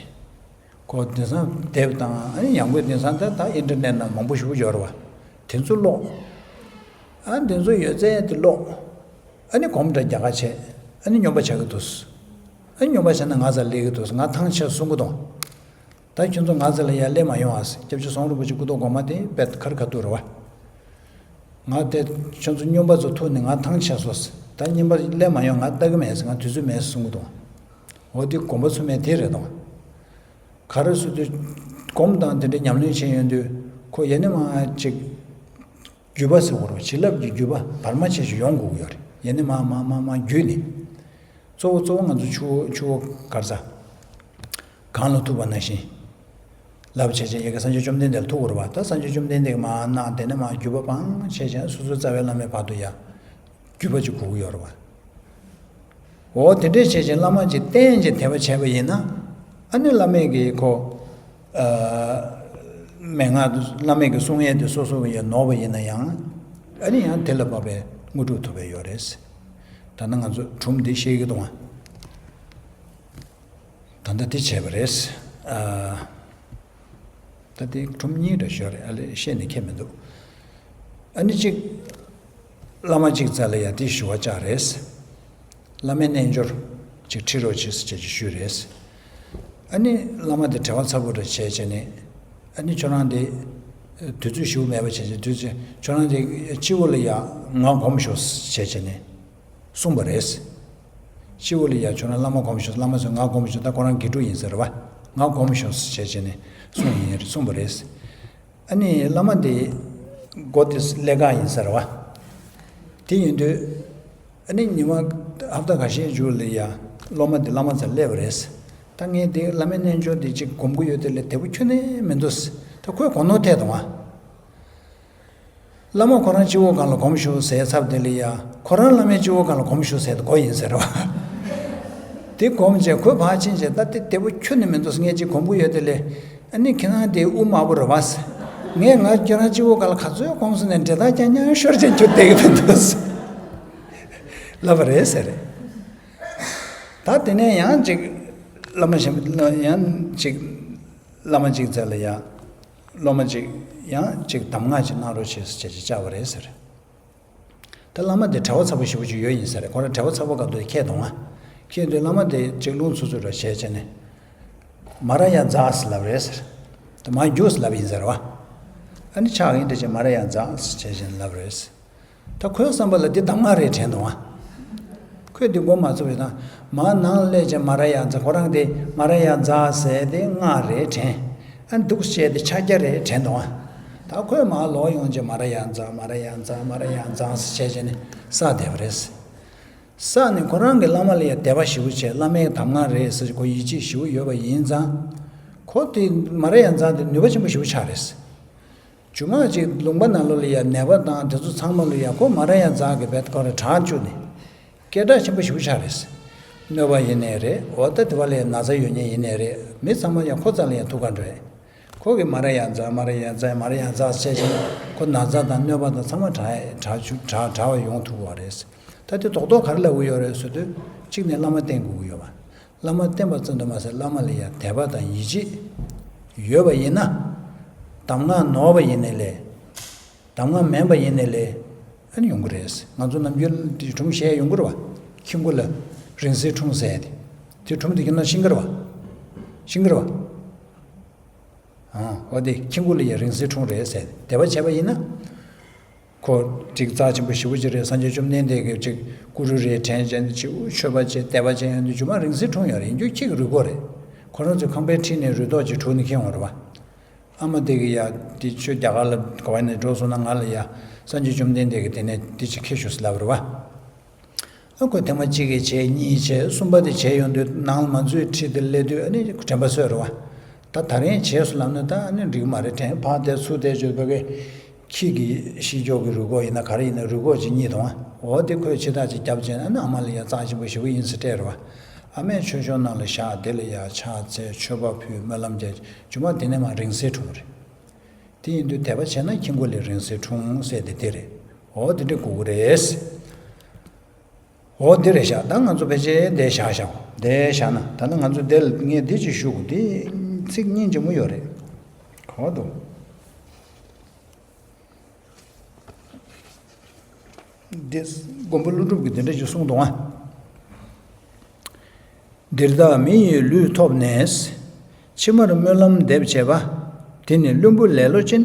ཁོ་དེང་སང་དེབ་དང་ཨ་ནི་ཡང་སྒོས་དེང་སང་ད་ད་ཨིན་ཊར་ནེཊ་ནང་མང་པོ་ཞེ་པོ་ཡོད་རེད་བ། དེ་ཚོ་ཀློག་ཨ་དེ་ཚོ་ཡོད་ཚད་དེ་ཀློག་ཨ་ནི་གོམ་འདྲ་རྒྱག་ག་བྱས། ཨ་ནི་སྨྱོན་པ་བྱ་གི་འདུག་ཨ་ནི་སྨྱོན་པ་བྱས་ན་ང་རྩར་སླེབས་ཀྱི་འདུག་ང་ཐང་ཆད་གསུང་གི་འདུག་ད་ཁྱོད་ཚོ་ང་རྩ་ལ་ཡར་སླེབས་མ་ཡོང་ཨ། སྐྱབས་རྗེ་ཟམ་གདོང་རིན་པོ་ཆེ་སྐུ་ཐོག་གོང་མ་དེ་དཔེ་ཁ་རི་ཁ་ཐུག་རེད་བ། ང་དེ་ཁྱོད་ཚོ་སྨྱོན་པ་ཚོ་ཐུག་ནས་ང་ཐང་ཆད་སོང་ཟེར། ད་རྙིང་པ་སླེབས་མ་ཡོང་ང་ལྟ་གི་མེད་ཟེར། ང་དུས་ཚོད་མེད་ཟེར་གསུང་གི་འདུག་འོ་དེ་དགོངས་པ་ཚུགས་མེད་དེ་རེད་དང་། ག་རེ་ཟེར་དུས་སྒོམ་དང་དེ་འདྲ་ཉམས་ལེན་བྱས་ཡོང་དུས་ཁོ་ཡེ་ནས་མ་ཅིག་རྒྱུད་པ་ཟེར་བ་རེད། བྱིན་རླབས་ཀྱི་རྒྱུད་པ་བར་མ་ཆད་ཞིག་ཡོང་དགོས་ཀྱི་ཡོད་རེད། ཡེ་ནས་མ་མ་མ་མ་བརྒྱུད་ནས། གཙོ་བོ་གཙོ་བོ་ང་ཚོ་ཆུ་བོ་ཆུ་བོ་ག་རེ་ཟ། གངས་ལ་ཐུག་པ་ནང་བཞིན། ལབ་བྱས་བྱས་ཡ་གི་སངས་རྒྱས་བཅོམ་ལྡན་འདས་ལ་ཐུག་དགོས་རེད་བ། ད་སངས་རྒྱས་བཅོམ་ལྡན་འདས་ཀྱིས་མར་གནང་དེ་ནས་མར་བརྒྱུད་པ་སྤངས་བྱས་བྱས་སོ་སོའི་རྩ་བའི་བླ་མའི་བར་དུ་ཡ། བརྒྱུད་པ་ཅིག་དགོས་ཀྱི་ཡོད་རེད་བ། འོ་དེ་འདྲས་བྱས་བྱས་བླ་མ་ཅིག་བསྟེན་བྱས་དད་པ་བྱས་པ་ཡིན་ན། ཨ་ནི་བླ་མས་ཀྱིས་ཁོ། ཨ། མན་ངག་བླ་མས་ཀྱིས་གསུང་ཡས་དེ་སོ་སོ་གི་ཡ་ནོར་བ་ཡིན་ན་ཡང་། ཨ་ནི་ཡང་དེ་ལ་བབས་པའི་དངོས་གྲུབ་ཐོབ་པའི་ཡོད་རེད། ད་ནི་ང་ཚོ་སྒྲུང་འདི་བཤད་ཀྱི་འདུག་ཨ། ད་ལྟ་དེ་བྱས་པ་རེད། ཨ། ད་དེ་སྒྲུང་གཉིས་འདྲ་ཞིག་ཡོད་རེད། ཨ་ལས་བཤད་ནས་ཁྱད་མི་འདུག་ཨ་ནི་གཅིག་བླ་མ་གཅིག་རྩ་ལ་ཡ་དེ་ཞུ་བ་བཅར་རེད། བླ་མའི་རྣལ་འབྱོར་གཅིག་ཁྲིད་རོགས་བྱེད་ཟེར་བྱས་ཀྱི་ཞུས་རེད། ཨ་ནི་བླ་མ་དེ་བྲེལ་བ་ཚ་པོ་འདྲ་བྱས་བྱས་ནས། ཨ་ནི་ཁྱོད་རང་དེ་དུས་ཚོད་ཞིག་མེད་པ་བྱས་བྱས་དུས་ཚོད་ཁྱོད་རང་དེ་སྤྱི་བོ་ལ་ཡ་ང་སྒོམ་ཤོག་ཟེར་བྱས་བྱས་ནས། གསུངས་པ་རེད། སྤྱི་བོ་ལ་ཡ་ཁྱོད་རང་བླ་མ་སྒོམ་ཤོག་བླ་མ་ཚོས་ང་སྒོམ་ཤོག་ད་ཁོ་རང་དགེ་ཕྲུག་ཡིན་ཟེར་བ། ང་སྒོམ་ཤོག་ཟེར་བྱས་བྱས་ནས་གསུངས་ཡིན་གསུངས་པ་རེད། ཨ་ནི་བླ་མ་དེ་སྒོ་དེ་ལས་ཀ་ཡིན་ཟེར་བ། དེ་ཡིན་དུས། ཨ་ནི་ཉི་མ་ཧབ་ཏ་ཁ་ཤས་མཇུག་ལ་ཡ། སློབ་མ་དེ་བླ་མ་ཚོ་སླེབས་པ་རེད། ད་ངས་དེ་བླ་མའི་རྣལ་འབྱོར་དེ་གཅིག་སྒོམ་གི་ཡོད་དེ་ལས་དེ་པོ་ཁྱོན་ནས་མི་འདུག་ད་ཁོས་གོ་ནོར་ཐེབས་འདུག་ཨ། བླ་མ་ཁོ་རང་སྤྱི་བོ་སྒང་ལ་སྒོམ་ཤོག་ཟེར་ཚབ་དེ་ལ་ཡ། ཁོ་རང་བླ་མའི་སྤྱི་བོ་སྒང་ལ་སྒོམ་ཤོག་ཟེར་དེ་གོ་ཡིན་ཟེར་བ། དེ་སྒོམ་བྱས་ཁོས་ཕར་ཕྱིན་བྱས་ད་དེ་དེ་པོ་ཁྱོན་ནས་མི་འདུག་ངས་གཅིག་སྒོམ་གི་ཡོད་དེ་ལས། ཨ་ནི་ཁྱེད་རང་དེ་དབུ་དམར་པོ་རེད་བ། ངས་ང་ཁྱེད་རང་སྤྱི་བོ་སྒང་ལ་ག་ཚོད་སྒོམ་སོང་ནས་འདྲེ་ཐག་རྐྱང་རྐྱང་ཤོར་བྱས་ཁྱོད་བསྡད་ཀྱི་མི་འདུག་ལབ་པ་རེད་ཟེར། ད་དེ་ནས་ཡང་ཅིག་བླ་མ་གཞན་པ་ཡང་ཅིག་བླ་མ་ཅིག་ཚེ་ལ་ཡང་། སློབ་མ་ཅིག་ཡང་ཅིག་གདམས་ངག་ཅིག་གནང་རོགས་བྱེད་ཟེར་བྱས་ཅིག་བཅར་བ་རེད་ཟེར། ད་བླ་མ་དེ་བྲེལ་བ་ཚ་པོ་ཞེ་པོ་ཅིག་ཡོད་ཡིན་ས་རེད། ཁོ་རང་བྲེལ་བ་ཚ་པོ་ག་དུས་ཁྱེད་དང་ང་། ཁྱེད་དུས་བླ་མ་དེ་ཅིག་རླུང་འཚུབ་འཚུབ་ར་བྱས་བྱས་ནས། མ་ར་ཡ་ཛ་ཟེར་ལབ་རེད་ཟེར། དེ་མ་རྒྱུགས་ལབ་ཡིན་ཟེར་བ། ཨ་ནི་ཕྱག་ཡིན་དེ་ཅིག་མ་ར་ཡ་ཛ་ཟེར་བྱས་བྱས་ནས་ལབ་རེད་ཟེར། ད་ཁོའི་བསམ་པ་ལ་འདི་གདམས་ངག་རེད་དྲན་འདུག་ཨ། ཁོས་འདི་མགོ་མ་ཚོས་པའི་དང་། མ་ནང་སླེབས་བྱས་མ་ར་ཡ་ཛ། ཁོ་རང་དེ་མ་ར་ཡ་ཛ་ཟེར་དེ་སྔགས་རེད་དྲན། ཨ་འདུག་བྱས་དེ་ཕྱག་རྒྱ་རེད་དྲན་འདུག་ཨ། ད་ཁོས་མ་ལོག་ཡོང་བྱས་མ་ར་ཡ་ཛ་མ་ར་ཡ་ཛ་མ་ར་ཡ་ཛ་ཟེར་བྱས་བྱས་ནས་བསགས་བསྡད་པ་རེད། བསགས་ནས་ཁོ་རང་གི་བླ་མ་ལ་ཡ་དད་པ་ཞེ་པོ་བྱས། བླ་མའི་གདམས་ངག་རེད་ཟེར་ཁོ་ཡིད་ཆེས་ཞེ་པོ་ཡོད་པ་ཡིན་ཙང་། ཁོ་དེ་མ་ར་ཡ་ཛ་དེ་ནུས་པ་ཆེན་པོ་ཞེ་པོ་ཆགས་རེད། རྒྱུ་མ་ཅིག་ལུང་པ་ནང་ལོགས་ལ་ཡ་ནད་པ་དང་དེ་ཚོ་ཚང་མ་ལ་ཡ་ཁོ་མ་ར་ཡ་ཛ་གི་བེད་ཁོ་ར་དྲག་བཅུག་ནས། སྐད་གྲགས་ཆེན་པོ་ཞེ་པོ་ཆགས་རེད། གནོད་པ་ཡིན་ནའི་རེད། འོ་ད་དེ་བ་ལ་ཡ་ན་ཚ་ཡོད་མཁན་ཡིན་ནའི་རེད། མི་ཚང་མ་ཡ་ཁོ་རྩ་ལ་ཡ་ཐུག་ག་འགྲོ་ཡ། ཁོ་གི་མ་ར་ཡ་ཛ་མ་ར་ཡ་ཛ་མ་ར་ཡ་ཛ་བྱས་ཤིང་ཁོ་ན་ཚ་དང་གནོད་པ་དང་ཚང་མ་དྲག་དྲག་བཅུག་དྲག་དྲག་བ་ཡོང་ཐུབ་པ་རེད། ད་དེ་རྡོག་རྡོག་ག་རེ་ལབ་གི་ཡོད་རེད་ཟེར་དུས། གཅིག་ནས་བླ་མ་བསྟེན་དགོས་ཀྱི་ཡོད་པ། བླ་མ་བསྟེན་པ་ཙམ་དུ་མ་ཟད་བླ་མ་ལ་ཡང་དད་པ་དང་ཡིད་ཆེས་ཡོད་པ་ཡིན་ན། གདམས་ངག་ནོར་བ་ཡིན་ནའི་ལས། གདམས་ངག་མེད་པ་ཡིན་ནའི་ལས། ཨ་ནི་ཡོང་གི་རེད། ང་ཚོ་ནམ་རྒྱུན་དེ་སྒྲུང་བཤད་ཡོང་གི་རེད་བ། ཁྱི་མགོ་ལ་རིང་བསྲེལ་འཁྲུངས་ཟེར་ཏེ། དེ་སྒྲུང་དེ་ཁྱེད་རང་ཤེས་ཀྱི་རེད་བ། ཤེས་ཀྱི་རེད་བ། ཨང་། འོ་དེ་ཁྱི་མགོ་ལ་ཡང་རིང་བསྲེལ་འཁྲུངས་རེད་ཟེར་ཏེ་དད་པ་བྱས་པ་ཡིན་ན། ཁོ་ཅིག་རྩ་ཆེན་པོ་ཞེ་པོ་ཅིག་རེད། སངས་རྒྱས་བཅོམ་ལྡན་འདས་ཀྱིས་ཅིག་སྐུ་རུས་རེད་དྲན་བྱས་ནས་ཅིག་མཆོད་པ་བྱས་དད་པ་བྱས་ཡོང་དུས་རྒྱུ་མ་རིང་བསྲེལ་འཁྲུངས་ཡོད་རེད། ཡིན་རྒྱུ་ཁྱི་གི་རུས་ཁོག་རེད། ཁོ་རང་ཚོས་ཁང་པའི་འཁྲིས་ནས་རུས་ཏོག་ཅིག་བྲུས་ནས་ཁྱེར་ཡོང་རེད་བ། ཨ་མ་དེ་གིས་ཡ་དེ་ཁྱོད་རྒྱ་གར་ལ་ག་བ་ནས་འགྲོ་སོང་ན་ང་ལ་ཡ་སངས་རྒྱས་བཅོམ་ལྡན་འདས་ཀྱིས་དེ་ནས་དེ་ཅིག་ཁྱེར་ཤོག་ཟེར་ལབ་རེད་བ། ཨ་ཁོས་ཐེངས་མ་གཅིག་གིས་བྱས། གཉིས་བྱས། གསུམ་པ་དེ་བྱས་ཡོང་དུས་ནང་ལ་མ་འཛུལ་ཁྲིད་དེ་སླེབས་དུས་ཨ་ནི་དྲན་པ་གསོས་རེད་བ། ད་ད་རིང་བྱས་སོང་ལབ་ན་ད་ཨ་ནི་འགྲིག་མ་རེད་དྲན། ཕར་བལྟས་ཚུར་བལྟས་བྱས་བོད་སྐད། ཁྱི་གི་ཤི་ཆོག་གི་རུས་ཁོག་ཡིན་ན་ག་རེ་ཡིན་ན་རུས་ཁོག་ཅིག་རྙེད་དང་། འོ་དེ་ཁོས་ཕྱི་ཐག་ཅིག་བརྒྱབ་བྱས་ཨ་ནི་ཨ་མ་ལ་ཡ་རྩ་ཆེན་པོ་ཞེ་པོ་ཡིན་ཟེར་སྤྲད་རེད་བ། ཨ་མས་མཆོད་བཤམས་ནང་ལ་བཞག་དེ་ལ་ཡ་ཕྱག་འཚལ་མཆོད་པ་ཕུལ་སྨོན་ལམ་རྒྱག་རྒྱུ་མ་དེ་ནས་མར་རིང་བསྲེལ་འཁྲུངས་རེད། དེ་ཡིན་དུས་དད་པ་བྱས་ན་ཁྱི་མགོ་ལ་རིང་བསྲེལ་འཁྲུངས་ཟེར་དེ་དེ་རེད། འོ་དེ་འདྲ་དགོས་ཀྱི་རེད། འོ་འདི་རེད་ཤག་ད་ང་ཚོ་ཕལ་ཆེར་འདིར་བཞག་བཞག་འདིར་བཞག་ན་ད་ནི་ང་ཚོ་འདིར་ངས་འདི་ཅིག་ཞུ་དགོས། འདི་ཚིག་སྙིང་རྗེ་མོ་ཡོད་རེད། གོ་འདུག་འདི་མགོན་པོ་ཀླུ་སྒྲུབ་ཀྱིས་འདི་འདྲ་ཅིག་གསུངས་འདུག་ཨ། འདིར་བདག་མི་ཡི་ལུས་ཐོབ་ནས། ཕྱི་མར་སྨོན་ལམ་འདེབས་བྱེད་པ། དེ་ནི་བླུན་པོ་ལེ་ལོ་ཅན།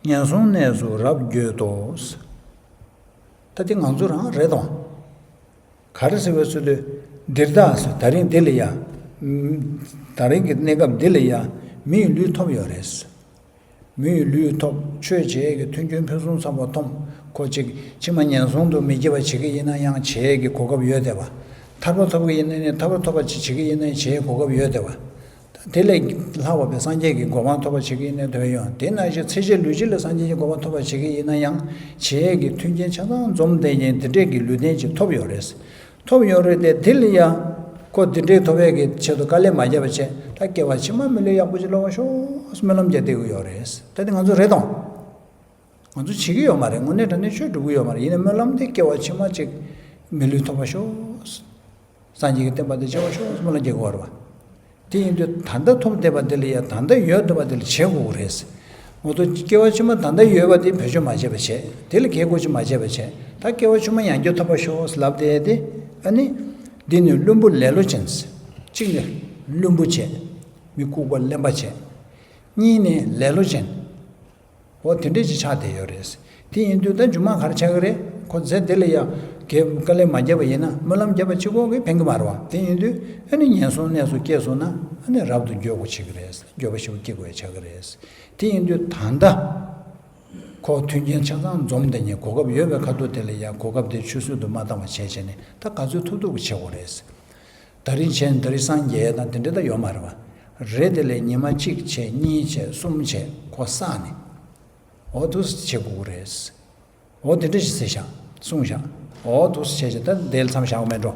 ངན་སོང་གནས་སུ་རབ་འགྱོད་དོ། ད་དེ་ང་ཚོ་རང་རེད་དང་། ག་རེ་ཟེར་བའི་ཚུལ་དུ། འདིར་བདག་ཟེར་ད་རིང་འདི་ལ་ཡ། ད་རིང་གི་གནས་སྐབས་འདི་ལ་ཡ། མི་ཡི་ལུས་ཐོབ་ཡོད་རེད། མི་ཡི་ལུས་ཐོབ། ཆོས་བྱེད་ཀྱི་མཐུན་རྐྱེན་ཕུན་སུམ་ཚོགས་པ་ཐོབ། ཁོ་ཅིག་ཕྱི་མ་ངན་སོང་དུ་མི་སྐྱེ་བ་བྱེད་ཀྱི་ཡིན་ན་ཡང་བྱེད་ཀྱི་གོ་སྐབས་ཡོད་བསྡད་པ། ཐར་པ་ཐོབ་ཀྱི་ཡིན་ན་ནི་ཐར་པ་ཐོབ་པ་ཅིག་བྱེད་ཀྱི་ཡིན་ན་བྱེད་གོ་སྐབས་ཡོད་བསྡད་པ། དེ་ལས་ལྷག་པ་བའི་སངས་རྒྱས་ཀྱི་གོ་འཕང་ཐོབ་པ་བྱེད་ཀྱི་ཡིན་ན་དོན་ཡོད། དེ་ནང་བཞིན་ཚེ་ཕྱི་ལུས་ཕྱི་ལ་སངས་རྒྱས་ཀྱི་གོ་འཕང་ཐོབ་པ་བྱེད་ཀྱི་ཡིན་ན་ཡང་བྱེད་ཀྱི་མཐུན་རྐྱེན་ཆ་ཚང་འཛོམས་བསྡད་མཁན་དེ་འདྲས་ཀྱི་ལུས་རྟེན་ཅིག་ཐོབ་ཡོད་རེད། ཐོབ་ཡོད་རེད་དེ། དེ་ལ་ཡང་ཁོ་དེ་འདྲའི་ཐོབ་ཡས་ཀྱི་ཆེད་དུ་དཀའ་ལས་མ་བརྒྱབ་པ་བྱས། ད་སྐྱེ་བ་ཕྱི་མ་མི་ལུས་ཡག་པོ་ཅིག་ལོག་པ་ཤོག་སྨོན་ལམ་རྒྱག་བསྡད་ཀྱི་ཡོད་རེད། ད་དེ་ང་ཚོ་རེད་དང་། ང་ཚོ་བྱེད་ཀྱི་ཡོད་མ་རེད། དངོས་གནས་དྲང་གནས་ཆོས་སྒྲུབ་ཀྱི་ཡོད་མ་རེད། ཡིན་ནའི་སྨོན་ལམ་དེ་སྐྱེ་བ་ཕྱི་མ་ཅིག་མི་ལུས་ཐོབ་པ་ཤོག་སངས་རྒྱས་ཀྱི་བསྟན་པ་དེ་སྐྱེ་བ་ཤོག་སྨོན་ལམ་རྒྱག་གི་ཡོད་རེད་བ། དེ་ཡིན་དུས་ད་ལྟ་ཐོབ་བསྡད་པ་དེ་ལ་ཡ་ད་ལྟ་ཡོད་བསྡད་པ་དེ་ལ་བྱེད་དགོས་ཀྱི་རེད། ང་ཚོ་སྐྱེ་བ་ཕྱི་མ་ད་ལྟ་ཡོད་པ་དེ་བེད་སྤྱོད་མ་བྱས་པ་བྱས། དེ་ལ་གལ་དགོས་ཅིག་མ་བྱས་པ་བྱས། ད་སྐྱེ་བ་ཕྱི་མ་ཡང་བསྐྱར་ཐོབ་པ་ཤོག་ལབ་བསྡད་དེ། ཨ་ནི། འདི་ནི་བླུན་པོ་ལེ་ལོ་ཅན། གཅིག་ནི་བླུན་པོ་བྱས། མི་ལྐུགས་པ་གླེན་པ་བྱས། གཉིས་ནི་ལེ་ལོ་ཅན། འོ་དེ་འདྲས་ཅིག་ཆགས་བསྡད་ཡོད་རེད། དེ་ཡིན་དུས་ད་རྒྱུ་མ་ག་རེ་ཆགས་ཀྱི་རེད། ཁོ་རྫས་དེ་ལ་ཡང་དཀའ་ལས་མ་བརྒྱབ་པ་ཡིན་ན། སྨོན་ལམ་བརྒྱབ་པ་གཅིག་པོ་གིས་ཕན་གྱི་མ་རེད་བ། དེ་ཡིན་དུས་ཨ་ནི་ངན་སོང་གནས་སུ་སྐྱེས་སོང་ན་ཨ་ནི་རབ་ཏུ་འགྱོད་པ་བྱེད་ཀྱི་རེད། འགྱོད་པ་ཞེ་པོ་སྐྱེ་དགོས་ཡ་ཆགས་ཀྱི་རེད། དེ་ཡིན་དུས་ད་ལྟ་ཁོ་མཐུན་རྐྱེན་ཆ་ཚང་འཛོམས་བསྡད་མཁན། གོ་སྐབས་ཡོད་པའི་ཁ་ཐུག་དེ་ལ་ཡང་གོ་སྐབས་དེ་ཆུད་ཟོས་དུ་མ་བཏང་བ་བྱས་བྱས་ནས་ད་ག་ཚོད་ཐུབ་ཐུབ་བྱེད་དགོས་རེད། ད་རིང་བྱས་ནས་ད་རིང་སངས་རྒྱས་ཡས་དང་དེ་འདྲ་ད་ཡོད་མ་རེད་བ། རེད། དེ་ལས་ཉི་མ་གཅིག་བྱས། གཉིས་བྱས། གསུམ་བྱས། ཁོ་བསགས་ནས། འོ་འདུག་སེ་བྱེད་དགོས་རེད། འོ་དེ་འདྲ་ཞིག་ཟེར་བཞག་གསུངས་བཞག་འོ་འདུག་སེ་བྱས་བྱས་ད་དེ་ལ་མཚམས་བཞག་དགོས་མེད་འགྲོ།